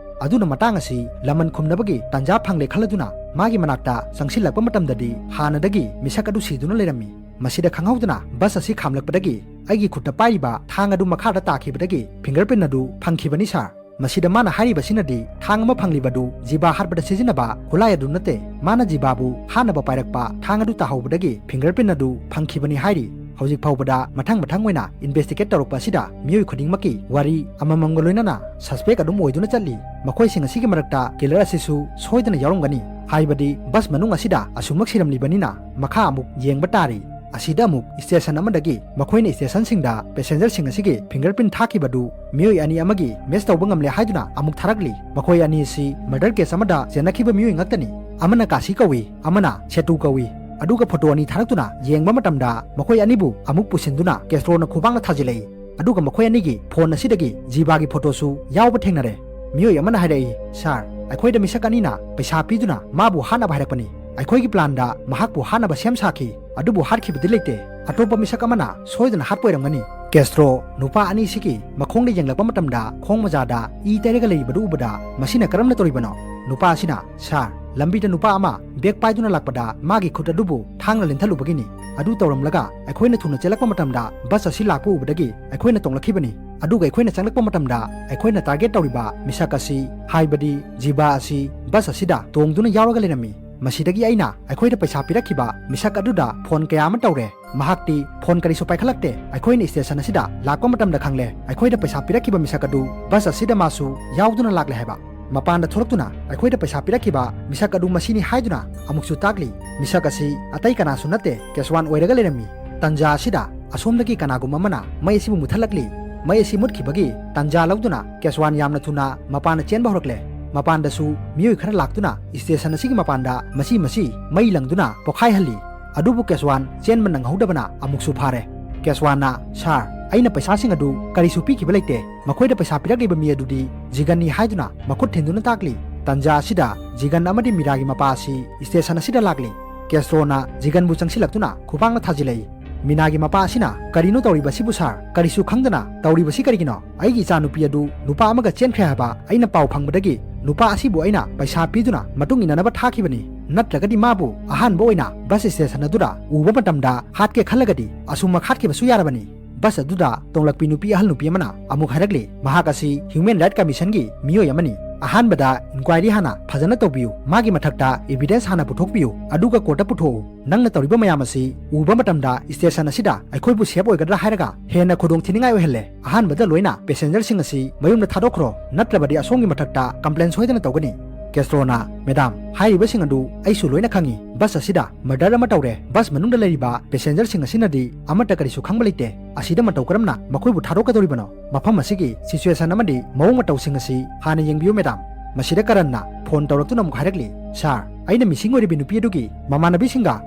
ꯑꯗꯨꯅ ꯃꯇꯥꯡ ꯑꯁꯤ ꯂꯃꯟ ꯈꯨꯝꯅꯕꯒꯤ ꯇꯥꯟꯖꯥ ꯐꯪꯂꯦ ꯈꯜꯂꯗꯨꯅ ꯃꯥꯒꯤ ꯃꯅꯥꯛꯇ ꯆꯪꯁꯤꯜꯂꯛꯄ ꯃꯇꯝꯗꯗꯤ ꯍꯥꯟꯅꯗꯒꯤ ꯃꯤꯁꯛ ꯑꯗꯨ ꯁꯤꯗꯨꯅ ꯂꯩꯔꯝꯃꯤ꯫ ꯃꯁꯤꯗ ꯈꯪꯍꯧꯗꯅ ꯕꯁ ꯑꯁꯤ ꯈꯥꯝꯂꯛꯄꯗꯒꯤ ꯑꯩꯒꯤ ꯈꯨꯠꯇ ꯄꯥꯏꯔꯤꯕ ꯊꯥꯡ ꯑꯗꯨ ꯃꯈꯥꯗ ꯇꯥꯈꯤꯕꯗꯒꯤ ꯐꯤꯡꯒꯔ ꯄ꯭ꯔꯤꯟ ꯑꯗꯨ ꯐꯪꯈꯤꯕꯅꯤ, ꯁꯥꯔ꯫ ꯃꯁꯤꯗ ꯃꯥꯅ ꯍꯥꯏꯔꯤꯕꯁꯤꯅꯗꯤ ꯊꯥꯡ ꯑꯃ ꯐꯪꯂꯤꯕꯗꯨ ꯖꯤꯕꯥ ꯍꯥꯠꯄꯗ ꯁꯤꯖꯤꯟꯅꯕ ꯈꯨꯠꯂꯥꯏ ꯑꯗꯨ ꯅꯠꯇꯦ꯫ ꯃꯥꯅ ꯖꯤꯕꯥꯕꯨ ꯍꯥꯠꯅꯕ ꯄꯥꯏꯔꯛꯄ ꯊꯥꯡ ꯑꯗꯨ ꯇꯥꯍꯧꯕꯗꯒꯤ ꯐꯤꯡꯒꯔ ꯄ꯭ꯔꯤꯟ ꯑꯗꯨ ꯐꯪꯈꯤꯕꯅꯤ ꯍꯥꯏꯔꯤ꯫ ꯍꯧꯖꯤꯛ ꯐꯥꯎꯕꯗ ꯃꯊꯪ ꯃꯊꯪ ꯑꯣꯏꯅ ꯏꯟꯚꯦꯁꯇꯤꯒꯦꯠ ꯇꯧꯔꯛꯄ ꯑꯁꯤꯗ ꯃꯤꯑꯣꯏ ꯈꯨꯗꯤꯡꯃꯛꯀꯤ ꯋꯥꯔꯤ ꯑꯃꯃꯝꯒ ꯂꯣꯏꯅꯅ ꯁꯁꯄꯦꯛ ꯑꯗꯨꯝ ꯑꯣꯏꯗꯨꯅ ꯆꯠꯂꯤ꯫ ꯃꯈꯣꯏꯁꯤꯡ ꯑꯁꯤꯒꯤ ꯃꯔꯛꯇ ꯀꯤꯂꯔ ꯑꯁꯤꯁꯨ ꯁꯣꯏꯗꯅ ꯌꯥꯎꯔꯝꯒꯅꯤ, ꯍꯥꯏꯕꯗꯤ ꯕꯁ ꯃꯅꯨꯡ ꯑꯁꯤꯗ ꯑꯁꯨꯝꯃꯛ ꯁꯤꯔꯝꯂꯤꯕꯅꯤꯅ꯫ ꯃꯈꯥ ꯑꯃꯨꯛ ꯌꯦꯡꯕ ꯇꯥꯔꯤ꯫ ꯑꯁꯤꯗ ꯑꯃꯨꯛ ꯁ꯭ꯇꯦꯁꯟ ꯑꯃꯗꯒꯤ ꯃꯈꯣꯏꯅ ꯁ꯭ꯇꯦꯁꯟꯁꯤꯡꯗ ꯄꯦꯁꯦꯟꯖꯔꯁꯤꯡ ꯑꯁꯤꯒꯤ ꯐꯤꯡꯒꯔ ꯄ꯭ꯔꯤꯟ ꯊꯥꯈꯤꯕꯗꯨ ꯃꯤꯑꯣꯏ ꯑꯅꯤ ꯑꯃꯒꯤ ꯃꯦꯆ ꯇꯧꯕ ꯉꯝꯂꯦ ꯍꯥꯏꯗꯨꯅ ꯑꯃꯨꯛ ꯊꯥꯔꯛꯂꯤ꯫ ꯃꯈꯣꯏ ꯑꯅꯤ ꯑꯁꯤ ꯃꯔꯗꯔ ꯀꯦꯁ ꯑꯃꯗ ꯆꯦꯟꯅꯈꯤꯕ ꯃꯤꯑꯣꯏ ꯉꯥꯛꯇꯅꯤ꯫ ꯑꯃꯅ ꯀꯥꯁꯤ ꯀꯧꯏ, ꯑꯃꯅ ꯁꯦꯇꯨ ꯀꯧꯏ꯫ ꯑꯗꯨꯒ ꯐꯣꯇꯣ ꯑꯅꯤ ꯊꯥꯔꯛꯇꯨꯅ ꯌꯦꯡꯕ ꯃꯇꯝꯗ ꯃꯈꯣꯏ ꯑꯅꯤꯕꯨ ꯑꯃꯨꯛ ꯄꯨꯁꯤꯟꯗꯨꯅ ꯀꯦꯁꯇ꯭ꯔꯣꯅ ꯈꯨꯕꯥꯡꯅ ꯊꯥꯖꯤꯜꯂꯛꯏ꯫ ꯑꯗꯨꯒ ꯃꯈꯣꯏ ꯑꯅꯤꯒꯤ ꯐꯣꯟ ꯑꯁꯤꯗꯒꯤ ꯖꯤꯕꯥꯒꯤ ꯐꯣꯇꯣꯁꯨ ꯌꯥꯎꯕ ꯊꯦꯡꯅꯔꯦ꯫ ꯃꯤꯑꯣꯏ ꯑꯃꯅ ꯍꯥꯏꯔꯛꯏ, "ꯁꯥꯔ, ꯑꯩꯈꯣꯏꯗ ꯃꯤꯁꯛ ꯑꯅꯤꯅ ꯄꯩꯁꯥ ꯄꯤꯗꯨꯅ ꯃꯥꯕꯨ ꯍꯥꯠꯅꯕ ꯍꯥꯏꯔꯛꯄꯅꯤ꯫ ꯑꯩꯈꯣꯏꯒꯤ ꯄ꯭ꯂꯥꯟꯗ ꯃꯍꯥꯛꯄꯨ ꯍꯥꯠꯅꯕ ꯁꯦꯝ ꯁꯥꯈꯤ, ꯑꯗꯨꯕꯨ ꯍꯥꯠꯈꯤꯕꯗꯤ ꯂꯩꯇꯦ꯫ ꯑꯇꯣꯞꯄ ꯃꯤꯁꯛ ꯑꯃꯅ ꯁꯣꯏꯗꯅ ꯍꯥꯠꯄ ꯑꯣꯏꯔꯝꯒꯅꯤ꯫" ꯀꯦꯁꯇ꯭ꯔꯣ ꯅꯨꯄꯥ ꯑꯅꯤꯁꯤꯒꯤ ꯃꯈꯣꯡꯗ ꯌꯦꯡꯂꯛꯄ ꯃꯇꯝꯗ ꯈꯣꯡ ꯃꯖꯥꯗ ꯏ ꯇꯩꯔꯒ ꯂꯩꯔꯤꯕꯗꯨ ꯎꯕꯗ, "ꯃꯁꯤꯅ ꯀꯔꯝꯅ ꯇꯧꯔꯤꯕꯅꯣ?" ꯅꯨꯄꯥ ꯑꯁꯤꯅ, "ꯁꯥꯔ, ꯂꯝꯕꯤꯗ ꯅꯨꯄꯥ ꯑꯃ ꯕꯦꯒ ꯄꯥꯏꯗꯨꯅ ꯂꯥꯛꯄꯗ ꯃꯥꯒꯤ ꯈꯨꯠ ꯑꯗꯨꯕꯨ ꯊꯥꯡꯅ ꯂꯤꯟꯊꯠꯂꯨꯕꯒꯤꯅꯤ꯫ ꯑꯗꯨ ꯇꯧꯔꯝꯂꯒ ꯑꯩꯈꯣꯏꯅ ꯊꯨꯅ ꯆꯦꯜꯂꯛꯄ ꯃꯇꯝꯗ ꯕꯁ ꯑꯁꯤ ꯂꯥꯛꯄ ꯎꯕꯗꯒꯤ ꯑꯩꯈꯣꯏꯅ ꯇꯣꯡꯂꯛꯈꯤꯕꯅꯤ꯫ ꯑꯗꯨꯒ ꯑꯩꯈꯣꯏꯅ ꯆꯪꯂꯛꯄ ꯃꯇꯝꯗ ꯑꯩꯈꯣꯏꯅ ꯇꯥꯔꯒꯦꯠ ꯇꯧꯔꯤꯕ ꯃꯤꯁꯛ ꯑꯁꯤ, ꯍꯥꯏꯕꯗꯤ ꯖꯤꯕꯥ ꯑꯁꯤ ꯕꯁ ꯑꯁꯤꯗ ꯇꯣꯡꯗꯨꯅ ꯌꯥꯎꯔꯒ ꯂꯩꯔꯝꯃꯤ꯫ ꯃꯁꯤꯗꯒꯤ ꯑꯩꯅ ꯑꯩꯈꯣꯏꯗ ꯄꯩꯁꯥ ꯄꯤꯔꯛꯈꯤꯕ ꯃꯤꯁꯛ ꯑꯗꯨꯗ ꯐꯣꯟ ꯀꯌꯥ ꯑꯃ ꯇꯧꯔꯦ꯫ ꯃꯍꯥꯛꯇꯤ ꯐꯣꯟ ꯀꯔꯤꯁꯨ ꯄꯥꯏꯈꯠꯂꯛꯇꯦ꯫ ꯑꯩꯈꯣꯏꯅ ꯁ꯭ꯇꯦꯁꯟ ꯑꯁꯤꯗ ꯂꯥꯛꯄ ꯃꯇꯝꯗ ꯈꯪꯂꯦ ꯑꯩꯈꯣꯏꯗ ꯄꯩꯁꯥ ꯄꯤꯔꯛꯈꯤꯕ ꯃꯤꯁꯛ ꯑꯗꯨ ꯕꯁ ꯑꯁꯤꯗ ꯃꯥꯁꯨ ꯌꯥꯎꯗꯨꯅ ꯂꯥꯛꯂꯦ ꯍꯥꯏꯕ꯫ ꯃꯄꯥꯟꯗ ꯊꯣꯛꯂꯛꯇꯨꯅ ꯑꯩꯈꯣꯏꯗ ꯄꯩꯁꯥ ꯄꯤꯔꯛꯈꯤꯕ ꯃꯤꯁꯛ ꯑꯗꯨ ꯃꯁꯤꯅꯤ ꯍꯥꯏꯗꯨꯅ ꯑꯃꯨꯛꯁꯨ ꯇꯥꯛꯂꯤ꯫ ꯃꯤꯁꯛ ꯑꯁꯤ ꯑꯇꯩ ꯀꯅꯥꯁꯨ ꯅꯠꯇꯦ, ꯀꯦꯁꯋꯥꯟ ꯑꯣꯏꯔꯒ ꯂꯩꯔꯝꯃꯤ꯫ ꯇꯟꯖꯥ ꯑꯁꯤꯗ ꯑꯁꯣꯝꯗꯒꯤ ꯀꯅꯥꯒꯨꯝꯕ ꯑꯃꯅ ꯃꯩ ꯑꯁꯤꯕꯨ ꯃꯨꯠꯊꯠꯂꯛꯂꯤ꯫ ꯃꯩ ꯑꯁꯤ ꯃꯨꯠꯈꯤꯕꯒꯤ ꯇꯟꯖꯥ ꯂꯧꯗꯨꯅ ꯀꯦꯁꯋꯥꯟ ꯌꯥꯝꯅ ꯊꯨꯅ ꯃꯄꯥꯟꯗ ꯆꯦꯟꯕ ꯍꯧꯔꯛꯂꯦ꯫ ꯃꯄꯥꯟꯗꯁꯨ ꯃꯤꯑꯣꯏ ꯈꯔ ꯂꯥꯛꯇꯨꯅ ꯁ꯭ꯇꯦꯁꯟ ꯑꯁꯤꯒꯤ ꯃꯄꯥꯟꯗ ꯃꯁꯤ ꯃꯁꯤ ꯃꯩ ꯂꯪꯗꯨꯅ ꯄꯣꯈꯥꯏꯍꯜꯂꯤ꯫ ꯑꯗꯨꯕꯨ ꯀꯦꯁꯋꯥꯟ ꯆꯦꯟꯕ ꯅꯪꯍꯧꯗꯕꯅ ꯑꯃꯨꯛꯁꯨ ꯐꯥꯔꯦ꯫ ꯀꯦꯁꯋꯥꯟꯅ, "ꯁꯥꯔ, ꯑꯩꯅ ꯄꯩꯁꯥꯁꯤꯡ ꯑꯗꯨ ꯀꯔꯤꯁꯨ ꯄꯤꯈꯤꯕ ꯂꯩꯇꯦ꯫ ꯃꯈꯣꯏꯗ ꯄꯩꯁꯥ ꯄꯤꯔꯛꯂꯤꯕ ꯃꯤ ꯑꯗꯨꯗꯤ ꯖꯤꯒꯟꯅꯤ" ꯍꯥꯏꯗꯨꯅ ꯃꯈꯨꯠ ꯊꯤꯟꯗꯨꯅ ꯇꯥꯛꯂꯤ꯫ ꯇꯟꯖꯥ ꯑꯁꯤꯗ ꯖꯤꯒꯟ ꯑꯃꯗꯤ ꯃꯤꯔꯥꯒꯤ ꯃꯄꯥ ꯑꯁꯤ ꯁ꯭ꯇꯦꯁꯟ ꯑꯁꯤꯗ ꯂꯥꯛꯂꯤ꯫ ꯀꯦꯁꯇ꯭ꯔꯣꯅ ꯖꯤꯒꯟꯕꯨ ꯆꯪꯁꯤꯜꯂꯛꯇꯨꯅ ꯈꯨꯕꯥꯛꯅ ꯊꯥꯖꯤꯜꯂꯛꯏ꯫ ꯃꯤꯅꯥꯒꯤ ꯃꯄꯥ ꯑꯁꯤꯅ, "ꯀꯔꯤꯅꯣ ꯇꯧꯔꯤꯕꯁꯤꯕꯨ ꯁꯥꯔ? ꯀꯔꯤꯁꯨ ꯈꯪꯗꯅ ꯇꯧꯔꯤꯕꯁꯤ ꯀꯔꯤꯒꯤꯅꯣ? ꯑꯩꯒꯤ ꯏꯆꯥꯅꯨꯄꯤ ꯑꯗꯨ ꯅꯨꯄꯥ ꯑꯃꯒ ꯆꯦꯟꯈ꯭ꯔꯦ ꯍꯥꯏꯕ ꯑꯩꯅ ꯄꯥꯎ ꯐꯪꯕꯗꯒꯤ ꯅꯨꯄꯥ ꯑꯁꯤꯕꯨ ꯑꯩꯅ ꯄꯩꯁꯥ ꯄꯤꯗꯨꯅ ꯃꯇꯨꯡ ꯏꯟꯅꯅꯕ ꯊꯥꯈꯤꯕꯅꯤ꯫ ꯅꯠꯇ꯭ꯔꯒꯗꯤ ꯃꯥꯕꯨ ꯑꯍꯥꯟꯕ ꯑꯣꯏꯅ ꯕꯁ ꯁ꯭ꯇꯦꯁꯟ ꯑꯗꯨꯗ ꯎꯕ ꯃꯇꯝꯗ ꯍꯥꯠꯀꯦ ꯈꯜꯂꯒꯗꯤ ꯑꯁꯨꯝꯃꯛ ꯍꯥꯠꯈꯤꯕꯁꯨ ꯌꯥꯔꯕꯅꯤ꯫" ꯕꯁ ꯑꯗꯨꯗ ꯇꯣꯡꯂꯛꯄꯤ ꯅꯨꯄꯤ ꯑꯍꯜ ꯅꯨꯄꯤ ꯑꯃꯅ ꯑꯃꯨꯛ ꯍꯥꯏꯔꯛꯂꯤ, ꯃꯍꯥꯛ ꯑꯁꯤ Human Right Commission ꯒꯤ ꯃꯤꯑꯣꯏ ꯑꯃꯅꯤ꯫ "ꯑꯍꯥꯟꯕꯗ inquiry ꯍꯥꯟꯅ ꯐꯖꯅ ꯇꯧꯕꯤꯌꯨ, ꯃꯥꯒꯤ ꯃꯊꯛꯇ evidence ꯍꯥꯟꯅ ꯄꯨꯊꯣꯛꯄꯤꯌꯨ, ꯑꯗꯨꯒ court ꯇ ꯄꯨꯊꯣꯛꯎ꯫ ꯅꯪꯅ ꯇꯧꯔꯤꯕ ꯃꯌꯥꯝ ꯑꯁꯤ ꯎꯕ ꯃꯇꯝꯗ ꯁ꯭ꯇꯦꯁꯟ ꯑꯁꯤꯗ ꯑꯩꯈꯣꯏꯕꯨ safe ꯑꯣꯏꯒꯗ꯭ꯔꯥ ꯍꯥꯏꯔꯒ ꯍꯦꯟꯅ ꯈꯨꯗꯣꯡꯊꯤꯅꯤꯡꯉꯥꯏ ꯑꯣꯏꯍꯜꯂꯦ꯫ ꯑꯍꯥꯟꯕꯗ ꯂꯣꯏꯅ passenger ꯁꯤꯡ ꯑꯁꯤ ꯃꯌꯨꯝꯗ ꯊꯥꯗꯣꯛꯈ꯭ꯔꯣ, ꯅꯠꯇ꯭ꯔꯕꯗꯤ ꯑꯁꯣꯝꯒꯤ ꯃꯊꯛꯇ complaint ꯁꯣꯏꯗꯅ ꯇꯧꯒꯅꯤ꯫" ꯀꯦꯁꯇ꯭ꯔꯣꯅ, "ꯃꯦꯗꯥꯝ, ꯍꯥꯏꯔꯤꯕꯁꯤꯡ ꯑꯗꯨ ꯑꯩꯁꯨ ꯂꯣꯏꯅ ꯈꯪꯏ꯫ ꯕꯁ ꯑꯁꯤꯗ murder ꯑꯃ ꯇꯧꯔꯦ꯫ ꯕꯁ ꯃꯅꯨꯡꯗ ꯂꯩꯔꯤꯕ passenger ꯁꯤꯡ ꯑꯁꯤꯅꯗꯤ ꯑꯃꯠꯇ ꯀꯔꯤꯁꯨ ꯈꯪꯕ ꯂꯩꯇꯦ꯫ ꯑꯁꯤꯗ ꯃꯇꯧ ꯀꯔꯝꯅ ꯃꯈꯣꯏꯕꯨ ꯊꯥꯗꯣꯛꯀꯗꯧꯔꯤꯕꯅꯣ? ꯃꯐꯝ ꯑꯁꯤꯒꯤ situation ꯑꯃꯗꯤ ꯃꯑꯣꯡ ꯃꯇꯧꯁꯤꯡ ꯑꯁꯤ ꯍꯥꯟꯅ ꯌꯦꯡꯕꯤꯌꯨ, ꯃꯦꯗꯥꯝ꯫" ꯃꯁꯤꯗ ꯀꯔꯟꯅ phone ꯇꯧꯔꯛꯇꯨꯅ ꯑꯃꯨꯛ ꯍꯥꯏꯔꯛꯂꯤ, "ꯁꯥꯔ, ꯑꯩꯅ missing ꯑꯣꯏꯔꯤꯕꯤ ꯅꯨꯄꯤ ꯑꯗꯨꯒꯤ ꯃꯃꯥꯟꯅꯕꯤꯁꯤꯡꯒ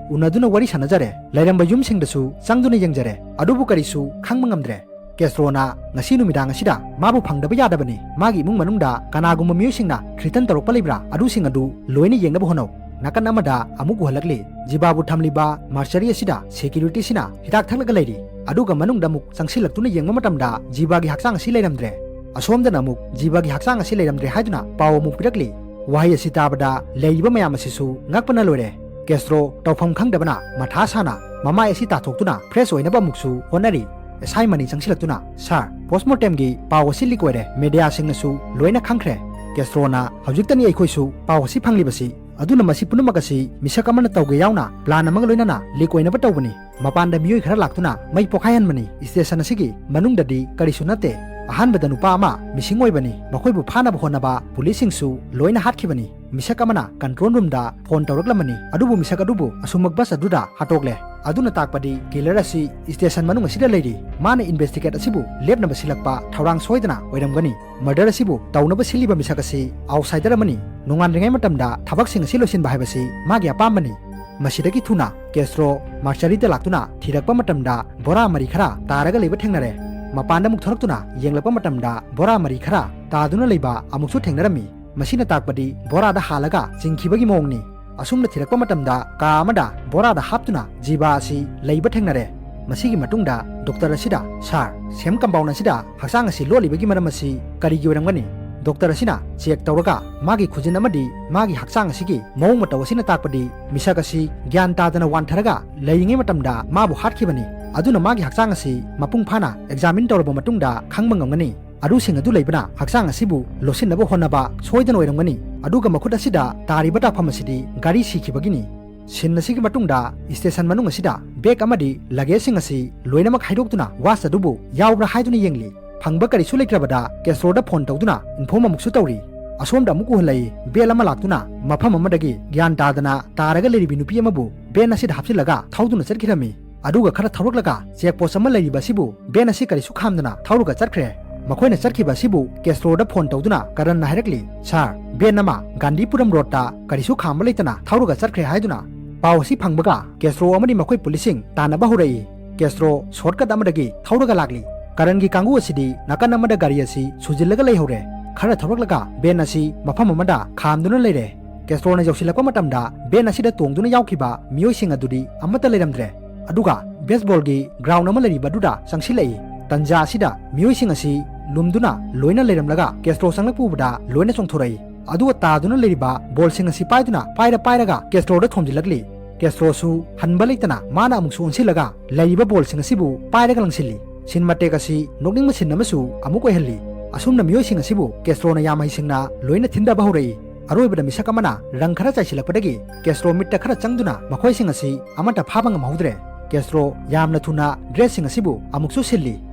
ꯎꯅꯗꯨꯅ ꯋꯥꯔꯤ ꯁꯥꯟꯅꯖꯔꯦ, ꯂꯩꯔꯝꯕ ꯌꯨꯝꯁꯤꯡꯗꯁꯨ ꯆꯪꯗꯨꯅ ꯌꯦꯡꯖꯔꯦ, ꯑꯗꯨꯕꯨ ꯀꯔꯤꯁꯨ ꯈꯪꯕ ꯉꯝꯗ꯭ꯔꯦ꯫" ꯀꯦꯁꯇ꯭ꯔꯣꯅ, "ꯉꯁꯤ ꯅꯨꯃꯤꯗꯥꯡ ꯑꯁꯤꯗ ꯃꯥꯕꯨ ꯐꯪꯗꯕ ꯌꯥꯗꯕꯅꯤ꯫ ꯃꯥꯒꯤ ꯏꯃꯨꯡ ꯃꯅꯨꯡꯗ ꯀꯅꯥꯒꯨꯝꯕ ꯃꯤꯑꯣꯏꯁꯤꯡꯅ threaten ꯇꯧꯔꯛꯄ ꯂꯩꯕ꯭ꯔꯥ? ꯑꯗꯨꯁꯤꯡ ꯑꯗꯨ ꯂꯣꯏꯅ ꯌꯦꯡꯅꯕ ꯍꯣꯠꯅꯧ꯫" ꯅꯥꯀꯟ ꯑꯃꯗ ꯑꯃꯨꯛ ꯎꯍꯜꯂꯛꯂꯤ, ꯖꯤꯕꯥꯕꯨ ꯊꯝꯂꯤꯕ mortuary ꯑꯁꯤꯗ security ꯁꯤꯅ ꯍꯤꯗꯥꯛ ꯊꯛꯂꯒ ꯂꯩꯔꯤ꯫ ꯑꯗꯨꯒ ꯃꯅꯨꯡꯗ ꯑꯃꯨꯛ ꯆꯪꯁꯤꯜꯂꯛꯇꯨꯅ ꯌꯦꯡꯕ ꯃꯇꯝꯗ ꯖꯤꯕꯥꯒꯤ ꯍꯛꯆꯥꯡ ꯑꯁꯤ ꯂꯩꯔꯝꯗ꯭ꯔꯦ꯫ ꯑꯁꯣꯝꯗꯅ ꯑꯃꯨꯛ ꯖꯤꯕꯥꯒꯤ ꯍꯛꯆꯥꯡ ꯑꯁꯤ ꯂꯩꯔꯝꯗ꯭ꯔꯦ ꯍꯥꯏꯗꯨꯅ ꯄꯥꯎ ꯑꯃꯨꯛ ꯄꯤꯔꯛꯂꯤ꯫ ꯋꯥꯍꯩ ꯑꯁꯤ ꯇꯥꯕꯗ ꯂꯩꯔꯤꯕ ꯃꯌꯥꯝ ꯑꯁꯤꯁꯨ ꯉꯛꯄꯅ ꯂꯣꯏꯔꯦ꯫ ꯀꯦꯁꯇ꯭ꯔꯣ ꯇꯧꯐꯝ ꯈꯪꯗꯕꯅ ꯃꯊꯥ ꯁꯥꯅ ꯃꯃꯥꯏ ꯑꯁꯤ ꯇꯥꯊꯣꯛꯇꯨꯅ fresh ꯑꯣꯏꯅꯕ ꯑꯃꯨꯛꯁꯨ ꯍꯣꯠꯅꯔꯤ꯫ ꯑꯦꯁ ꯑꯥꯏ ꯃꯅꯤ ꯆꯪꯁꯤꯜꯂꯛꯇꯨꯅ, "ꯁꯥꯔ, post mortem ꯒꯤ ꯄꯥꯎ ꯑꯁꯤ leak ꯑꯣꯏꯔꯦ, media ꯁꯤꯡꯅꯁꯨ ꯂꯣꯏꯅ ꯈꯪꯈ꯭ꯔꯦ꯫" ꯀꯦꯁꯇ꯭ꯔꯣꯅ, "ꯍꯧꯖꯤꯛꯇꯅꯤ ꯑꯩꯈꯣꯏꯁꯨ ꯄꯥꯎ ꯑꯁꯤ ꯐꯪꯂꯤꯕꯁꯤ꯫ ꯑꯗꯨꯅ ꯃꯁꯤ ꯄꯨꯝꯅꯃꯛ ꯑꯁꯤ ꯃꯤꯁꯛ ꯑꯃꯅ ꯇꯧꯒꯦ ꯌꯥꯎꯅ plan ꯑꯃꯒ ꯂꯣꯏꯅꯅ leak ꯑꯣꯏꯅꯕ ꯇꯧꯕꯅꯤ꯫ ꯃꯄꯥꯟꯗ ꯃꯤꯑꯣꯏ ꯈꯔ ꯂꯥꯛꯇꯨꯅ ꯃꯩ ꯄꯣꯛꯈꯥꯏꯍꯟꯕꯅꯤ꯫ ꯁ꯭ꯇꯦꯁꯟ ꯑꯁꯤꯒꯤ ꯃꯅꯨꯡꯗꯗꯤ ꯀꯔꯤꯁꯨ ꯅꯠꯇꯦ꯫ ꯑꯍꯥꯟꯕꯗ ꯅꯨꯄꯥ ꯑꯃ missing ꯑꯣꯏꯕꯅꯤ꯫ ꯃꯈꯣꯏꯕꯨ ꯐꯥꯅꯕ ꯍꯣꯠꯅꯕ police ꯁꯤꯡꯁꯨ ꯂꯣꯏꯅ ꯍꯥꯠꯈꯤꯕꯅꯤ꯫ ꯃꯤꯁꯛ ꯑꯃꯅ control room ꯗ phone ꯇꯧꯔꯛꯂꯝꯕꯅꯤ, ꯑꯗꯨꯕꯨ ꯃꯤꯁꯛ ꯑꯗꯨꯕꯨ ꯑꯁꯨꯝꯃꯛ ꯕꯁ ꯑꯗꯨꯗ ꯍꯥꯠꯇꯣꯛꯂꯦ꯫ ꯑꯗꯨꯅ ꯇꯥꯛꯄꯗꯤ killer ꯑꯁꯤ ꯁ꯭ꯇꯦꯁꯟ ꯃꯅꯨꯡ ꯑꯁꯤꯗ ꯂꯩꯔꯤ꯫ ꯃꯥꯅ investigate ꯑꯁꯤꯕꯨ ꯂꯦꯞꯅꯕ ꯁꯤꯜꯂꯛꯄ ꯊꯧꯔꯥꯡ ꯁꯣꯏꯗꯅ ꯑꯣꯏꯔꯝꯒꯅꯤ꯫ Murder ꯑꯁꯤꯕꯨ ꯇꯧꯅꯕ ꯁꯤꯜꯂꯤꯕ ꯃꯤꯁꯛ ꯑꯁꯤ outsider ꯑꯃꯅꯤ꯫ ꯅꯣꯡꯉꯥꯟꯗ꯭ꯔꯤꯉꯩ ꯃꯇꯝꯗ ꯊꯕꯛꯁꯤꯡ ꯑꯁꯤ ꯂꯣꯏꯁꯤꯟꯕ ꯍꯥꯏꯕꯁꯤ ꯃꯥꯒꯤ ꯑꯄꯥꯝꯕꯅꯤ꯫ ꯃꯁꯤꯗꯒꯤ ꯊꯨꯅ ꯀꯦꯁꯇ꯭ꯔꯣ ꯃꯥꯔꯆꯔꯤꯗ ꯂꯥꯛꯇꯨꯅ ꯊꯤꯔꯛꯄ ꯃꯇꯝꯗ ꯕꯣꯔꯥ ꯃꯔꯤ ꯈꯔ ꯇꯥꯔꯒ ꯂꯩꯕ ꯊꯦꯡꯅꯔꯦ꯫ ꯃꯄꯥꯟꯗ ꯑꯃꯨꯛ ꯊꯣꯔꯛꯇꯨꯅ ꯌꯦꯡꯂꯛꯄ ꯃꯇꯝꯗ ꯕꯣꯔꯥ ꯃꯔꯤ ꯈꯔ ꯇꯥꯗꯨꯅ ꯂꯩꯕ ꯑꯃꯨꯛꯁꯨ ꯊꯦꯡꯅꯔꯝꯃꯤ꯫ ꯃꯁꯤꯅ ꯇꯥꯛꯄꯗꯤ ꯕꯣꯔꯥꯗ ꯍꯥꯜꯂꯒ ꯆꯤꯡꯈꯤꯕꯒꯤ ꯃꯑꯣꯡꯅꯤ꯫ ꯑꯁꯨꯝꯅ ꯊꯤꯔꯛꯄ ꯃꯇꯝꯗ ꯀꯥ ꯑꯃꯗ ꯕꯣꯔꯥꯗ ꯍꯥꯞꯇꯨꯅ ꯖꯤꯕ ꯑꯁꯤ ꯂꯩꯕ ꯊꯦꯡꯅꯔꯦ꯫ ꯃꯁꯤꯒꯤ ꯃꯇꯨꯡꯗ ꯗꯣꯛꯇꯔ ꯑꯁꯤꯗ, "ꯁꯥꯔ, ꯁꯦꯝ ꯀꯝꯄꯥꯎꯟ ꯑꯁꯤꯗ ꯍꯛꯆꯥꯡ ꯑꯁꯤ ꯂꯣꯠꯂꯤꯕꯒꯤ ꯃꯔꯝ ꯑꯁꯤ ꯀꯔꯤꯒꯤ ꯑꯣꯏꯔꯝꯒꯅꯤ?" ꯗꯣꯛꯇꯔ ꯑꯁꯤꯅ ꯆꯦꯛ ꯇꯧꯔꯒ ꯃꯥꯒꯤ ꯈꯨꯖꯤꯟ ꯑꯃꯗꯤ ꯃꯥꯒꯤ ꯍꯛꯆꯥꯡ ꯑꯁꯤꯒꯤ ꯃꯑꯣꯡ ꯃꯇꯧ ꯑꯁꯤꯅ ꯇꯥꯛꯄꯗꯤ ꯃꯤꯁꯛ ꯑꯁꯤ ꯒ꯭ꯌꯥꯟ ꯇꯥꯗꯅ ꯋꯥꯟꯊꯔꯒ ꯂꯩꯔꯤꯉꯩ ꯃꯇꯝꯗ ꯃꯥꯕꯨ ꯍꯥꯠꯈꯤꯕꯅꯤ꯫ ꯑꯗꯨꯅ ꯃꯥꯒꯤ ꯍꯛꯆꯥꯡ ꯑꯁꯤ ꯃꯄꯨꯡ ꯐꯥꯅ ꯑꯦꯛꯖꯥꯃꯤꯟ ꯇꯧꯔꯕ ꯃꯇꯨꯡꯗ ꯈꯪꯕ ꯉꯝꯒꯅꯤ꯫ ꯑꯗꯨꯁꯤꯡ ꯑꯗꯨ ꯂꯩꯕꯅ ꯍꯛꯆꯥꯡ ꯑꯁꯤꯕꯨ ꯂꯣꯠꯁꯤꯟꯅꯕ ꯍꯣꯠꯅꯕ ꯁꯣꯏꯗꯅ ꯑꯣꯏꯔꯝꯒꯅꯤ꯫ ꯑꯗꯨꯒ ꯃꯈꯨꯠ ꯑꯁꯤꯗ ꯇꯥꯔꯤꯕ ꯇꯥꯛꯐꯝ ꯑꯁꯤꯗꯤ ꯒꯥꯔꯤ ꯁꯤꯈꯤꯕꯒꯤꯅꯤ꯫ ꯁꯤꯟ ꯑꯁꯤꯒꯤ ꯃꯇꯨꯡꯗ ꯁ꯭ꯇꯦꯁꯟ ꯃꯅꯨꯡ ꯑꯁꯤꯗ ꯕꯦꯒ ꯑꯃꯗꯤ ꯂꯒꯦꯖꯁꯤꯡ ꯑꯁꯤ ꯂꯣꯏꯅꯃꯛ ꯍꯥꯏꯗꯣꯛꯇꯨꯅ ꯋꯥꯆ ꯑꯗꯨꯕꯨ ꯌꯥꯎꯕ꯭ꯔꯥ ꯍꯥꯏꯗꯨꯅ ꯌꯦꯡꯂꯤ꯫ ꯐꯪꯕ ꯀꯔꯤꯁꯨ ꯂꯩꯇ꯭ꯔꯕꯗ ꯀꯦꯁꯇ꯭ꯔꯣꯗ ꯐꯣꯟ ꯇꯧꯗꯨꯅ ꯏꯟꯐꯣꯔꯝ ꯑꯃꯨꯛꯁꯨ ꯇꯧꯔꯤ꯫ ꯑꯁꯣꯝꯗ ꯑꯃꯨꯛ ꯎꯍꯜꯂꯛꯏ, ꯚꯦꯟ ꯑꯃ ꯂꯥꯛꯇꯨꯅ ꯃꯐꯝ ꯑꯃꯗꯒꯤ ꯒ꯭ꯌꯥꯟ ꯇꯥꯗꯅ ꯇꯥꯔꯒ ꯂꯩꯔꯤꯕꯤ ꯅꯨꯄꯤ ꯑꯃꯕꯨ ꯚꯦꯟ ꯑꯁꯤꯗ ꯍꯥꯞꯆꯤꯜꯂꯒ ꯊꯧꯗꯨꯅ ꯆꯠꯈꯤꯔꯝꯃꯤ꯫ ꯑꯗꯨꯒ ꯈꯔ ꯊꯧꯔꯛꯂꯒ ꯆꯦꯛ ꯄꯣꯁ ꯑꯃ ꯂꯩꯔꯤꯕ ꯑꯁꯤꯕꯨ ꯚꯦꯟ ꯑꯁꯤ ꯀꯔꯤꯁꯨ ꯈꯥꯝꯗꯅ ꯊꯧꯔꯒ ꯆꯠꯈ꯭ꯔꯦ꯫ ꯃꯈꯣꯏꯅ ꯆꯠꯈꯤꯕ ꯑꯁꯤꯕꯨ ꯀꯦꯁꯇ꯭ꯔꯣꯗ ꯐꯣꯟ ꯇꯧꯗꯨꯅ ꯀꯔꯟꯅ ꯍꯥꯏꯔꯛꯂꯤ, "ꯁꯥꯔ, ꯚꯦꯟ ꯑꯃ ꯒꯥꯟꯙꯤꯄꯨꯔꯝ ꯔꯣꯗꯇ ꯀꯔꯤꯁꯨ ꯈꯥꯝꯕ ꯂꯩꯇꯅ ꯊꯧꯔꯒ ꯆꯠꯈ꯭ꯔꯦ" ꯍꯥꯏꯗꯨꯅ꯫ ꯄꯥꯎ ꯑꯁꯤ ꯐꯪꯕꯒ ꯀꯦꯁꯇ꯭ꯔꯣ ꯑꯃꯗꯤ ꯃꯈꯣꯏ ꯄꯨꯂꯤꯁꯁꯤꯡ ꯇꯥꯟꯅꯕ ꯍꯧꯔꯛꯏ꯫ ꯀꯦꯁꯇ꯭ꯔꯣ ꯁꯣꯔꯠꯀꯠ ꯑꯃꯗꯒꯤ ꯊꯧꯔꯒ ꯂꯥꯛꯂꯤ꯫ ꯀꯔꯟꯒꯤ ꯀꯥꯡꯕꯨ ꯑꯁꯤꯗꯤ ꯅꯥꯀꯟ ꯑꯃꯗ ꯒꯥꯔꯤ ꯑꯁꯤ ꯁꯨꯖꯤꯜꯂꯒ ꯂꯩꯍꯧꯔꯦ꯫ ꯈꯔ ꯊꯧꯔꯛꯂꯒ ꯚꯦꯟ ꯑꯁꯤ ꯃꯐꯝ ꯑꯃꯗ ꯈꯥꯝꯗꯨꯅ ꯂꯩꯔꯦ꯫ ꯀꯦꯁꯇ꯭ꯔꯣꯅ ꯌꯧꯁꯤꯜꯂꯛꯄ ꯃꯇꯝꯗ ꯚꯦꯟ ꯑꯁꯤꯗ ꯇꯣꯡꯗꯨꯅ ꯌꯥꯎꯈꯤꯕ ꯃꯤꯑꯣꯏꯁꯤꯡ ꯑꯗꯨꯗꯤ ꯑꯃꯠꯇ ꯂꯩꯔꯝꯗ꯭ꯔꯦ꯫ ꯑꯗꯨꯒ ꯕꯦꯁꯕꯣꯜꯒꯤ ꯒ꯭ꯔꯥꯎꯟ ꯑꯃ ꯂꯩꯔꯤꯕ ꯑꯗꯨꯗ ꯆꯪꯁꯤꯜꯂꯛꯏ꯫ ꯇꯟꯖꯥ ꯑꯁꯤꯗ ꯃꯤꯑꯣꯏꯁꯤꯡ ꯑꯁꯤ ꯂꯨꯝꯗꯨꯅ ꯂꯣꯏꯅ ꯂꯩꯔꯝꯂꯒ ꯀꯦꯁꯇ꯭ꯔꯣ ꯆꯪꯂꯛꯄ ꯎꯕꯗ ꯂꯣꯏꯅ ꯆꯣꯡꯊꯣꯔꯛꯏ꯫ ꯑꯗꯨꯒ ꯇꯥꯗꯨꯅ ꯂꯩꯔꯤꯕ ꯕꯣꯜꯁꯤꯡ ꯑꯁꯤ ꯄꯥꯏꯗꯨꯅ ꯄꯥꯏꯔ ꯄꯥꯏꯔꯒ ꯀꯦꯁꯇ꯭ꯔꯣꯗ ꯊꯣꯝꯖꯤꯜꯂꯛꯂꯤ꯫ ꯀꯦꯁꯇ꯭ꯔꯣꯁꯨ ꯍꯟꯕ ꯂꯩꯇꯅ ꯃꯥꯅ ꯑꯃꯨꯛꯁꯨ ꯑꯣꯟꯁꯤꯜꯂꯒ ꯂꯩꯔꯤꯕ ꯕꯣꯜꯁꯤꯡ ꯑꯁꯤꯕꯨ ꯄꯥꯏꯔꯒ ꯂꯪꯁꯤꯜꯂꯤ꯫ ꯁꯤꯟ ꯃꯇꯦꯛ ꯑꯁꯤ ꯅꯣꯛꯅꯤꯡꯕ ꯁꯤꯟ ꯑꯃꯁꯨ ꯑꯃꯨꯛ ꯑꯣꯏꯍꯜꯂꯤ꯫ ꯑꯁꯨꯝꯅ ꯃꯤꯑꯣꯏꯁꯤꯡ ꯑꯁꯤꯕꯨ ꯀꯦꯁꯇ꯭ꯔꯣꯅ ꯌꯥꯝ ꯍꯩꯁꯤꯡꯅ ꯂꯣꯏꯅ ꯊꯤꯟꯊꯕ ꯍꯧꯔꯛꯏ꯫ ꯑꯔꯣꯏꯕꯗ ꯃꯤꯁꯛ ꯑꯃꯅ ꯔꯪ ꯈꯔ ꯆꯥꯏꯁꯤꯜꯂꯛꯄꯗꯒꯤ ꯀꯦꯁꯇ꯭ꯔꯣ ꯃꯤꯠꯇ ꯈꯔ ꯆꯪꯗꯨꯅ ꯃꯈꯣꯏꯁꯤꯡ ꯑꯁꯤ ꯑꯃꯠꯇ ꯐꯥꯕ ꯉꯝꯍꯧꯗ꯭ꯔꯦ꯫ ꯀꯦꯁꯇ꯭ꯔꯣ ꯌꯥꯝꯅ ꯊꯨꯅ ꯗ꯭ꯔꯦꯁꯁꯤꯡ ꯑꯁꯤꯕꯨ ꯑꯃꯨꯛꯁꯨ ꯁꯤꯜꯂꯤ꯫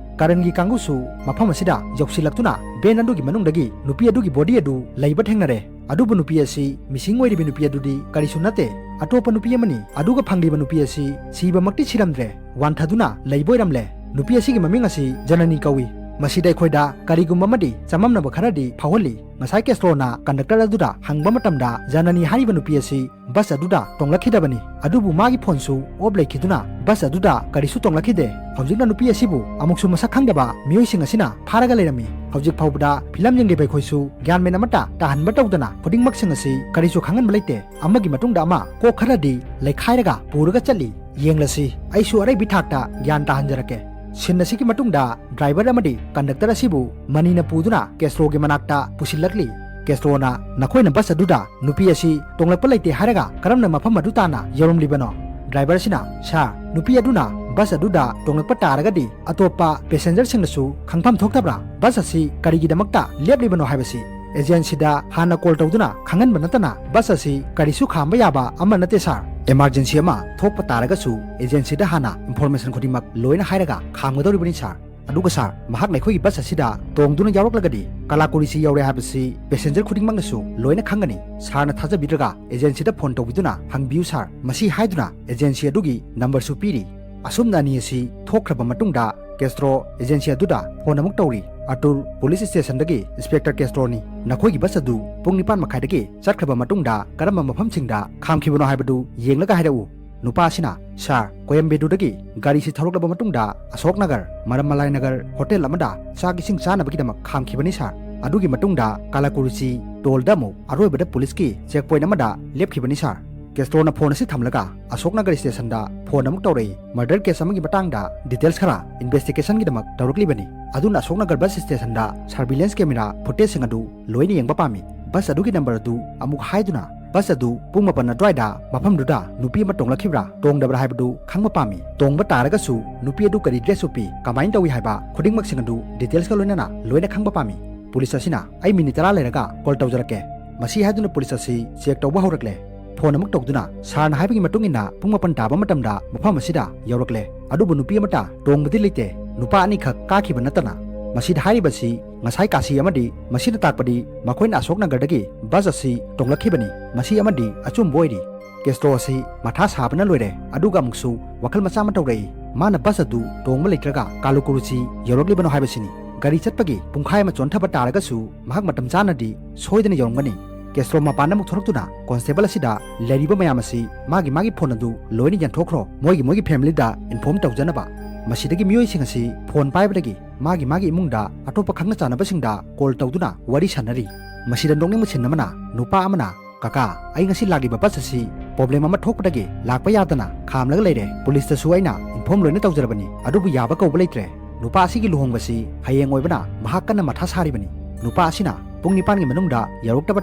ꯀꯔꯟꯒꯤ ꯀꯥꯡꯕꯨꯁꯨ ꯃꯐꯝ ꯑꯁꯤꯗ ꯌꯧꯁꯤꯜꯂꯛꯇꯨꯅ ꯚꯦꯟ ꯑꯗꯨꯒꯤ ꯃꯅꯨꯡꯗꯒꯤ ꯅꯨꯄꯤ ꯑꯗꯨꯒꯤ ꯕꯣꯗꯤ ꯑꯗꯨ ꯂꯩꯕ ꯊꯦꯡꯅꯔꯦ꯫ ꯑꯗꯨꯕꯨ ꯅꯨꯄꯤ ꯑꯁꯤ ꯃꯤꯁꯤꯡ ꯑꯣꯏꯔꯤꯕ ꯅꯨꯄꯤ ꯑꯗꯨꯗꯤ ꯀꯔꯤꯁꯨ ꯅꯠꯇꯦ, ꯑꯇꯣꯞꯄ ꯅꯨꯄꯤ ꯑꯃꯅꯤ꯫ ꯑꯗꯨꯒ ꯐꯪꯂꯤꯕ ꯅꯨꯄꯤ ꯑꯁꯤ ꯁꯤꯕꯃꯛꯇꯤ ꯁꯤꯔꯝꯗ꯭ꯔꯦ, ꯋꯥꯟꯊꯗꯨꯅ ꯂꯩꯕ ꯑꯣꯏꯔꯝꯂꯦ꯫ ꯅꯨꯄꯤ ꯑꯁꯤꯒꯤ ꯃꯃꯤꯡ ꯑꯁꯤ ꯖꯅꯅꯤ ꯀꯧꯏ꯫ ꯃꯁꯤꯗ ꯑꯩꯈꯣꯏꯗ ꯀꯔꯤꯒꯨꯝꯕ ꯑꯃꯗꯤ ꯆꯃꯝꯅꯕ ꯈꯔꯗꯤ ꯐꯥꯎꯍꯜꯂꯤ꯫ ꯉꯁꯥꯏ ꯀꯦꯁꯇ꯭ꯔꯣꯅ ꯀꯟꯗꯛꯇꯔ ꯑꯗꯨꯗ ꯍꯪꯕ ꯃꯇꯝꯗ ꯖꯅꯅꯤ ꯍꯥꯏꯔꯤꯕ ꯅꯨꯄꯤ ꯑꯁꯤ ꯕꯁ ꯑꯗꯨꯗ ꯇꯣꯡꯂꯛꯈꯤꯗꯕꯅꯤ, ꯑꯗꯨꯕꯨ ꯃꯥꯒꯤ ꯐꯣꯟꯁꯨ ꯑꯣꯐ ꯂꯩꯈꯤꯗꯨꯅ ꯕꯁ ꯑꯗꯨꯗ ꯀꯔꯤꯁꯨ ꯇꯣꯡꯂꯛꯈꯤꯗꯦ꯫ ꯍꯧꯖꯤꯛꯅ ꯅꯨꯄꯤ ꯑꯁꯤꯕꯨ ꯑꯃꯨꯛꯁꯨ ꯃꯁꯛ ꯈꯪꯗꯕ ꯃꯤꯑꯣꯏꯁꯤꯡ ꯑꯁꯤꯅ ꯐꯥꯔꯒ ꯂꯩꯔꯝꯃꯤ꯫ ꯍꯧꯖꯤꯛ ꯐꯥꯎꯕꯗ ꯐꯤꯂꯝ ꯌꯦꯡꯂꯤꯕ ꯑꯩꯈꯣꯏꯁꯨ ꯒ꯭ꯌꯥꯟ ꯃꯦꯟ ꯑꯃꯠꯇ ꯇꯥꯍꯟꯕ ꯇꯧꯗꯅ ꯈꯨꯗꯤꯡꯃꯛꯁꯤꯡ ꯑꯁꯤ ꯀꯔꯤꯁꯨ ꯈꯪꯍꯟꯕ ꯂꯩꯇꯦ꯫ ꯑꯃꯒꯤ ꯃꯇꯨꯡꯗ ꯑꯃ ꯀꯣꯛ ꯈꯔꯗꯤ ꯂꯩꯈꯥꯏꯔꯒ ꯄꯨꯔꯒ ꯆꯠꯂꯤ꯫ ꯌꯦꯡꯂꯁꯤ, ꯑꯩꯁꯨ ꯑꯔꯩꯕꯤ ꯊꯥꯛꯇ ꯒ꯭ꯌꯥꯟ ꯇꯥꯍꯟꯖꯔꯛꯀꯦ꯫ ꯁꯤꯟ ꯑꯁꯤꯒꯤ ꯃꯇꯨꯡꯗ ꯗ꯭ꯔꯥꯏꯚꯔ ꯑꯃꯗꯤ ꯀꯟꯗꯛꯇꯔ ꯑꯁꯤꯕꯨ ꯃꯅꯤꯅ ꯄꯨꯗꯨꯅ ꯀꯦꯁꯇ꯭ꯔꯣꯒꯤ ꯃꯅꯥꯛꯇ ꯄꯨꯁꯤꯜꯂꯛꯂꯤ꯫ ꯀꯦꯁꯇ꯭ꯔꯣꯅ, "ꯅꯈꯣꯏꯅ ꯕꯁ ꯑꯗꯨꯗ ꯅꯨꯄꯤ ꯑꯁꯤ ꯇꯣꯡꯂꯛꯄ ꯂꯩꯇꯦ ꯍꯥꯏꯔꯒ ꯀꯔꯝꯅ ꯃꯐꯝ ꯑꯗꯨ ꯇꯥꯅ ꯌꯧꯔꯝꯂꯤꯕꯅꯣ?" ꯗ꯭ꯔꯥꯏꯚꯔ ꯑꯁꯤꯅ, "ꯁꯥꯔ, ꯅꯨꯄꯤ ꯑꯗꯨꯅ ꯕꯁ ꯑꯗꯨꯗ ꯇꯣꯡꯂꯛꯄ ꯇꯥꯔꯒꯗꯤ ꯑꯇꯣꯞꯄ ꯄꯦꯁꯦꯟꯖꯔꯁꯤꯡꯅꯁꯨ ꯈꯪꯐꯝ ꯊꯣꯛꯇꯕ꯭ꯔꯥ? ꯕꯁ ꯑꯁꯤ ꯀꯔꯤꯒꯤꯗꯃꯛꯇ ꯂꯦꯞꯂꯤꯕꯅꯣ ꯍꯥꯏꯕꯁꯤ ꯑꯦꯖꯦꯟꯁꯤꯗ ꯍꯥꯟꯅ ꯀꯣꯜ ꯇꯧꯗꯨꯅ ꯈꯪꯍꯟꯕ ꯅꯠꯇꯅ ꯕꯁ ꯑꯁꯤ ꯀꯔꯤꯁꯨ ꯈꯥꯝꯕ ꯌꯥꯕ ꯑꯃ ꯅꯠꯇꯦ ꯁꯥꯔ꯫ ꯏꯃꯥꯔꯖꯦꯟꯁꯤ ꯑꯃ ꯊꯣꯛꯄ ꯇꯥꯔꯒꯁꯨ ꯑꯦꯖꯦꯟꯁꯤꯗ ꯍꯥꯟꯅ ꯏꯟꯐꯣꯔꯃꯦꯁꯟ ꯈꯨꯗꯤꯡꯃꯛ ꯂꯣꯏꯅ ꯍꯥꯏꯔꯒ ꯈꯥꯝꯒꯗꯧꯔꯤꯕꯅꯤ ꯁꯥꯔ꯫ ꯑꯗꯨꯒ ꯁꯥꯔ, ꯃꯍꯥꯛꯅ ꯑꯩꯈꯣꯏꯒꯤ ꯕꯁ ꯑꯁꯤꯗ ꯇꯣꯡꯗꯨꯅ ꯌꯥꯎꯔꯛꯂꯒꯗꯤ ꯀꯂꯥꯀꯨꯔꯤꯁꯤ ꯌꯧꯔꯦ ꯍꯥꯏꯕꯁꯤ ꯄꯦꯁꯦꯟꯖꯔ ꯈꯨꯗꯤꯡꯃꯛꯅꯁꯨ ꯂꯣꯏꯅ ꯈꯪꯒꯅꯤ꯫ ꯁꯥꯔꯅ ꯊꯥꯖꯕꯤꯗ꯭ꯔꯒ ꯑꯦꯖꯦꯟꯁꯤꯗ ꯐꯣꯟ ꯇꯧꯕꯤꯗꯨꯅ ꯍꯪꯕꯤꯌꯨ ꯁꯥꯔ꯫" ꯃꯁꯤ ꯍꯥꯏꯗꯨꯅ ꯑꯦꯖꯦꯟꯁꯤ ꯑꯗꯨꯒꯤ ꯅꯝꯕꯔꯁꯨ ꯄꯤꯔꯤ꯫ ꯑꯁꯨꯝꯅ ꯑꯅꯤ ꯑꯁꯤ ꯊꯣꯛꯈ꯭ꯔꯕ ꯃꯇꯨꯡꯗ ꯀꯦꯁꯇ꯭ꯔꯣ ꯑꯦꯖꯦꯟꯁꯤ ꯑꯗꯨꯗ ꯐꯣꯟ ꯑꯃꯨꯛ ꯇꯧꯔꯤ꯫ "Atul, police ꯁ꯭ꯇꯦꯁꯟꯗꯒꯤ inspector ꯀꯦꯁꯇ꯭ꯔꯣꯅꯤ꯫ ꯅꯈꯣꯏꯒꯤ ꯕꯁ ꯑꯗꯨ ꯄꯨꯡ ꯅꯤꯄꯥꯟ ꯃꯈꯥꯏꯗꯒꯤ ꯆꯠꯈ꯭ꯔꯕ ꯃꯇꯨꯡꯗ ꯀꯔꯝꯕ ꯃꯐꯝꯁꯤꯡꯗ ꯈꯥꯝꯈꯤꯕꯅꯣ ꯍꯥꯏꯕꯗꯨ ꯌꯦꯡꯂꯒ ꯍꯥꯏꯔꯛꯎ꯫" ꯅꯨꯄꯥ ꯑꯁꯤꯅ, "ꯁꯥꯔ, ꯀꯣꯌꯝꯕꯦꯗꯨꯗꯒꯤ ꯒꯥꯔꯤꯁꯤ ꯊꯧꯔꯛꯂꯕ ꯃꯇꯨꯡꯗ ꯑꯁꯣꯛ ꯅꯒꯔ, ꯃꯔꯝꯃꯂꯥꯏ ꯅꯒꯔ ꯍꯣꯇꯦꯜ ꯑꯃꯗ ꯆꯥꯛ ꯏꯁꯤꯡ ꯆꯥꯅꯕꯒꯤꯗꯃꯛ ꯈꯥꯝꯈꯤꯕꯅꯤ ꯁꯥꯔ꯫ ꯑꯗꯨꯒꯤ ꯃꯇꯨꯡꯗ ꯀꯥꯂꯥꯀꯨꯔꯨꯆꯤ ꯇꯣꯜꯗ ꯑꯃꯨꯛ ꯑꯔꯣꯏꯕꯗ ꯄꯨꯂꯤꯁꯀꯤ ꯆꯦꯛ ꯄꯣꯏꯟꯠ ꯑꯃꯗ ꯂꯦꯞꯈꯤꯕꯅꯤ ꯁꯥꯔ꯫" ꯀꯦꯁꯇ꯭ꯔꯣꯅ ꯐꯣꯟ ꯑꯁꯤ ꯊꯝꯂꯒ ꯑꯁꯣꯛ ꯅꯒꯔ ꯁ꯭ꯇꯦꯁꯟꯗ ꯐꯣꯟ ꯑꯃꯨꯛ ꯇꯧꯔꯛꯏ꯫ ꯃꯔꯗꯔ ꯀꯦꯁ ꯑꯃꯒꯤ ꯃꯇꯥꯡꯗ ꯗꯤꯇꯦꯜꯁ ꯈꯔ ꯏꯟꯚꯦꯁꯇꯤꯒꯦꯁꯟꯒꯤꯗꯃꯛ ꯇꯧꯔꯛꯂꯤꯕꯅꯤ꯫ ꯑꯗꯨꯅ ꯑꯁꯣꯛ ꯅꯒꯔ ꯕꯁ ꯁ꯭ꯇꯦꯁꯟꯗ ꯁꯔꯚꯤꯂꯦꯟꯁ ꯀꯦꯃꯦꯔꯥ ꯐꯨꯇꯦꯖꯁꯤꯡ ꯑꯗꯨ ꯂꯣꯏꯅ ꯌꯦꯡꯕ ꯄꯥꯝꯃꯤ꯫ ꯕꯁ ꯑꯗꯨꯒꯤ ꯅꯝꯕꯔ ꯑꯗꯨ ꯑꯃꯨꯛ ꯍꯥꯏꯗꯨꯅ ꯕꯁ ꯑꯗꯨ ꯄꯨꯡ ꯃꯥꯄꯟ ꯑꯗꯨꯋꯥꯏꯗ ꯃꯐꯝꯗꯨꯗ ꯅꯨꯄꯤ ꯑꯃ ꯇꯣꯡꯂꯛꯈꯤꯕ꯭ꯔꯥ ꯇꯣꯡꯗꯕ꯭ꯔꯥ ꯍꯥꯏꯕꯗꯨ ꯈꯪꯕ ꯄꯥꯝꯃꯤ꯫ ꯇꯣꯡꯕ ꯇꯥꯔꯒꯁꯨ ꯅꯨꯄꯤ ꯑꯗꯨ ꯀꯔꯤ ꯗ꯭ꯔꯦꯁ ꯎꯞꯄꯤ, ꯀꯃꯥꯏꯅ ꯇꯧꯏ ꯍꯥꯏꯕ ꯈꯨꯗꯤꯡꯃꯛꯁꯤꯡ ꯑꯗꯨ ꯗꯤꯇꯦꯜꯁꯀ ꯂꯣꯏꯅꯅ ꯂꯣꯏꯅ ꯈꯪꯕ ꯄꯥꯝꯃꯤ꯫ ꯄꯨꯂꯤꯁ ꯑꯁꯤꯅ, "ꯑꯩ ꯃꯤꯅꯤꯠ ꯇꯔꯥ ꯂꯩꯔꯒ ꯀꯣꯜ ꯇꯧꯖꯔꯛꯀꯦ꯫" ꯃꯁꯤ ꯍꯥꯏꯗꯨꯅ ꯄꯨꯂꯤꯁ ꯑꯁꯤ ꯆꯦꯛ ꯇꯧꯕ ꯍꯧꯔꯛꯂꯦ꯫ ꯐꯣꯟ ꯑꯃꯨꯛ ꯇꯧꯗꯨꯅ, "ꯁꯥꯔꯅ ꯍꯥꯏꯕꯒꯤ ꯃꯇꯨꯡ ꯏꯟꯅ ꯄꯨꯡ ꯃꯥꯄꯟ ꯇꯥꯕ ꯃꯇꯝꯗ ꯃꯐꯝ ꯑꯁꯤꯗ ꯌꯧꯔꯛꯂꯦ, ꯑꯗꯨꯕꯨ ꯅꯨꯄꯤ ꯑꯃꯠꯇ ꯇꯣꯡꯕꯗꯤ ꯂꯩꯇꯦ, ꯅꯨꯄꯥ ꯑꯅꯤꯈꯛ ꯀꯥꯈꯤꯕ ꯅꯠꯇꯅ꯫" ꯃꯁꯤꯗ ꯍꯥꯏꯔꯤꯕꯁꯤ ꯉꯁꯥꯏ ꯀꯥꯁꯤ ꯑꯃꯗꯤ ꯃꯁꯤꯅ ꯇꯥꯛꯄꯗꯤ ꯃꯈꯣꯏꯅ ꯑꯁꯣꯛ ꯅꯒꯔꯗꯒꯤ ꯕꯁ ꯑꯁꯤ ꯇꯣꯡꯂꯛꯈꯤꯕꯅꯤ꯫ ꯃꯁꯤ ꯑꯃꯗꯤ ꯑꯆꯨꯝꯕ ꯑꯣꯏꯔꯤ꯫ ꯀꯦꯁꯇ꯭ꯔꯣ ꯑꯁꯤ ꯃꯊꯥ ꯁꯥꯕꯅ ꯂꯣꯏꯔꯦ, ꯑꯗꯨꯒ ꯑꯃꯨꯛꯁꯨ ꯋꯥꯈꯜ ꯃꯆꯥ ꯑꯃ ꯇꯧꯔꯛꯏ꯫ ꯃꯥꯅ ꯕꯁ ꯑꯗꯨ ꯇꯣꯡꯕ ꯂꯩꯇ꯭ꯔꯒ ꯀꯥꯂꯨꯀꯨꯔꯨꯆꯤ ꯌꯧꯔꯛꯂꯤꯕꯅꯣ ꯍꯥꯏꯕꯁꯤꯅꯤ꯫ ꯒꯥꯔꯤ ꯆꯠꯄꯒꯤ ꯄꯨꯡꯈꯥꯏ ꯑꯃ ꯆꯣꯟꯊꯕ ꯇꯥꯔꯒꯁꯨ ꯃꯍꯥꯛ ꯃꯇꯝ ꯆꯥꯅꯗꯤ ꯁꯣꯏꯗꯅ ꯌꯧꯔꯝꯒꯅꯤ꯫ ꯀꯦꯁꯇ꯭ꯔꯣ ꯃꯄꯥꯟꯗ ꯑꯃꯨꯛ ꯊꯣꯔꯛꯇꯨꯅ ꯀꯣꯟꯁꯇꯦꯕꯜ ꯑꯁꯤꯗ ꯂꯩꯔꯤꯕ ꯃꯌꯥꯝ ꯑꯁꯤ ꯃꯥꯒꯤ ꯃꯥꯒꯤ ꯐꯣꯟ ꯑꯗꯨ ꯂꯣꯏꯅ ꯌꯦꯟꯊꯣꯛꯈ꯭ꯔꯣ, ꯃꯣꯏꯒꯤ ꯃꯣꯏꯒꯤ ꯐꯦꯃꯤꯂꯤꯗ ꯏꯟꯐꯣꯔꯝ ꯇꯧꯖꯅꯕ꯫ ꯃꯁꯤꯗꯒꯤ ꯃꯤꯑꯣꯏꯁꯤꯡ ꯑꯁꯤ ꯐꯣꯟ ꯄꯥꯏꯕꯗꯒꯤ ꯃꯥꯒꯤ ꯃꯥꯒꯤ ꯏꯃꯨꯡꯗ ꯑꯇꯣꯞꯄ ꯈꯪꯅ ꯆꯥꯟꯅꯕꯁꯤꯡꯗ ꯀꯣꯜ ꯇꯧꯗꯨꯅ ꯋꯥꯔꯤ ꯁꯥꯟꯅꯔꯤ꯫ ꯃꯁꯤꯗ ꯅꯣꯛꯅꯤꯡꯕ ꯁꯤꯟ ꯑꯃꯅ, ꯅꯨꯄꯥ ꯑꯃꯅ, "ꯀꯀꯥ, ꯑꯩ ꯉꯁꯤ ꯂꯥꯛꯂꯤꯕ ꯕꯁ ꯑꯁꯤ ꯄ꯭ꯔꯣꯕ꯭ꯂꯦꯝ ꯑꯃ ꯊꯣꯛꯄꯗꯒꯤ ꯂꯥꯛꯄ ꯌꯥꯗꯅ ꯈꯥꯝꯂꯒ ꯂꯩꯔꯦ꯫ ꯄꯨꯂꯤꯁꯇꯁꯨ ꯑꯩꯅ ꯏꯟꯐꯣꯔꯝ ꯂꯣꯏꯅ ꯇꯧꯖꯔꯕꯅꯤ, ꯑꯗꯨꯕꯨ ꯌꯥꯕ ꯀꯧꯕ ꯂꯩꯇ꯭ꯔꯦ꯫ ꯅꯨꯄꯥ ꯑꯁꯤꯒꯤ ꯂꯨꯍꯣꯡꯕꯁꯤ ꯍꯌꯦꯡ ꯑꯣꯏꯕꯅ ꯃꯍꯥꯛ ꯀꯟꯅ ꯃꯊꯥ ꯁꯥꯔꯤꯕꯅꯤ꯫ ꯅꯨꯄꯥ ꯑꯁꯤꯅ ꯄꯨꯡ ꯅꯤꯄꯥꯟꯒꯤ ꯃꯅꯨꯡꯗ ꯌꯧꯔꯛꯇꯕ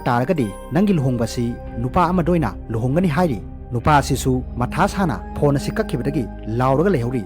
ꯇꯥꯔꯒꯗꯤ ꯅꯪꯒꯤ ꯂꯨꯍꯣꯡꯕ ꯑꯁꯤ ꯅꯨꯄꯥ ꯑꯃꯗ ꯑꯣꯏꯅ ꯂꯨꯍꯣꯡꯒꯅꯤ" ꯍꯥꯏꯔꯤ꯫ ꯅꯨꯄꯥ ꯑꯁꯤꯁꯨ ꯃꯊꯥ ꯁꯥꯅ ꯐꯣꯟ ꯑꯁꯤ ꯀꯛꯈꯤꯕꯗꯒꯤ ꯂꯥꯎꯔꯒ ꯂꯩꯍꯧꯔꯤ꯫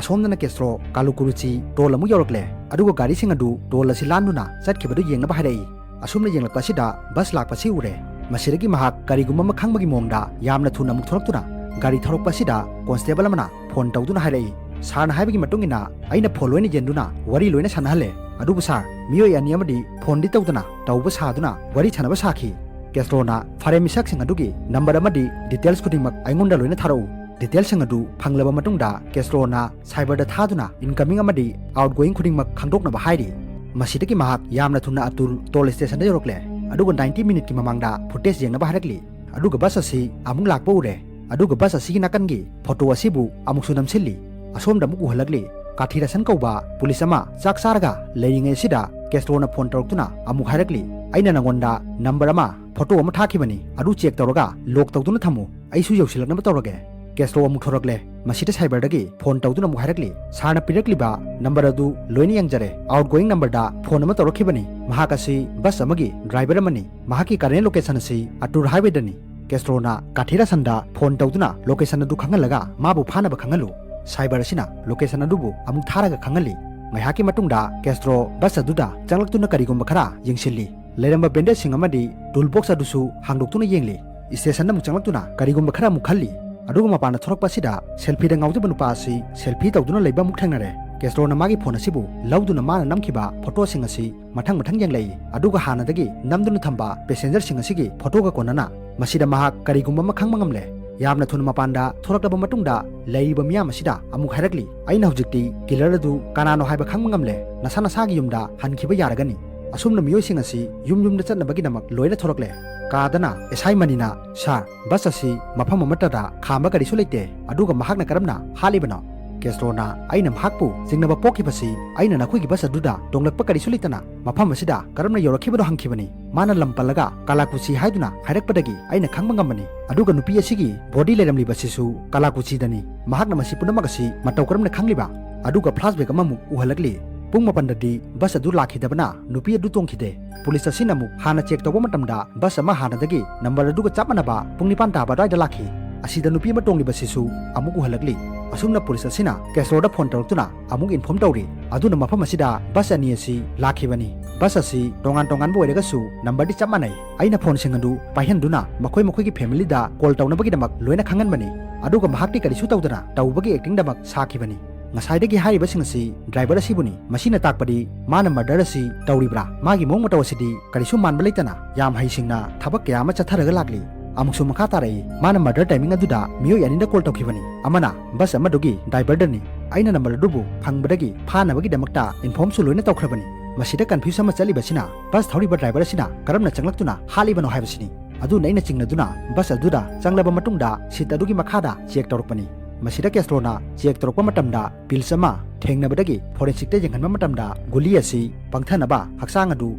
ꯑꯁꯣꯝꯗꯅ ꯀꯦꯁꯇ꯭ꯔꯣ ꯀꯥꯂꯨꯀꯨꯔꯨꯆꯤ ꯇꯣꯜ ꯑꯃꯨꯛ ꯌꯧꯔꯛꯂꯦ, ꯑꯗꯨꯒ ꯒꯥꯔꯤꯁꯤꯡ ꯑꯗꯨ ꯇꯣꯜ ꯑꯁꯤ ꯂꯥꯟꯗꯨꯅ ꯆꯠꯈꯤꯕꯗꯨ ꯌꯦꯡꯅꯕ ꯍꯥꯏꯔꯛꯏ꯫ ꯑꯁꯨꯝꯅ ꯌꯦꯡꯂꯛꯄ ꯑꯁꯤꯗ ꯕꯁ ꯂꯥꯛꯄꯁꯤ ꯎꯔꯦ꯫ ꯃꯁꯤꯗꯒꯤ ꯃꯍꯥꯛ ꯀꯔꯤꯒꯨꯝꯕ ꯑꯃ ꯈꯪꯕꯒꯤ ꯃꯑꯣꯡꯗ ꯌꯥꯝꯅ ꯊꯨꯅ ꯑꯃꯨꯛ ꯊꯣꯔꯛꯇꯨꯅ ꯒꯥꯔꯤ ꯊꯧꯔꯛꯄ ꯑꯁꯤꯗ ꯀꯣꯟꯁꯇꯦꯕꯜ ꯑꯃꯅ ꯐꯣꯟ ꯇꯧꯗꯨꯅ ꯍꯥꯏꯔꯛꯏ, "ꯁꯥꯔꯅ ꯍꯥꯏꯕꯒꯤ ꯃꯇꯨꯡ ꯏꯟꯅ ꯑꯩꯅ ꯐꯣꯟ ꯂꯣꯏꯅ ꯌꯦꯟꯗꯨꯅ ꯋꯥꯔꯤ ꯂꯣꯏꯅ ꯁꯥꯟꯅꯍꯜꯂꯦ꯫ ꯑꯗꯨꯕꯨ ꯁꯥꯔ, ꯃꯤꯑꯣꯏ ꯑꯅꯤ ꯑꯃꯗꯤ ꯐꯣꯟꯗꯤ ꯇꯧꯗꯅ ꯇꯧꯕ ꯁꯥꯗꯨꯅ ꯋꯥꯔꯤ ꯁꯥꯟꯅꯕ ꯁꯥꯈꯤ"꯫ ꯀꯦꯁꯇ꯭ꯔꯣꯅ, "ꯐꯔꯦ, ꯃꯤꯁꯛꯁꯤꯡ ꯑꯗꯨꯒꯤ ꯅꯝꯕꯔ ꯑꯃꯗꯤ ꯗꯤꯇꯦꯜꯁ ꯈꯨꯗꯤꯡꯃꯛ ꯑꯩꯉꯣꯟꯗ ꯂꯣꯏꯅ ꯊꯥꯔꯛꯎ꯫ ꯗꯤꯇꯦꯜꯁꯁꯤꯡ ꯑꯗꯨ ꯐꯪꯂꯕ ꯃꯇꯨꯡꯗ ꯀꯦꯁꯇ꯭ꯔꯣꯅ ꯁꯥꯏꯕꯔꯗ ꯊꯥꯗꯨꯅ ꯏꯟꯀꯃꯤꯡ ꯑꯃꯗꯤ ꯑꯥꯎꯠꯒꯣꯌꯤꯡ ꯈꯨꯗꯤꯡꯃꯛ ꯈꯪꯗꯣꯛꯅꯕ ꯍꯥꯏꯔꯤ꯫ ꯃꯁꯤꯗꯒꯤ ꯃꯍꯥꯛ ꯌꯥꯝꯅ ꯊꯨꯅ ꯑꯇꯨꯜ ꯇꯣꯜ ꯁ꯭ꯇꯦꯁꯟꯗ ꯌꯧꯔꯛꯂꯦ, ꯑꯗꯨꯒ ꯅꯥꯏꯟꯇꯤ ꯃꯤꯅꯤꯠꯀꯤ ꯃꯃꯥꯡꯗ ꯐꯨꯇꯦꯖ ꯌꯦꯡꯅꯕ ꯍꯥꯏꯔꯛꯂꯤ꯫ ꯑꯗꯨꯒ ꯕꯁ ꯑꯁꯤ ꯑꯃꯨꯛ ꯂꯥꯛꯄ ꯎꯔꯦ꯫ ꯑꯗꯨꯒ ꯕꯁ ꯑꯁꯤꯒꯤ ꯅꯥꯀꯟꯒꯤ ꯐꯣꯇꯣ ꯑꯁꯤꯕꯨ ꯑꯃꯨꯛꯁꯨ ꯅꯝꯁꯤꯜꯂꯤ꯫ ꯑꯁꯣꯝꯗ ꯑꯃꯨꯛ ꯎꯍꯜꯂꯛꯂꯤ, ꯀꯥꯊꯤꯔꯁꯟ ꯀꯧꯕ ꯄꯨꯂꯤꯁ ꯑꯃ ꯆꯥꯛ ꯆꯥꯔꯒ ꯂꯩꯔꯤꯉꯩ ꯑꯁꯤꯗ ꯀꯦꯁꯇ꯭ꯔꯣꯅ ꯐꯣꯟ ꯇꯧꯔꯛꯇꯨꯅ ꯑꯃꯨꯛ ꯍꯥꯏꯔꯛꯂꯤ, "ꯑꯩꯅ ꯅꯪꯉꯣꯟꯗ ꯅꯝꯕꯔ ꯑꯃ, ꯐꯣꯇꯣ ꯑꯃ ꯊꯥꯈꯤꯕꯅꯤ, ꯑꯗꯨ ꯆꯦꯛ ꯇꯧꯔꯒ ꯂꯣꯛ ꯇꯧꯗꯨꯅ ꯊꯝꯃꯨ, ꯑꯩꯁꯨ ꯌꯧꯁꯤꯜꯂꯛꯅꯕ ꯇꯧꯔꯒꯦ"꯫ ꯀꯦꯁꯇ꯭ꯔꯣ ꯑꯃꯨꯛ ꯊꯣꯔꯛꯂꯦ꯫ ꯃꯁꯤꯗ ꯁꯥꯏꯕꯔꯗꯒꯤ ꯐꯣꯟ ꯇꯧꯗꯨꯅ ꯑꯃꯨꯛ ꯍꯥꯏꯔꯛꯂꯤ, "ꯁꯥꯔꯅ ꯄꯤꯔꯛꯂꯤꯕ ꯅꯝꯕꯔ ꯑꯗꯨ ꯂꯣꯏꯅ ꯌꯦꯡꯖꯔꯦ꯫ ꯑꯥꯎꯠꯒꯣꯌꯤꯡ ꯅꯝꯕꯔꯗ ꯐꯣꯟ ꯑꯃ ꯇꯧꯔꯛꯈꯤꯕꯅꯤ꯫ ꯃꯍꯥꯛ ꯑꯁꯤ ꯕꯁ ꯑꯃꯒꯤ ꯗ꯭ꯔꯥꯏꯚꯔ ꯑꯃꯅꯤ꯫ ꯃꯍꯥꯛꯀꯤ ꯀꯔꯦꯟ ꯂꯣꯀꯦꯁꯟ ꯑꯁꯤ ꯑꯇꯨꯔ ꯍꯥꯏꯋꯦꯗꯅꯤ"꯫ ꯀꯦꯁꯇ꯭ꯔꯣꯅ ꯀꯥꯊꯤꯔꯁꯟꯗ ꯐꯣꯟ ꯇꯧꯗꯨꯅ ꯂꯣꯀꯦꯁꯟ ꯑꯗꯨ ꯈꯪꯍꯜꯂꯒ ꯃꯥꯕꯨ ꯐꯥꯅꯕ ꯈꯪꯍꯜꯂꯨ꯫ ꯁꯥꯏꯕꯔ ꯑꯁꯤꯅ ꯂꯣꯀꯦꯁꯟ ꯑꯗꯨꯕꯨ ꯑꯃꯨꯛ ꯊꯥꯔꯒ ꯈꯪꯍꯜꯂꯤ꯫ ꯉꯥꯏꯍꯥꯛꯀꯤ ꯃꯇꯨꯡꯗ ꯀꯦꯁꯇ꯭ꯔꯣ ꯕꯁ ꯑꯗꯨꯗ ꯆꯪꯂꯛꯇꯨꯅ ꯀꯔꯤꯒꯨꯝꯕ ꯈꯔ ꯌꯦꯡꯁꯤꯜꯂꯤ꯫ ꯂꯩꯔꯝꯕ ꯕꯦꯟꯗꯦꯖꯁꯤꯡ ꯑꯃꯗꯤ ꯇꯨꯜ ꯕꯣꯛꯁ ꯑꯗꯨꯁꯨ ꯍꯥꯡꯗꯣꯛꯇꯨꯅ ꯌꯦꯡꯂꯤ꯫ ꯁ꯭ꯇꯦꯁꯟꯗ ꯑꯃꯨꯛ ꯆꯪꯂꯛꯇꯨꯅ ꯀꯔꯤꯒꯨꯝꯕ ꯈꯔ ꯑꯃꯨꯛ ꯈꯜꯂꯤ꯫ ꯑꯗꯨꯒ ꯃꯄꯥꯟꯗ ꯊꯣꯔꯛꯄ ꯑꯁꯤꯗ ꯁꯦꯜꯐꯤꯗ ꯉꯥꯎꯖꯕ ꯅꯨꯄꯥ ꯑꯁꯤ ꯁꯦꯜꯐꯤ ꯇꯧꯗꯨꯅ ꯂꯩꯕ ꯑꯃꯨꯛ ꯊꯦꯡꯅꯔꯦ꯫ ꯀꯦꯁꯇ꯭ꯔꯣꯅ ꯃꯥꯒꯤ ꯐꯣꯟ ꯑꯁꯤꯕꯨ ꯂꯧꯗꯨꯅ ꯃꯥꯅ ꯅꯝꯈꯤꯕ ꯐꯣꯇꯣꯁꯤꯡ ꯑꯁꯤ ꯃꯊꯪ ꯃꯊꯪ ꯌꯦꯡꯂꯛꯏ꯫ ꯑꯗꯨꯒ ꯍꯥꯟꯅꯗꯒꯤ ꯅꯝꯗꯨꯅ ꯊꯝꯕ ꯄꯦꯁꯦꯟꯖꯔꯁꯤꯡ ꯑꯁꯤꯒꯤ ꯐꯣꯇꯣꯒ ꯀꯣꯟꯅꯅ꯫ ꯃꯁꯤꯗ ꯃꯍꯥꯛ ꯀꯔꯤꯒꯨꯝꯕ ꯑꯃ ꯈꯪꯕ ꯉꯝꯂꯦ꯫ ꯌꯥꯝꯅ ꯊꯨꯅ ꯃꯄꯥꯟꯗ ꯊꯣꯔꯛꯂꯕ ꯃꯇꯨꯡꯗ ꯂꯩꯔꯤꯕ ꯃꯤꯌꯥꯝ ꯑꯁꯤꯗ ꯑꯃꯨꯛ ꯍꯥꯏꯔꯛꯂꯤ, "ꯑꯩꯅ ꯍꯧꯖꯤꯛꯇꯤ ꯀꯤꯂꯔ ꯑꯗꯨ ꯀꯅꯥꯅꯣ ꯍꯥꯏꯕ ꯈꯪꯕ ꯉꯝꯂꯦ, ꯅꯁꯥ ꯅꯁꯥꯒꯤ ꯌꯨꯝꯗ ꯍꯟꯈꯤꯕ ꯌꯥꯔꯒꯅꯤ"꯫ ꯑꯁꯨꯝꯅ ꯃꯤꯑꯣꯏꯁꯤꯡ ꯑꯁꯤ ꯌꯨꯝ ꯌꯨꯝꯗ ꯆꯠꯅꯕꯒꯤꯗꯃꯛ ꯂꯣꯏꯅ ꯊꯣꯔꯛꯂꯦ꯫ ꯀꯥꯗꯅ ꯑꯦꯁꯥꯏ ꯃꯅꯤꯅ, "ꯁꯥꯔ, ꯕꯁ ꯑꯁꯤ ꯃꯐꯝ ꯑꯃꯠꯇꯗ ꯈꯥꯝꯕ ꯀꯔꯤꯁꯨ ꯂꯩꯇꯦ, ꯑꯗꯨꯒ ꯃꯍꯥꯛꯅ ꯀꯔꯝꯅ ꯍꯥꯠꯂꯤꯕꯅꯣ?" ꯀꯦꯁꯇ꯭ꯔꯣꯅ, "ꯑꯩꯅ ꯃꯍꯥꯛꯄꯨ ꯆꯤꯡꯅꯕ ꯄꯣꯛꯈꯤꯕꯁꯤ ꯑꯩꯅ ꯅꯈꯣꯏꯒꯤ ꯕꯁ ꯑꯗꯨꯗ ꯇꯣꯡꯂꯛꯄ ꯀꯔꯤꯁꯨ ꯂꯩꯇꯅ ꯃꯐꯝ ꯑꯁꯤꯗ ꯀꯔꯝꯅ ꯌꯧꯔꯛꯈꯤꯕꯅꯣ ꯍꯪꯈꯤꯕꯅꯤ꯫ ꯃꯥꯅ ꯂꯝ ꯄꯜꯂꯒ ꯀꯥꯂꯥꯀꯨꯆꯤ ꯍꯥꯏꯗꯨꯅ ꯍꯥꯏꯔꯛꯄꯗꯒꯤ ꯑꯩꯅ ꯈꯪꯕ ꯉꯝꯕꯅꯤ꯫ ꯑꯗꯨꯒ ꯅꯨꯄꯤ ꯑꯁꯤꯒꯤ ꯕꯣꯗꯤ ꯂꯩꯔꯝꯂꯤꯕꯁꯤꯁꯨ ꯀꯥꯂꯥꯀꯨꯆꯤꯗꯅꯤ꯫ ꯃꯍꯥꯛꯅ ꯃꯁꯤ ꯄꯨꯝꯅꯃꯛ ꯑꯁꯤ ꯃꯇꯧ ꯀꯔꯝꯅ ꯈꯪꯂꯤꯕ?" ꯑꯗꯨꯒ ꯐ꯭ꯂꯥꯁꯕꯦꯛ ꯑꯃꯃꯨꯛ ꯎꯍꯜꯂꯛꯂꯤ꯫ ꯄꯨꯡ ꯃꯥꯄꯟꯗꯗꯤ ꯕꯁ ꯑꯗꯨ ꯂꯥꯛꯈꯤꯗꯕꯅ ꯅꯨꯄꯤ ꯑꯗꯨ ꯇꯣꯡꯈꯤꯗꯦ꯫ ꯄꯨꯂꯤꯁ ꯑꯁꯤꯅ ꯑꯃꯨꯛ ꯍꯥꯟꯅ ꯆꯦꯛ ꯇꯧꯕ ꯃꯇꯝꯗ ꯕꯁ ꯑꯃ ꯍꯥꯟꯅꯗꯒꯤ ꯅꯝꯕꯔ ꯑꯗꯨꯒ ꯆꯞ ꯃꯥꯟꯅꯕ ꯄꯨꯡ ꯅꯤꯄꯥꯟ ꯇꯥꯕ ꯑꯗꯨꯋꯥꯏꯗ ꯂꯥꯛꯈꯤ꯫ ꯑꯁꯤꯗ ꯅꯨꯄꯤ ꯑꯃ ꯇꯣꯡꯂꯤꯕꯁꯤꯁꯨ ꯑꯃꯨꯛ ꯎꯍꯜꯂꯛꯂꯤ꯫ ꯑꯁꯨꯝꯅ ꯄꯨꯂꯤꯁ ꯑꯁꯤꯅ ꯀꯦꯁ꯭ꯔꯣꯗ ꯐꯣꯟ ꯇꯧꯔꯛꯇꯨꯅ ꯑꯃꯨꯛ ꯏꯟꯐꯣꯔꯝ ꯇꯧꯔꯤ꯫ ꯑꯗꯨꯅ ꯃꯐꯝ ꯑꯁꯤꯗ ꯕꯁ ꯑꯅꯤ ꯑꯁꯤ ꯂꯥꯛꯈꯤꯕꯅꯤ꯫ ꯕꯁ ꯑꯁꯤ ꯇꯣꯉꯥꯟ ꯇꯣꯉꯥꯟꯕ ꯑꯣꯏꯔꯒꯁꯨ ꯅꯝꯕꯔꯗꯤ ꯆꯞ ꯃꯥꯟꯅꯩ꯫ ꯑꯩꯅ ꯐꯣꯟꯁꯤꯡ ꯑꯗꯨ ꯄꯥꯏꯍꯟꯗꯨꯅ ꯃꯈꯣꯏ ꯃꯈꯣꯏꯒꯤ ꯐꯦꯃꯤꯂꯤꯗ ꯀꯣꯜ ꯇꯧꯅꯕꯒꯤꯗꯃꯛ ꯂꯣꯏꯅ ꯈꯪꯍꯟꯕꯅꯤ꯫ ꯑꯗꯨꯒ ꯃꯍꯥꯛꯇꯤ ꯀꯔꯤꯁꯨ ꯇꯧꯗꯅ ꯇꯧꯕꯒꯤ ꯑꯦꯛꯇꯤꯡꯗꯃꯛ ꯁꯥꯈꯤꯕꯅꯤ꯫ ꯉꯁꯥꯏꯗꯒꯤ ꯍꯥꯏꯔꯤꯕꯁꯤꯡ ꯑꯁꯤ ꯗ꯭ꯔꯥꯏꯚꯔ ꯑꯁꯤꯕꯨꯅꯤ꯫ ꯃꯁꯤꯅ ꯇꯥꯛꯄꯗꯤ ꯃꯥꯅ ꯃꯔꯗꯔ ꯑꯁꯤ ꯇꯧꯔꯤꯕ꯭ꯔꯥ? ꯃꯥꯒꯤ ꯃꯑꯣꯡ ꯃꯇꯧ ꯑꯁꯤꯗꯤ ꯀꯔꯤꯁꯨ ꯃꯥꯟꯕ ꯂꯩꯇꯅ ꯌꯥꯝ ꯍꯩꯁꯤꯡꯅ ꯊꯕꯛ ꯀꯌꯥ ꯑꯃ ꯆꯠꯊꯔꯒ ꯂꯥꯛꯂꯤ꯫ ꯑꯃꯨꯛꯁꯨ ꯃꯈꯥ ꯇꯥꯔꯛꯏ, ꯃꯥꯅ ꯃꯔꯗꯔ ꯇꯥꯏꯃꯤꯡ ꯑꯗꯨꯗ ꯃꯤꯑꯣꯏ ꯑꯅꯤꯗ ꯀꯣꯜ ꯇꯧꯈꯤꯕꯅꯤ꯫ ꯑꯃꯅ ꯕꯁ ꯑꯃꯗꯨꯒꯤ ꯗ꯭ꯔꯥꯏꯚꯔꯗꯅꯤ꯫ ꯑꯩꯅ ꯅꯝꯕꯔ ꯑꯗꯨꯕꯨ ꯐꯪꯕꯗꯒꯤ ꯐꯥꯅꯕꯒꯤꯗꯃꯛꯇ ꯏꯟꯐꯣꯔꯝꯁꯨ ꯂꯣꯏꯅ ꯇꯧꯈ꯭ꯔꯕꯅꯤ꯫ ꯃꯁꯤꯗ ꯀꯟꯐ꯭ꯌꯨꯁ ꯑꯃ ꯆꯠꯂꯤꯕꯁꯤꯅ ꯕꯁ ꯊꯧꯔꯤꯕ ꯗ꯭ꯔꯥꯏꯚꯔ ꯑꯁꯤꯅ ꯀꯔꯝꯅ ꯆꯪꯂꯛꯇꯨꯅ ꯍꯥꯠꯂꯤꯕꯅꯣ ꯍꯥꯏꯕꯁꯤꯅꯤ꯫ ꯑꯗꯨꯅ ꯑꯩꯅ ꯆꯤꯡꯅꯗꯨꯅ ꯕꯁ ꯑꯗꯨꯗ ꯆꯪꯂꯕ ꯃꯇꯨꯡꯗ ꯁꯤꯠ ꯑꯗꯨꯒꯤ ꯃꯈꯥꯗ ꯆꯦꯛ ꯇꯧꯔꯛꯄꯅꯤ꯫ ꯃꯁꯤꯗ ꯀꯦꯁ꯭ꯔꯣꯅ ꯆꯦꯛ ꯇꯧꯔꯛꯄ ꯃꯇꯝꯗ ꯄꯤꯜꯁ ꯑꯃ ꯊꯦꯡꯅꯕꯗꯒꯤ ꯐꯣꯔꯦꯟꯁꯤꯛꯇ ꯌꯦꯡꯍꯟꯕ ꯃꯇꯝꯗ ꯒꯨꯂꯤ ꯑꯁꯤ ꯄꯪꯊꯅꯕ ꯍꯛꯆꯥꯡ ꯑꯗꯨ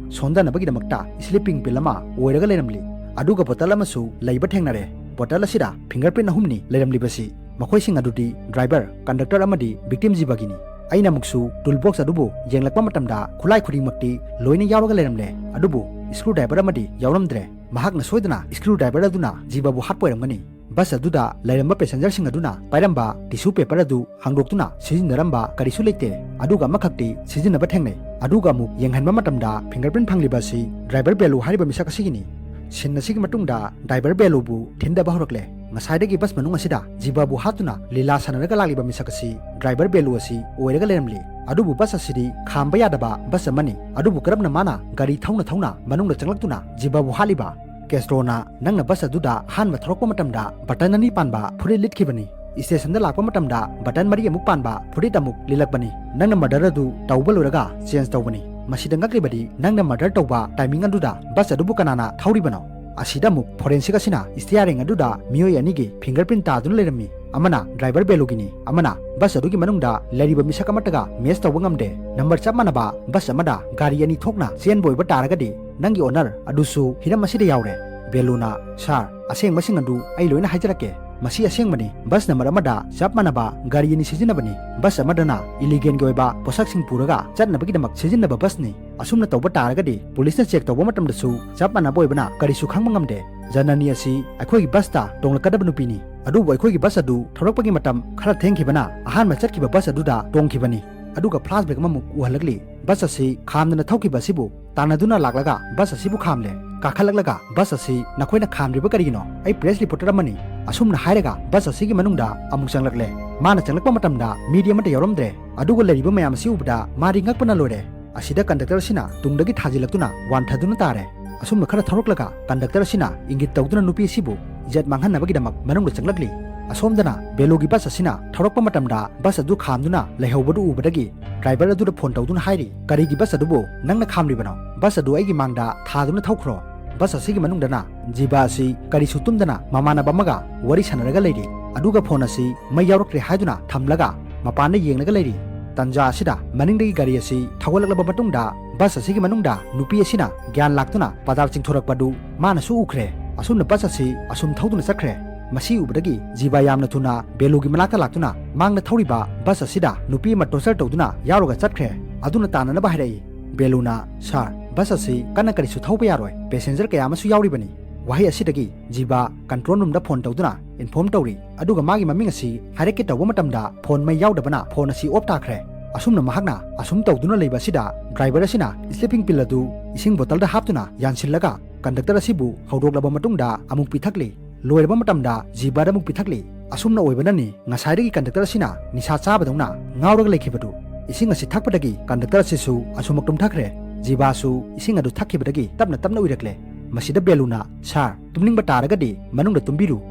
ꯁꯣꯟꯊꯅꯕꯒꯤꯗꯃꯛꯇ ꯁ꯭ꯂꯤꯄꯤꯡ ꯄꯤꯜ ꯑꯃ ꯑꯣꯏꯔꯒ ꯂꯩꯔꯝꯂꯤ꯫ ꯑꯗꯨꯒ ꯕꯣꯇꯜ ꯑꯃꯁꯨ ꯂꯩꯕ ꯊꯦꯡꯅꯔꯦ꯫ ꯕꯣꯇꯜ ꯑꯁꯤꯗ ꯐꯤꯡꯒꯔ ꯄ꯭ꯔꯤꯟ ꯑꯍꯨꯝꯅꯤ ꯂꯩꯔꯝꯂꯤꯕꯁꯤ꯫ ꯃꯈꯣꯏꯁꯤꯡ ꯑꯗꯨꯗꯤ ꯗ꯭ꯔꯥꯏꯚꯔ, ꯀꯟꯗꯛꯇꯔ ꯑꯃꯗꯤ ꯚꯤꯛꯇꯤꯝ ꯖꯤꯕꯒꯤꯅꯤ꯫ ꯑꯩꯅ ꯑꯃꯨꯛꯁꯨ ꯇꯨꯜ ꯕꯣꯛꯁ ꯑꯗꯨꯕꯨ ꯌꯦꯡꯂꯛꯄ ꯃꯇꯝꯗ ꯈꯨꯠꯂꯥꯏ ꯈꯨꯗꯤꯡꯃꯛꯇꯤ ꯂꯣꯏꯅ ꯌꯥꯎꯔꯒ ꯂꯩꯔꯝꯂꯦ, ꯑꯗꯨꯕꯨ ꯁ꯭ꯀ꯭ꯔꯨ ꯗ꯭ꯔꯥꯏꯚꯔ ꯑꯃꯗꯤ ꯌꯥꯎꯔꯝꯗ꯭ꯔꯦ꯫ ꯃꯍꯥꯛꯅ ꯁꯣꯏꯗꯅ ꯁ꯭ꯀ꯭ꯔꯨ ꯗ꯭ꯔꯥꯏꯚꯔ ꯑꯗꯨꯅ ꯖꯤꯕꯥꯕꯨ ꯍꯥꯠꯄ ꯑꯣꯏꯔꯝꯒꯅꯤ꯫ ꯕꯁ ꯑꯗꯨꯗ ꯂꯩꯔꯝꯕ ꯄꯦꯁꯦꯟꯖꯔꯁꯤꯡ ꯑꯗꯨꯅ ꯄꯥꯏꯔꯝꯕ ꯇꯤꯁꯨ ꯄꯦꯄꯔ ꯑꯗꯨ ꯍꯥꯡꯗꯣꯛꯇꯨꯅ ꯁꯤꯖꯤꯟꯅꯔꯝꯕ ꯀꯔꯤꯁꯨ ꯂꯩꯇꯦ, ꯑꯗꯨꯒ ꯑꯃꯈꯛꯇꯤ ꯁꯤꯖꯤꯟꯅꯕ ꯊꯦꯡꯅꯩ꯫ ꯑꯗꯨꯒ ꯑꯃꯨꯛ ꯌꯦꯡꯍꯟꯕ ꯃꯇꯝꯗ ꯐꯤꯡꯒꯔ ꯄ꯭ꯔꯤꯟ ꯐꯪꯂꯤꯕ ꯑꯁꯤ ꯗ꯭ꯔꯥꯏꯚꯔ ꯕꯦꯂꯨ ꯍꯥꯏꯔꯤꯕ ꯃꯤꯁꯛ ꯑꯁꯤꯒꯤꯅꯤ꯫ ꯁꯤꯟ ꯑꯁꯤꯒꯤ ꯃꯇꯨꯡꯗ ꯗ꯭ꯔꯥꯏꯚꯔ ꯕꯦꯂꯨꯕꯨ ꯊꯤꯟꯗꯕ ꯍꯧꯔꯛꯂꯦ꯫ ꯉꯁꯥꯏꯗꯒꯤ ꯕꯁ ꯃꯅꯨꯡ ꯑꯁꯤꯗ ꯖꯤꯕꯥꯕꯨ ꯍꯥꯠꯇꯨꯅ ꯂꯤꯂꯥ ꯁꯥꯟꯅꯔꯒ ꯂꯥꯛꯂꯤꯕ ꯃꯤꯁꯛ ꯑꯁꯤ ꯗ꯭ꯔꯥꯏꯚꯔ ꯕꯦꯂꯨ ꯑꯁꯤ ꯑꯣꯏꯔꯒ ꯂꯩꯔꯝꯂꯤ꯫ ꯑꯗꯨꯕꯨ ꯕꯁ ꯑꯁꯤꯗꯤ ꯈꯥꯝꯕ ꯌꯥꯗꯕ ꯕꯁ ꯑꯃꯅꯤ꯫ ꯑꯗꯨꯕꯨ ꯀꯔꯝꯅ ꯃꯥꯅ ꯒꯥꯔꯤ ꯊꯧꯅ ꯊꯧꯅ ꯃꯅꯨꯡꯗ ꯆꯪꯂꯛꯇꯨꯅ ꯖꯤꯕꯥꯕꯨ ꯍꯥꯠꯂꯤꯕ? ꯀꯦꯁꯇ꯭ꯔꯣꯅ ꯅꯪꯅ ꯕꯁ ꯑꯗꯨꯗ ꯑꯍꯥꯟꯕ ꯊꯧꯔꯛꯄ ꯃꯇꯝꯗ ꯕꯇꯟ ꯑꯅꯤ ꯄꯥꯟꯕ ꯐꯨꯔꯤꯠ ꯂꯤꯠꯈꯤꯕꯅꯤ꯫ ꯁ꯭ꯇꯦꯁꯟꯗ ꯂꯥꯛꯄ ꯃꯇꯝꯗ ꯕꯇꯟ ꯃꯔꯤ ꯑꯃꯨꯛ ꯄꯥꯟꯕ ꯐꯨꯔꯤꯠ ꯑꯃꯨꯛ ꯂꯤꯠꯂꯛꯄꯅꯤ꯫ ꯅꯪꯅ ꯃꯔꯗꯔ ꯑꯗꯨ ꯇꯧꯕ ꯂꯣꯏꯔꯒ ꯆꯦꯟꯖ ꯇꯧꯕꯅꯤ꯫ ꯃꯁꯤꯗ ꯉꯛꯂꯤꯕꯗꯤ ꯅꯪꯅ ꯃꯔꯗꯔ ꯇꯧꯕ ꯇꯥꯏꯃꯤꯡ ꯑꯗꯨꯗ ꯕꯁ ꯑꯗꯨꯕꯨ ꯀꯅꯥꯅ ꯊꯧꯔꯤꯕꯅꯣ? ꯑꯁꯤꯗ ꯑꯃꯨꯛ ꯐꯣꯔꯦꯟꯁꯤꯛ ꯑꯁꯤꯅ ꯁ꯭ꯇꯤꯌꯥꯔꯤꯡ ꯑꯗꯨꯗ ꯃꯤꯑꯣꯏ ꯑꯅꯤꯒꯤ ꯐꯤꯡꯒꯔ ꯄ꯭ꯔꯤꯟꯠ ꯇꯥꯗꯨꯅ ꯂꯩꯔꯝꯃꯤ꯫ ꯑꯃꯅ ꯗ꯭ꯔꯥꯏꯚꯔ ꯕꯦꯂꯨꯒꯤꯅꯤ, ꯑꯃꯅ ꯕꯁ ꯑꯗꯨꯒꯤ ꯃꯅꯨꯡꯗ ꯂꯩꯔꯤꯕ ꯃꯤꯁꯛ ꯑꯃꯠꯇꯒ ꯃꯦꯆ ꯇꯧꯕ ꯉꯝꯗꯦ꯫ ꯅꯝꯕꯔ ꯆꯞ ꯃꯥꯟꯅꯕ ꯕꯁ ꯑꯃꯗ ꯒꯥꯔꯤ ꯑꯅꯤ ꯊꯣꯛꯅ ꯆꯦꯟꯕ ꯑꯣꯏꯕ ꯇꯥꯔꯒꯗꯤ ꯅꯪꯒꯤ ꯑꯣꯅꯔ ꯑꯗꯨꯁꯨ ꯍꯤꯔꯝ ꯑꯁꯤꯗ ꯌꯥꯎꯔꯦ꯫ ꯕꯦꯂꯨꯅ, "ꯁꯥꯔ, ꯑꯁꯦꯡꯕꯁꯤꯡ ꯑꯗꯨ ꯑꯩ ꯂꯣꯏꯅ ꯍꯥꯏꯖꯔꯛꯀꯦ꯫ ꯃꯁꯤ ꯑꯁꯦꯡꯕꯅꯤ꯫ ꯕꯁ ꯅꯝꯕꯔ ꯑꯃꯗ ꯆꯞ ꯃꯥꯟꯅꯕ ꯒꯥꯔꯤ ꯑꯅꯤ ꯁꯤꯖꯤꯟꯅꯕꯅꯤ꯫ ꯕꯁ ꯑꯃꯗꯅ ꯏꯂꯤꯒꯦꯟꯒꯤ ꯑꯣꯏꯕ ꯄꯣꯠꯁꯛꯁꯤꯡ ꯄꯨꯔꯒ ꯆꯠꯅꯕꯒꯤꯗꯃꯛ ꯁꯤꯖꯤꯟꯅꯕ ꯕꯁꯅꯤ꯫ ꯑꯁꯨꯝꯅ ꯇꯧꯕ ꯇꯥꯔꯒꯗꯤ ꯄꯨꯂꯤꯁꯅ ꯆꯦꯛ ꯇꯧꯕ ꯃꯇꯝꯗꯁꯨ ꯆꯞ ꯃꯥꯟꯅꯕ ꯑꯣꯏꯕꯅ ꯀꯔꯤꯁꯨ ꯈꯪꯕ ꯉꯝꯗꯦ꯫ ꯖꯅꯅꯤ ꯑꯁꯤ ꯑꯩꯈꯣꯏꯒꯤ ꯕꯁꯇ ꯇꯣꯡꯂꯛꯀꯗꯕ ꯅꯨꯄꯤꯅꯤ꯫ ꯑꯗꯨꯕꯨ ꯑꯩꯈꯣꯏꯒꯤ ꯕꯁ ꯑꯗꯨ ꯊꯧꯔꯛꯄꯒꯤ ꯃꯇꯝ ꯈꯔ ꯊꯦꯡꯈꯤꯕꯅ ꯑꯍꯥꯟꯕ ꯆꯠꯈꯤꯕ ꯕꯁ ꯑꯗꯨꯗ ꯇꯣꯡꯈꯤꯕꯅꯤ꯫" ꯑꯗꯨꯒ ꯐ꯭ꯂꯥꯁꯕꯦꯛ ꯑꯃꯃꯨꯛ ꯎꯍꯜꯂꯛꯂꯤ꯫ ꯕꯁ ꯑꯁꯤ ꯈꯥꯝꯗꯅ ꯊꯧꯈꯤꯕ ꯑꯁꯤꯕꯨ ꯇꯥꯟꯅꯗꯨꯅ ꯂꯥꯛꯂꯒ ꯕꯁ ꯑꯁꯤꯕꯨ ꯈꯥꯝꯂꯦ꯫ ꯀꯥꯈꯠꯂꯛꯂꯒ ꯕꯁ ꯑꯁꯤ ꯅꯈꯣꯏꯅ ꯈꯥꯝꯂꯤꯕ ꯀꯔꯤꯒꯤꯅꯣ? ꯑꯩ ꯄ꯭ꯔꯦꯁ ꯔꯤꯄꯣꯔꯇꯔ ꯑꯃꯅꯤ꯫ ꯑꯁꯨꯝꯅ ꯍꯥꯏꯔꯒ ꯕꯁ ꯑꯁꯤꯒꯤ ꯃꯅꯨꯡꯗ ꯑꯃꯨꯛ ꯆꯪꯂꯛꯂꯦ꯫ ꯃꯥꯅ ꯆꯪꯂꯛꯄ ꯃꯇꯝꯗ ꯃꯤꯗꯤ ꯑꯃꯠꯇ ꯌꯥꯎꯔꯝꯗ꯭ꯔꯦ꯫ ꯑꯗꯨꯒ ꯂꯩꯔꯤꯕ ꯃꯌꯥꯝ ꯑꯁꯤ ꯎꯕꯗ ꯃꯥꯗꯤ ꯉꯛꯄꯅ ꯂꯣꯏꯔꯦ꯫ ꯑꯁꯤꯗ ꯀꯟꯗꯛꯇꯔ ꯑꯁꯤꯅ ꯇꯨꯡꯗꯒꯤ ꯊꯥꯖꯤꯜꯂꯛꯇꯨꯅ ꯋꯥꯟꯊꯗꯨꯅ ꯇꯥꯔꯦ꯫ ꯑꯁꯨꯝꯅ ꯈꯔ ꯊꯧꯔꯛꯂꯒ ꯀꯟꯗꯛꯇꯔ ꯑꯁꯤꯅ ꯏꯪꯒꯤꯠ ꯇꯧꯗꯨꯅ ꯅꯨꯄꯤ ꯑꯁꯤꯕꯨ ꯏꯖꯠ ꯃꯥꯡꯍꯟꯅꯕꯒꯤꯗꯃꯛ ꯃꯅꯨꯡꯗ ꯆꯪꯂꯛꯂꯤ꯫ ꯑꯁꯣꯝꯗꯅ ꯕꯦꯂꯨꯒꯤ ꯕꯁ ꯑꯁꯤꯅ ꯊꯧꯔꯛꯄ ꯃꯇꯝꯗ ꯕꯁ ꯑꯗꯨ ꯈꯥꯝꯗꯨꯅ ꯂꯩꯍꯧꯕꯗꯨ ꯎꯕꯗꯒꯤ ꯗ꯭ꯔꯥꯏꯚꯔ ꯑꯗꯨꯗ ꯐꯣꯟ ꯇꯧꯗꯨꯅ ꯍꯥꯏꯔꯤ, "ꯀꯔꯤꯒꯤ ꯕꯁ ꯑꯗꯨꯕꯨ ꯅꯪꯅ ꯈꯥꯝꯂꯤꯕꯅꯣ? ꯕꯁ ꯑꯗꯨ ꯑꯩꯒꯤ ꯃꯥꯡꯗ ꯊꯥꯗꯨꯅ ꯊꯧꯈ꯭ꯔꯣ꯫" ꯕꯁ ꯑꯁꯤꯒꯤ ꯃꯅꯨꯡꯗꯅ ꯖꯤꯕꯥ ꯑꯁꯤ ꯀꯔꯤꯁꯨ ꯇꯨꯝꯗꯅ ꯃꯃꯥꯟꯅꯕ ꯑꯃꯒ ꯋꯥꯔꯤ ꯁꯥꯟꯅꯔꯒ ꯂꯩꯔꯤ꯫ ꯑꯗꯨꯒ ꯐꯣꯟ ꯑꯁꯤ ꯃꯩ ꯌꯥꯎꯔꯛꯇ꯭ꯔꯦ ꯍꯥꯏꯗꯨꯅ ꯊꯝꯂꯒ ꯃꯄꯥꯟꯗ ꯌꯦꯡꯂꯒ ꯂꯩꯔꯤ꯫ ꯇꯟꯖꯥ ꯑꯁꯤꯗ ꯃꯅꯤꯡꯗꯒꯤ ꯒꯥꯔꯤ ꯑꯁꯤ ꯊꯧꯒꯠꯂꯛꯂꯕ ꯃꯇꯨꯡꯗ ꯕꯁ ꯑꯁꯤꯒꯤ ꯃꯅꯨꯡꯗ ꯅꯨꯄꯤ ꯑꯁꯤꯅ ꯒ꯭ꯌꯥꯟ ꯂꯥꯛꯇꯨꯅ ꯄꯗꯥꯔ ꯆꯤꯡꯊꯣꯔꯛꯄꯗꯨ ꯃꯥꯅꯁꯨ ꯎꯈ꯭ꯔꯦ꯫ ꯑꯁꯨꯝꯅ ꯕꯁ ꯑꯁꯤ ꯑꯁꯨꯝ ꯊꯧꯗꯨꯅ ꯆꯠꯈ꯭ꯔꯦ꯫ ꯃꯁꯤ ꯎꯕꯗꯒꯤ ꯖꯤꯕꯥ ꯌꯥꯝꯅ ꯊꯨꯅ ꯕꯦꯂꯨꯒꯤ ꯃꯅꯥꯛꯇ ꯂꯥꯛꯇꯨꯅ ꯃꯥꯡꯗ ꯊꯧꯔꯤꯕ ꯕꯁ ꯑꯁꯤꯗ ꯅꯨꯄꯤ ꯑꯃ ꯇꯣꯔꯆꯔ ꯇꯧꯗꯨꯅ ꯌꯥꯎꯔꯒ ꯆꯠꯈ꯭ꯔꯦ꯫ ꯑꯗꯨꯅ ꯇꯥꯟꯅꯅꯕ ꯍꯥꯏꯔꯛꯏ꯫ ꯕꯦꯂꯨꯅ, "ꯁꯥꯔ, ꯕꯁ ꯑꯁꯤ ꯀꯟꯅ ꯀꯔꯤꯁꯨ ꯊꯧꯕ ꯌꯥꯔꯣꯏ, ꯄꯦꯁꯦꯟꯖꯔ ꯀꯌꯥ ꯑꯃꯁꯨ ꯌꯥꯎꯔꯤꯕꯅꯤ꯫" ꯋꯥꯍꯩ ꯑꯁꯤꯗꯒꯤ ꯖꯤꯕꯥ ꯀꯟꯇ꯭ꯔꯣꯜ ꯔꯨꯝꯗ ꯐꯣꯟ ꯇꯧꯗꯨꯅ ꯏꯟꯐꯣꯔꯝ ꯇꯧꯔꯤ꯫ ꯑꯗꯨꯒ ꯃꯥꯒꯤ ꯃꯃꯤꯡ ꯑꯁꯤ ꯍꯥꯏꯔꯛꯀꯦ ꯇꯧꯕ ꯃꯇꯝꯗ ꯐꯣꯟ ꯃꯩ ꯌꯥꯎꯗꯕꯅ ꯐꯣꯟ ꯑꯁꯤ ꯑꯣꯐ ꯇꯥꯈ꯭ꯔꯦ꯫ ꯑꯁꯨꯝꯅ ꯃꯍꯥꯛꯅ ꯑꯁꯨꯝ ꯇꯧꯗꯨꯅ ꯂꯩꯕ ꯑꯁꯤꯗ ꯗ꯭ꯔꯥꯏꯚꯔ ꯑꯁꯤꯅ ꯁ꯭ꯂꯤꯄꯤꯡ ꯄꯤꯜ ꯑꯗꯨ ꯏꯁꯤꯡ ꯕꯣꯇꯜꯗ ꯍꯥꯞꯇꯨꯅ ꯌꯥꯟꯁꯤꯜꯂꯒ ꯀꯟꯗꯛꯇꯔ ꯑꯁꯤꯕꯨ ꯍꯧꯗꯣꯛꯂꯕ ꯃꯇꯨꯡꯗ ꯑꯃꯨꯛ ꯄꯤꯊꯛꯂꯤ꯫ ꯂꯣꯏꯔꯕ ꯃꯇꯝꯗ ꯖꯤꯕꯥꯗ ꯑꯃꯨꯛ ꯄꯤꯊꯛꯂꯤ꯫ ꯑꯁꯨꯝꯅ ꯑꯣꯏꯕꯅꯅꯤ ꯉꯁꯥꯏꯗꯒꯤ ꯀꯟꯗꯛꯇꯔ ꯑꯁꯤꯅ ꯅꯤꯁꯥ ꯆꯥꯕꯗꯧꯅ ꯉꯥꯎꯔꯒ ꯂꯩꯈꯤꯕꯗꯨ꯫ ꯏꯁꯤꯡ ꯑꯁꯤ ꯊꯛꯄꯗꯒꯤ ꯀꯟꯗꯛꯇꯔ ꯑꯁꯤꯁꯨ ꯑꯁꯨꯃꯛ ꯇꯨꯝꯊꯈ꯭ꯔꯦ꯫ ꯖꯤꯕꯥꯁꯨ ꯏꯁꯤꯡ ꯑꯗꯨ ꯊꯛꯈꯤꯕꯗꯒꯤ ꯇꯞꯅ ꯇꯞꯅ ꯎꯏꯔꯛꯂꯦ꯫ ꯃꯁꯤꯗ ꯕꯦꯂꯨꯅ, "ꯁꯥꯔ, ꯇꯨꯝꯅꯤꯡꯕ ꯇꯥꯔꯒꯗꯤ ꯃꯅꯨꯡꯗ ꯇꯨꯝꯕꯤꯔꯨ,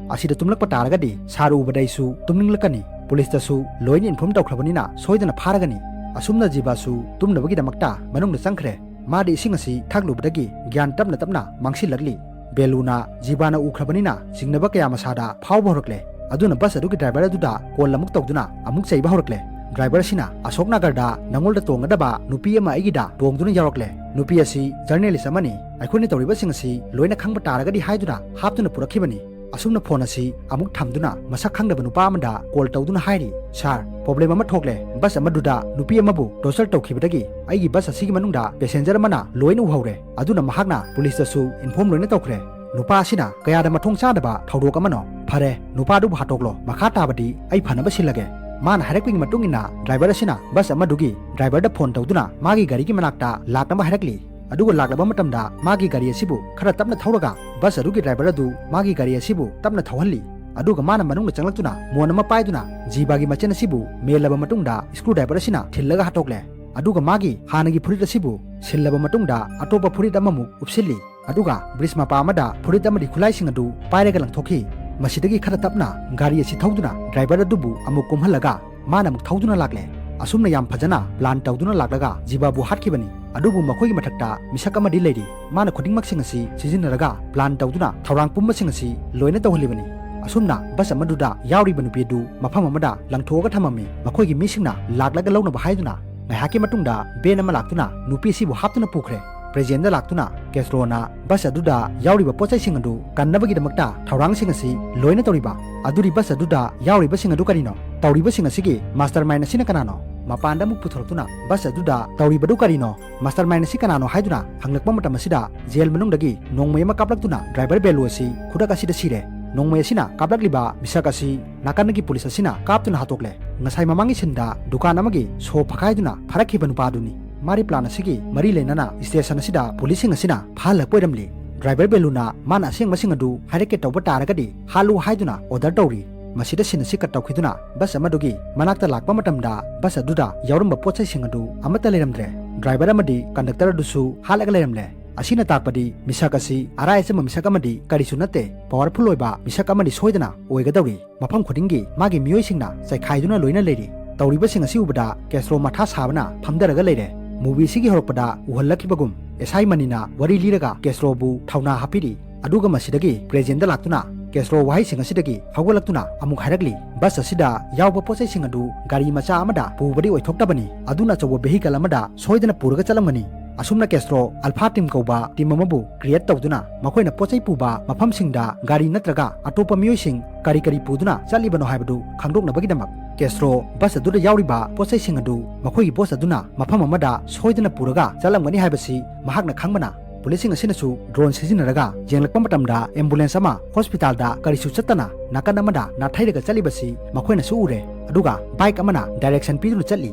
ꯑꯁꯤꯗ ꯇꯨꯝꯂꯛꯄ ꯇꯥꯔꯒꯗꯤ ꯁꯥꯔ ꯎꯕꯗ ꯑꯩꯁꯨ ꯇꯨꯝꯅꯤꯡꯂꯛꯀꯅꯤ꯫ ꯄꯨꯂꯤꯁꯇꯁꯨ ꯂꯣꯏꯅ ꯏꯟꯐꯣꯔꯝ ꯇꯧꯈ꯭ꯔꯕꯅꯤꯅ ꯁꯣꯏꯗꯅ ꯐꯥꯔꯒꯅꯤ꯫" ꯑꯁꯨꯝꯅ ꯖꯤꯕꯥꯁꯨ ꯇꯨꯝꯅꯕꯒꯤꯗꯃꯛꯇ ꯃꯅꯨꯡꯗ ꯆꯪꯈ꯭ꯔꯦ꯫ ꯃꯥꯗꯤ ꯏꯁꯤꯡ ꯑꯁꯤ ꯊꯛꯂꯨꯕꯗꯒꯤ ꯒ꯭ꯌꯥꯟ ꯇꯞꯅ ꯇꯞꯅ ꯃꯥꯡꯁꯤꯜꯂꯛꯂꯤ꯫ ꯕꯦꯂꯨꯅ ꯖꯤꯕꯥꯅ ꯎꯈ꯭ꯔꯕꯅꯤꯅ ꯆꯤꯡꯅꯕ ꯀꯌꯥ ꯃꯁꯥꯗ ꯐꯥꯎꯕ ꯍꯧꯔꯛꯂꯦ꯫ ꯑꯗꯨꯅ ꯕꯁ ꯑꯗꯨꯒꯤ ꯗ꯭ꯔꯥꯏꯚꯔ ꯑꯗꯨꯗ ꯀꯣꯜ ꯑꯃꯨꯛ ꯇꯧꯗꯨꯅ ꯑꯃꯨꯛ ꯆꯩꯕ ꯍꯧꯔꯛꯂꯦ꯫ ꯗ꯭ꯔꯥꯏꯚꯔ ꯑꯁꯤꯅ, "ꯑꯁꯣꯛ ꯅꯥꯒꯔꯗ ꯅꯉꯣꯜꯗ ꯇꯣꯡꯒꯗꯕ ꯅꯨꯄꯤ ꯑꯃ ꯑꯩꯒꯤꯗ ꯇꯣꯡꯗꯨꯅ ꯌꯥꯎꯔꯛꯂꯦ꯫ ꯅꯨꯄꯤ ꯑꯁꯤ ꯖꯔꯅꯦꯂꯤꯁ ꯑꯃꯅꯤ꯫ ꯑꯩꯈꯣꯏꯅ ꯇꯧꯔꯤꯕꯁꯤꯡ ꯑꯁꯤ ꯂꯣꯏꯅ ꯈꯪꯕ ꯇꯥꯔꯒꯗꯤ" ꯍꯥꯏꯗꯨꯅ ꯍꯥꯞꯇꯨꯅ ꯄꯨꯔꯛꯈꯤꯕꯅꯤ꯫ ꯑꯁꯨꯝꯅ ꯐꯣꯟ ꯑꯁꯤ ꯑꯃꯨꯛ ꯊꯝꯗꯨꯅ ꯃꯁꯛ ꯈꯪꯗꯕ ꯅꯨꯄꯥ ꯑꯃꯗ ꯀꯣꯜ ꯇꯧꯗꯨꯅ ꯍꯥꯏꯔꯤ, "ꯁꯥꯔ, ꯄ꯭ꯔꯣꯕ꯭ꯂꯦꯝ ꯑꯃ ꯊꯣꯛꯂꯦ꯫ ꯕꯁ ꯑꯃꯗꯨꯗ ꯅꯨꯄꯤ ꯑꯃꯕꯨ ꯇꯣꯔꯆꯔ ꯇꯧꯈꯤꯕꯗꯒꯤ ꯑꯩꯒꯤ ꯕꯁ ꯑꯁꯤꯒꯤ ꯃꯅꯨꯡꯗ ꯄꯦꯁꯦꯟꯖꯔ ꯑꯃꯅ ꯂꯣꯏꯅ ꯎꯍꯧꯔꯦ꯫ ꯑꯗꯨꯅ ꯃꯍꯥꯛꯅ ꯄꯨꯂꯤꯁꯇꯁꯨ ꯏꯟꯐꯣꯔꯝ ꯂꯣꯏꯅ ꯇꯧꯈ꯭ꯔꯦ꯫ ꯅꯨꯄꯥ ꯑꯁꯤꯅ ꯀꯌꯥꯗ ꯃꯊꯣꯡ ꯆꯥꯗꯕ ꯊꯧꯗꯣꯛ ꯑꯃꯅꯣ꯫ ꯐꯔꯦ, ꯅꯨꯄꯥꯗꯨꯕꯨ ꯍꯥꯠꯇꯣꯛꯂꯣ, ꯃꯈꯥ ꯇꯥꯕꯗꯤ ꯑꯩ ꯐꯅꯕ ꯁꯤꯜꯂꯒꯦ꯫" ꯃꯥꯅ ꯍꯥꯏꯔꯛꯄꯒꯤ ꯃꯇꯨꯡ ꯏꯟꯅ ꯗ꯭ꯔꯥꯏꯚꯔ ꯑꯁꯤꯅ ꯕꯁ ꯑꯃꯗꯨꯒꯤ ꯗ꯭ꯔꯥꯏꯚꯔꯗ ꯐꯣꯟ ꯇꯧꯗꯨꯅ ꯃꯥꯒꯤ ꯒꯥꯔꯤꯒꯤ ꯃꯅꯥꯛꯇ ꯂꯥꯛꯅꯕ ꯍꯥꯏꯔꯛꯂꯤ꯫ ꯑꯗꯨꯒ ꯂꯥꯛꯂꯕ ꯃꯇꯝꯗ ꯃꯥꯒꯤ ꯒꯥꯔꯤ ꯑꯁꯤꯕꯨ ꯈꯔ ꯇꯞꯅ ꯊꯧꯔꯒ ꯕꯁ ꯑꯗꯨꯒꯤ ꯗ꯭ꯔꯥꯏꯚꯔ ꯑꯗꯨ ꯃꯥꯒꯤ ꯒꯥꯔꯤ ꯑꯁꯤꯕꯨ ꯇꯞꯅ ꯊꯧꯍꯜꯂꯤ꯫ ꯑꯗꯨꯒ ꯃꯥꯅ ꯃꯅꯨꯡꯗ ꯆꯪꯂꯛꯇꯨꯅ ꯃꯣꯟ ꯑꯃ ꯄꯥꯏꯗꯨꯅ ꯖꯤꯕꯥꯒꯤ ꯃꯆꯤꯟ ꯑꯁꯤꯕꯨ ꯃꯦꯜꯂꯕ ꯃꯇꯨꯡꯗ ꯁ꯭ꯀ꯭ꯔꯨ ꯗ꯭ꯔꯥꯏꯚꯔ ꯑꯁꯤꯅ ꯊꯤꯜꯂꯒ ꯍꯥꯠꯇꯣꯛꯂꯦ꯫ ꯑꯗꯨꯒ ꯃꯥꯒꯤ ꯍꯥꯟꯅꯒꯤ ꯐꯨꯔꯤꯠ ꯑꯁꯤꯕꯨ ꯁꯤꯜꯂꯕ ꯃꯇꯨꯡꯗ ꯑꯇꯣꯞꯄ ꯐꯨꯔꯤꯠ ꯑꯃꯃꯨꯛ ꯎꯞꯁꯤꯜꯂꯤ꯫ ꯑꯗꯨꯒ ꯕ꯭ꯔꯤꯖ ꯃꯄꯥ ꯑꯃꯗ ꯐꯨꯔꯤꯠ ꯑꯃꯗꯤ ꯈꯨꯠꯂꯥꯏꯁꯤꯡ ꯑꯗꯨ ꯄꯥꯏꯔꯒ ꯂꯪꯊꯣꯛꯈꯤ꯫ ꯃꯁꯤꯗꯒꯤ ꯈꯔ ꯇꯞꯅ ꯒꯥꯔꯤ ꯑꯁꯤ ꯊꯧꯗꯨꯅ ꯗ꯭ꯔꯥꯏꯚꯔ ꯑꯗꯨꯕꯨ ꯑꯃꯨꯛ ꯀꯨꯝꯍꯜꯂꯒ ꯃꯥꯅ ꯑꯃꯨꯛ ꯊꯧꯗꯨꯅ ꯂꯥꯛꯂꯦ꯫ ꯑꯁꯨꯝꯅ ꯌꯥꯝ ꯐꯖꯅ ꯄ꯭ꯂꯥꯟ ꯇꯧꯗꯨꯅ ꯂꯥꯛꯂꯒ ꯖꯤꯕꯥꯕꯨ ꯍꯥꯠꯈꯤꯕꯅꯤ꯫ ꯑꯗꯨꯕꯨ ꯃꯈꯣꯏꯒꯤ ꯃꯊꯛꯇ ꯃꯤꯁꯛ ꯑꯃꯗꯤ ꯂꯩꯔꯤ꯫ ꯃꯥꯅ ꯈꯨꯗꯤꯡꯃꯛꯁꯤꯡ ꯑꯁꯤ ꯁꯤꯖꯤꯟꯅꯔꯒ ꯄ꯭ꯂꯥꯟ ꯇꯧꯗꯨꯅ ꯊꯧꯔꯥꯡ ꯄꯨꯝꯕꯁꯤꯡ ꯑꯁꯤ ꯂꯣꯏꯅ ꯇꯧꯍꯜꯂꯤꯕꯅꯤ꯫ ꯑꯁꯨꯝꯅ ꯕꯁ ꯑꯃꯗꯨꯗ ꯌꯥꯎꯔꯤꯕ ꯅꯨꯄꯤ ꯑꯗꯨ ꯃꯐꯝ ꯑꯃꯗ ꯂꯪꯊꯣꯛꯑꯒ ꯊꯝꯃꯝꯃꯤ꯫ ꯃꯈꯣꯏꯒꯤ ꯃꯤꯁꯤꯡꯅ ꯂꯥꯛꯂꯒ ꯂꯧꯅꯕ ꯍꯥꯏꯗꯨꯅ ꯉꯥꯏꯍꯥꯛꯀꯤ ꯃꯇꯨꯡꯗ ꯚꯦꯟ ꯑꯃ ꯂꯥꯛꯇꯨꯅ ꯅꯨꯄꯤ ꯑꯁꯤꯕꯨ ꯍꯥꯞꯇꯨꯅ ꯄꯨꯈ꯭ꯔꯦ꯫ ꯄ꯭ꯔꯦꯖꯦꯟꯗ ꯂꯥꯛꯇꯨꯅ ꯀꯦꯁ꯭ꯔꯣꯅ ꯕꯁ ꯑꯗꯨꯗ ꯌꯥꯎꯔꯤꯕ ꯄꯣꯠ ꯆꯩꯁꯤꯡ ꯑꯗꯨ ꯀꯟꯅꯕꯒꯤꯗꯃꯛꯇ ꯊꯧꯔꯥꯡꯁꯤꯡ ꯑꯁꯤ ꯂꯣꯏꯅ ꯇꯧꯔꯤꯕ꯫ ꯑꯗꯨꯗꯤ ꯕꯁ ꯑꯗꯨꯗ ꯌꯥꯎꯔꯤꯕꯁꯤꯡ ꯑꯗꯨ ꯀꯔꯤꯅꯣ? ꯇꯧꯔꯤꯕꯁꯤꯡ ꯑꯁꯤꯒꯤ ꯃꯥꯁꯇꯔ ꯃꯥꯏꯟ ꯑꯁꯤꯅ ꯀꯅꯥꯅꯣ? ꯃꯄꯥꯟꯗ ꯑꯃꯨꯛ ꯄꯨꯊꯣꯔꯛꯇꯨꯅ ꯕꯁ ꯑꯗꯨꯗ ꯇꯧꯔꯤꯕꯗꯨ ꯀꯔꯤꯅꯣ? ꯃꯥꯁꯇꯔ ꯃꯥꯏꯟ ꯑꯁꯤ ꯀꯅꯥꯅꯣ ꯍꯥꯏꯗꯨꯅ ꯍꯪꯂꯛꯄ ꯃꯇꯝ ꯑꯁꯤꯗ ꯖꯦꯜ ꯃꯅꯨꯡꯗꯒꯤ ꯅꯣꯡꯃꯩ ꯑꯃ ꯀꯥꯞꯂꯛꯇꯨꯅ ꯗ꯭ꯔꯥꯏꯚꯔ ꯕꯦꯂꯨ ꯑꯁꯤ ꯈꯨꯗꯛ ꯑꯁꯤꯗ ꯁꯤꯔꯦ꯫ ꯅꯣꯡꯃꯩ ꯑꯁꯤꯅ ꯀꯥꯞꯂꯛꯂꯤꯕ ꯃꯤꯁꯛ ꯑꯁꯤ ꯅꯥꯀꯟꯗꯒꯤ ꯄꯨꯂꯤꯁ ꯑꯁꯤꯅ ꯀꯥꯞꯇꯨꯅ ꯍꯥꯠꯇꯣꯛꯂꯦ꯫ ꯉꯁꯥꯏ ꯃꯃꯥꯡꯒꯤ ꯁꯤꯟꯗ ꯗꯨꯀꯥꯟ ꯑꯃꯒꯤ ꯁꯣ ꯐꯛꯀꯥꯏꯗꯨꯅ ꯐꯥꯔꯛꯈꯤꯕ ꯅꯨꯄꯥ ꯑꯗꯨꯅꯤ꯫ ꯃꯥꯔꯤ ꯄ꯭ꯂꯥꯟ ꯑꯁꯤꯒꯤ ꯃꯔꯤ ꯂꯩꯅꯅ ꯁ꯭ꯇꯦꯁꯟ ꯑꯁꯤꯗ ꯄꯨꯂꯤꯁꯁꯤꯡ ꯑꯁꯤꯅ ꯐꯥꯍꯜꯂꯛꯄ ꯑꯣꯏꯔꯝꯂꯤ꯫ ꯗ꯭ꯔꯥꯏꯚꯔ ꯕꯦꯂꯨꯅ ꯃꯥꯅ ꯑꯁꯦꯡꯕꯁꯤꯡ ꯑꯗꯨ ꯍꯥꯏꯔꯛꯀꯦ ꯇꯧꯕ ꯇꯥꯔꯒꯗꯤ ꯍꯥꯠꯂꯨ ꯍꯥꯏꯗꯨꯅ ꯑꯣꯔꯗꯔ ꯇꯧꯔꯤ꯫ ꯃꯁꯤꯗ ꯁꯤꯟ ꯑꯁꯤ ꯀꯠ ꯇꯧꯈꯤꯗꯨꯅ ꯕꯁ ꯑꯃꯗꯨꯒꯤ ꯃꯅꯥꯛꯇ ꯂꯥꯛꯄ ꯃꯇꯝꯗ ꯕꯁ ꯑꯗꯨꯗ ꯌꯥꯎꯔꯝꯕ ꯄꯣꯠ ꯆꯩꯁꯤꯡ ꯑꯗꯨ ꯑꯃꯠꯇ ꯂꯩꯔꯝꯗ꯭ꯔꯦ꯫ ꯗ꯭ꯔꯥꯏꯚꯔ ꯑꯃꯗꯤ ꯀꯟꯗꯛꯇꯔ ꯑꯗꯨꯁꯨ ꯍꯥꯠꯂꯒ ꯂꯩꯔꯝꯂꯦ꯫ ꯑꯁꯤꯅ ꯇꯥꯛꯄꯗꯤ ꯃꯤꯁꯛ ꯑꯁꯤ ꯑꯔꯥꯏ ꯑꯆꯝꯕ ꯃꯤꯁꯛ ꯑꯃꯗꯤ ꯀꯔꯤꯁꯨ ꯅꯠꯇꯦ, powerful ꯑꯣꯏꯕ ꯃꯤꯁꯛ ꯑꯃꯗꯤ ꯁꯣꯏꯗꯅ ꯑꯣꯏꯒꯗꯧꯔꯤ꯫ ꯃꯐꯝ ꯈꯨꯗꯤꯡꯒꯤ ꯃꯥꯒꯤ ꯃꯤꯑꯣꯏꯁꯤꯡꯅ ꯆꯥꯏꯈꯥꯏꯗꯨꯅ ꯂꯣꯏꯅ ꯂꯩꯔꯤ꯫ ꯇꯧꯔꯤꯕꯁꯤꯡ ꯑꯁꯤ ꯎꯕꯗ ꯀꯦꯁ꯭ꯇ꯭ꯔꯣ ꯃꯊꯥ ꯁꯥꯕꯅ ꯐꯝꯊꯔꯒ ꯂꯩꯔꯦ꯫ ꯃꯨꯚꯤ ꯑꯁꯤꯒꯤ ꯍꯧꯔꯛꯄꯗ ꯎꯍꯜꯂꯛꯈꯤꯕꯒꯨꯝ ꯑꯦꯁ ꯑꯥꯏ ꯃꯅꯤꯅ ꯋꯥꯔꯤ ꯂꯤꯔꯒ ꯀꯦꯁ꯭ꯇ꯭ꯔꯣꯕꯨ ꯊꯧꯅꯥ ꯍꯥꯞꯄꯤꯔꯤ꯫ ꯑꯗꯨꯒ ꯃꯁꯤꯗꯒꯤ ꯄ꯭ꯔꯦꯖꯦꯟꯗ ꯂꯥꯛꯇꯨꯅ ꯀꯦꯁ꯭ꯇ꯭ꯔꯣ ꯋꯥꯍꯩꯁꯤꯡ ꯑꯁꯤꯗꯒꯤ ꯍꯧꯒꯠꯂꯛꯇꯨꯅ ꯑꯃꯨꯛ ꯍꯥꯏꯔꯛꯂꯤ, "ꯕꯁ ꯑꯁꯤꯗ ꯌꯥꯎꯕ ꯄꯣꯠꯆꯩꯁꯤꯡ ꯑꯗꯨ ꯒꯥꯔꯤ ꯃꯆꯥ ꯑꯃꯗ ꯄꯨꯕꯗꯤ ꯑꯣꯏꯊꯣꯛꯇꯕꯅꯤ, ꯑꯗꯨꯅ ꯑꯆꯧꯕ vehicle ꯑꯃꯗ ꯁꯣꯏꯗꯅ ꯄꯨꯔꯒ ꯆꯠꯂꯝꯒꯅꯤ꯫" ꯑꯁꯨꯝꯅ ꯀꯦꯁ꯭ꯇ꯭ꯔꯣ ꯑꯜꯐꯥ ꯇꯤꯝ ꯀꯧꯕ ꯇꯤꯝ ꯑꯃꯕꯨ create ꯇꯧꯗꯨꯅ ꯃꯈꯣꯏꯅ ꯄꯣꯠꯆꯩ ꯄꯨꯕ ꯃꯐꯝꯁꯤꯡꯗ ꯒꯥꯔꯤ ꯅꯠꯇ꯭ꯔꯒ ꯑꯇꯣꯞꯄ ꯃꯤꯑꯣꯏꯁꯤꯡ ꯀꯔꯤ ꯀꯔꯤ ꯄꯨꯗꯨꯅ ꯆꯠꯂꯤꯕꯅꯣ ꯍꯥꯏꯕꯗꯨ ꯈꯪꯗꯣꯛꯅꯕꯒꯤꯗꯃꯛ ꯀꯦꯁ꯭ꯇ꯭ꯔꯣ ꯕꯁ ꯑꯗꯨꯗ ꯌꯥꯎꯔꯤꯕ ꯄꯣꯠꯆꯩꯁꯤꯡ ꯑꯗꯨ ꯃꯈꯣꯏꯒꯤ ꯕꯣꯁ ꯑꯗꯨꯅ ꯃꯐꯝ ꯑꯃꯗ ꯁꯣꯏꯗꯅ ꯄꯨꯔꯒ ꯆꯠꯂꯝꯒꯅꯤ ꯍꯥꯏꯕꯁꯤ ꯃꯍꯥꯛꯅ ꯈꯪꯕꯅ, ꯄꯨꯂꯤꯁꯁꯤꯡ ꯑꯁꯤꯅꯁꯨ drone ꯁꯤꯖꯤꯟꯅꯔꯒ ꯌꯦꯡꯂꯛꯄ ꯃꯇꯝꯗ ambulance ꯑꯃ ꯍꯣꯁꯄꯤꯇꯥꯜꯗ ꯀꯔꯤꯁꯨ ꯆꯠꯇꯅ ꯅꯥꯀꯟ ꯑꯃꯗ ꯅꯥꯊꯩꯔꯒ ꯆꯠꯂꯤꯕꯁꯤ ꯃꯈꯣꯏꯅꯁꯨ ꯎꯔꯦ꯫ ꯑꯗꯨꯒ bike ꯑꯃꯅ direction ꯄꯤꯗꯨꯅ ꯆꯠꯂꯤ꯫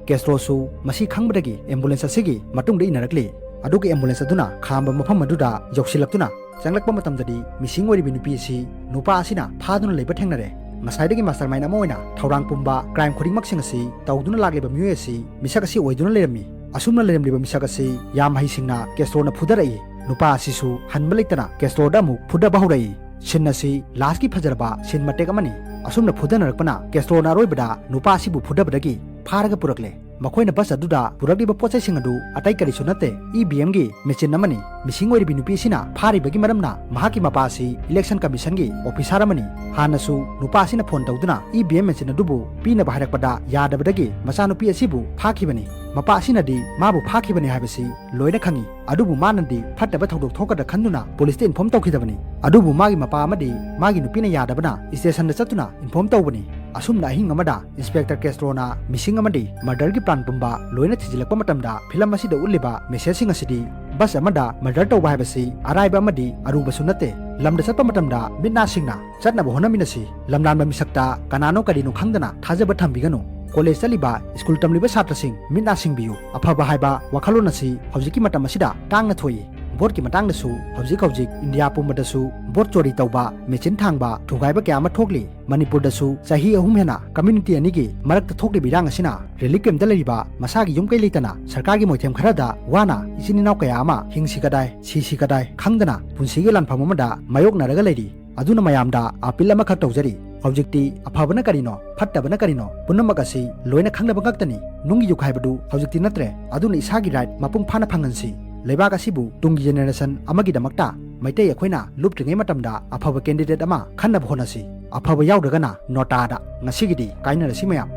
ꯀꯦꯁ꯭ꯇ꯭ꯔꯣꯁꯨ ꯃꯁꯤ ꯈꯪꯕꯗꯒꯤ ambulance ꯑꯁꯤꯒꯤ ꯃꯇꯨꯡꯗ ꯏꯟꯅꯔꯛꯂꯤ꯫ ꯑꯗꯨꯒ ambulance ꯑꯗꯨꯅ ꯈꯥꯝꯕ ꯃꯐꯝ ꯑꯗꯨꯗ ꯌꯧꯁꯤꯜꯂꯛꯇꯨꯅ ꯆꯪꯂꯛꯄ ꯃꯇꯝꯗꯗꯤ missing ꯑꯣꯏꯔꯤꯕ ꯅꯨꯄꯤ ꯑꯁꯤ ꯅꯨꯄꯥ ꯑꯁꯤꯅ ꯐꯥꯗꯨꯅ ꯂꯩꯕ ꯊꯦꯡꯅꯔꯦ꯫ ꯉꯁꯥꯏꯗꯒꯤ mastermind ꯑꯃ ꯑꯣꯏꯅ ꯊꯧꯔꯥꯡ ꯄꯨꯝꯕ crime ꯈꯨꯗꯤꯡꯃꯛꯁꯤꯡ ꯑꯁꯤ ꯇꯧꯗꯨꯅ ꯂꯥꯛꯂꯤꯕ ꯃꯤꯑꯣꯏ ꯑꯁꯤ ꯃꯤꯁꯛ ꯑꯁꯤ ꯑꯣꯏꯗꯨꯅ ꯂꯩꯔꯝꯃꯤ꯫ ꯑꯁꯨꯝꯅ ꯂꯩꯔꯝꯂꯤꯕ ꯃꯤꯁꯛ ꯑꯁꯤ ꯌꯥꯝ ꯍꯩꯁꯤꯡꯅ ꯀꯦꯁ꯭ꯇ꯭ꯔꯣꯅ ꯐꯨꯗꯔꯛꯏ꯫ ꯅꯨꯄꯥ ꯑꯁꯤꯁꯨ ꯍꯟꯕ ꯂꯩꯇꯅ ꯀꯦꯁ꯭ꯇ꯭ꯔꯣꯗ ꯑꯃꯨꯛ ꯐꯨꯗꯕ ꯍꯧꯔꯛꯏ꯫ Scene ꯑꯁꯤ last ꯀꯤ ꯐꯖꯔꯕ scene ꯃꯇꯦꯛ ꯑꯃꯅꯤ꯫ ꯑꯁꯨꯝꯅ ꯐꯨꯗꯅꯔꯛꯄꯅ ꯀꯦꯁ꯭ꯇ꯭ꯔꯣꯅ ꯑꯔꯣꯏꯕꯗ ꯅꯨꯄꯥ ꯑꯁꯤꯕꯨ ꯐꯨꯗꯕꯗꯒꯤ ꯐꯥꯔꯒ ꯄꯨꯔꯛꯂꯦ꯫ ꯃꯈꯣꯏꯅ ꯕꯁ ꯑꯗꯨꯗ ꯄꯨꯔꯛꯂꯤꯕ ꯄꯣꯠꯆꯩꯁꯤꯡ ꯑꯗꯨ ꯑꯇꯩ ꯀꯔꯤꯁꯨ ꯅꯠꯇꯦ, ꯏ ꯚꯤ ꯑꯦꯝꯒꯤ ꯃꯦꯆꯤꯟ ꯑꯃꯅꯤ꯫ Missing ꯑꯣꯏꯔꯤꯕꯤ ꯅꯨꯄꯤ ꯑꯁꯤꯅ ꯐꯥꯔꯤꯕꯒꯤ ꯃꯔꯝꯅ ꯃꯍꯥꯛꯀꯤ ꯃꯄꯥ ꯑꯁꯤ election commission ꯒꯤ officer ꯑꯃꯅꯤ꯫ ꯍꯥꯟꯅꯁꯨ ꯅꯨꯄꯥ ꯑꯁꯤꯅ phone ꯇꯧꯗꯨꯅ ꯏ ꯚꯤ ꯑꯦꯝ ꯃꯦꯆꯤꯟ ꯑꯗꯨꯕꯨ ꯄꯤꯅꯕ ꯍꯥꯏꯔꯛꯄꯗ ꯌꯥꯗꯕꯗꯒꯤ ꯃꯆꯥꯅꯨꯄꯤ ꯑꯁꯤꯕꯨ ꯐꯥꯈꯤꯕꯅꯤ꯫ ꯃꯄꯥ ꯑꯁꯤꯅꯗꯤ ꯃꯥꯕꯨ ꯐꯥꯈꯤꯕꯅꯤ ꯍꯥꯏꯕꯁꯤ ꯂꯣꯏꯅ ꯈꯪꯏ꯫ ꯑꯗꯨꯕꯨ ꯃꯥꯅꯗꯤ ꯐꯠꯇꯕ ꯊꯧꯗꯣꯛ ꯊꯣꯛꯀꯗ꯭ꯔꯥ ꯈꯟꯗꯨꯅ ꯄꯨꯂꯤꯁꯇ inform ꯇꯧꯈꯤꯗꯕꯅꯤ꯫ ꯑꯗꯨꯕꯨ ꯃꯥꯒꯤ ꯃꯄꯥ ꯑꯃꯗꯤ ꯃꯥꯒꯤ ꯅꯨꯄꯤꯅ ꯌꯥꯗꯕꯅ station ꯗ ꯆꯠꯇꯨꯅ inform ꯇꯧꯕꯅꯤ꯫ ꯑꯁꯨꯝꯅ ꯑꯍꯤꯡ ꯑꯃꯗ Inspector ꯀꯦꯁ꯭ꯇ꯭ꯔꯣꯅ missing ꯑꯃꯗꯤ murder ꯒꯤ plan ꯄꯨꯝꯕ ꯂꯣꯏꯅ ꯊꯤꯖꯤꯜꯂꯛꯄ ꯃꯇꯝꯗ film ꯑꯁꯤꯗ ꯎꯠꯂꯤꯕ message ꯁꯤꯡ ꯑꯁꯤꯗꯤ bus ꯑꯃꯗ murder ꯇꯧꯕ ꯍꯥꯏꯕꯁꯤ ꯑꯔꯥꯏꯕ ꯑꯃꯗꯤ ꯑꯔꯨꯕꯁꯨ ꯅꯠꯇꯦ꯫ ꯂꯝꯗ ꯆꯠꯄ ꯃꯇꯝꯗ ꯃꯤꯠ ꯅꯥ ꯁꯤꯡꯅ ꯆꯠꯅꯕ ꯍꯣꯠꯅꯃꯤꯟꯅꯁꯤ꯫ ꯂꯝꯂꯥꯟꯕ ꯃꯤꯁꯛꯇ ꯀꯅꯥꯅꯣ ꯀꯔꯤꯅꯣ ꯈꯪꯗꯅ ꯊꯥꯖꯕ ꯊꯝꯕꯤꯒꯅꯨ꯫ College ꯆꯠꯂꯤꯕ, school ꯇꯝꯂꯤꯕ ꯁꯥꯇ꯭ꯔꯁꯤꯡ ꯃꯤꯠ ꯅꯥ ꯁꯤꯡꯕꯤꯌꯨ꯫ ꯑꯐꯕ ꯍꯥꯏꯕ ꯋꯥꯈꯜꯂꯣꯟ ꯑꯁꯤ ꯍꯧꯖꯤꯛꯀꯤ ꯃꯇꯝ ꯑꯁꯤꯗ ꯇꯥꯡꯅ ꯊꯣꯛꯏ꯫ ꯚꯣꯠꯀꯤ ꯃꯇꯥꯡꯗꯁꯨ ꯍꯧꯖꯤꯛ ꯍꯧꯖꯤꯛ ꯏꯟꯗꯤꯌꯥ ꯄꯨꯝꯕꯗꯁꯨ ꯚꯣꯠ ꯆꯣꯔꯤ ꯇꯧꯕ, ꯃꯦꯆꯤꯟ ꯊꯥꯡꯕ, ꯊꯨꯒꯥꯏꯕ ꯀꯌꯥ ꯑꯃ ꯊꯣꯛꯂꯤ꯫ ꯃꯅꯤꯄꯨꯔꯗꯁꯨ ꯆꯍꯤ ꯑꯍꯨꯝ ꯍꯦꯟꯅ ꯀꯝꯃ꯭ꯌꯨꯅꯤꯇꯤ ꯑꯅꯤꯒꯤ ꯃꯔꯛꯇ ꯊꯣꯛꯂꯤꯕ ꯏꯔꯥꯡ ꯑꯁꯤꯅ ꯔꯤꯂꯤꯐ ꯀꯦꯝꯞꯇ ꯂꯩꯔꯤꯕ ꯃꯁꯥꯒꯤ ꯌꯨꯝ ꯀꯩ ꯂꯩꯇꯅ ꯁꯔꯀꯥꯔꯒꯤ ꯃꯣꯏꯊꯦꯝ ꯈꯔꯗ ꯋꯥꯅ ꯏꯆꯤꯟ ꯏꯅꯥꯎ ꯀꯌꯥ ꯑꯃ ꯍꯤꯡꯁꯤ ꯀꯗꯥꯏ, ꯁꯤꯁꯤ ꯀꯗꯥꯏ ꯈꯪꯗꯅ ꯄꯨꯟꯁꯤꯒꯤ ꯂꯥꯟꯐꯝ ꯑꯃꯗ ꯃꯥꯌꯣꯛꯅꯔꯒ ꯂꯩꯔꯤ꯫ ꯑꯗꯨꯅ ꯃꯌꯥꯝꯗ ꯑꯥꯄꯤꯜ ꯑꯃꯈꯛ ꯇꯧꯖꯔꯤ꯫ ꯍꯧꯖꯤꯛꯇꯤ ꯑꯐꯕꯅ ꯀꯔꯤꯅꯣ, ꯐꯠꯇꯕꯅ ꯀꯔꯤꯅꯣ, ꯄꯨꯝꯅꯃꯛ ꯑꯁꯤ ꯂꯣꯏꯅ ꯈꯪꯅꯕ ꯉꯥꯛꯇꯅꯤ꯫ ꯅꯨꯡꯒꯤ ꯌꯨꯛ ꯍꯥꯏꯕꯗꯨ ꯍꯧꯖꯤꯛꯇꯤ ꯅꯠꯇ꯭ꯔꯦ꯫ ꯑꯗꯨꯅ ꯏꯁꯥꯒꯤ ꯔꯥꯏꯠ ꯃꯄꯨꯡ ꯐꯥꯅ ꯐꯪꯍꯟꯁꯤ꯫ ꯂꯩꯕꯥꯛ ꯑꯁꯤꯕꯨ ꯇꯨꯡꯒꯤ ꯖꯦꯅꯦꯔꯦꯁꯟ ꯑꯃꯒꯤꯗꯃꯛꯇ ꯃꯩꯇꯩ ꯑꯩꯈꯣꯏꯅ ꯂꯨꯞꯇ꯭ꯔꯤꯉꯩ ꯃꯇꯝꯗ ꯑꯐꯕ ꯀꯦꯟꯗꯤꯗꯦꯠ ꯑꯃ ꯈꯟꯅꯕ ꯍꯣꯠꯅꯁꯤ꯫ ꯑꯐꯕ ꯌꯥꯎꯗ꯭ꯔꯒꯅ ꯅꯣꯇꯥꯗ꯫ ꯉꯁꯤꯒꯤꯗꯤ ꯀꯥꯏꯅꯔꯁꯤ ꯃꯌꯥꯝ꯫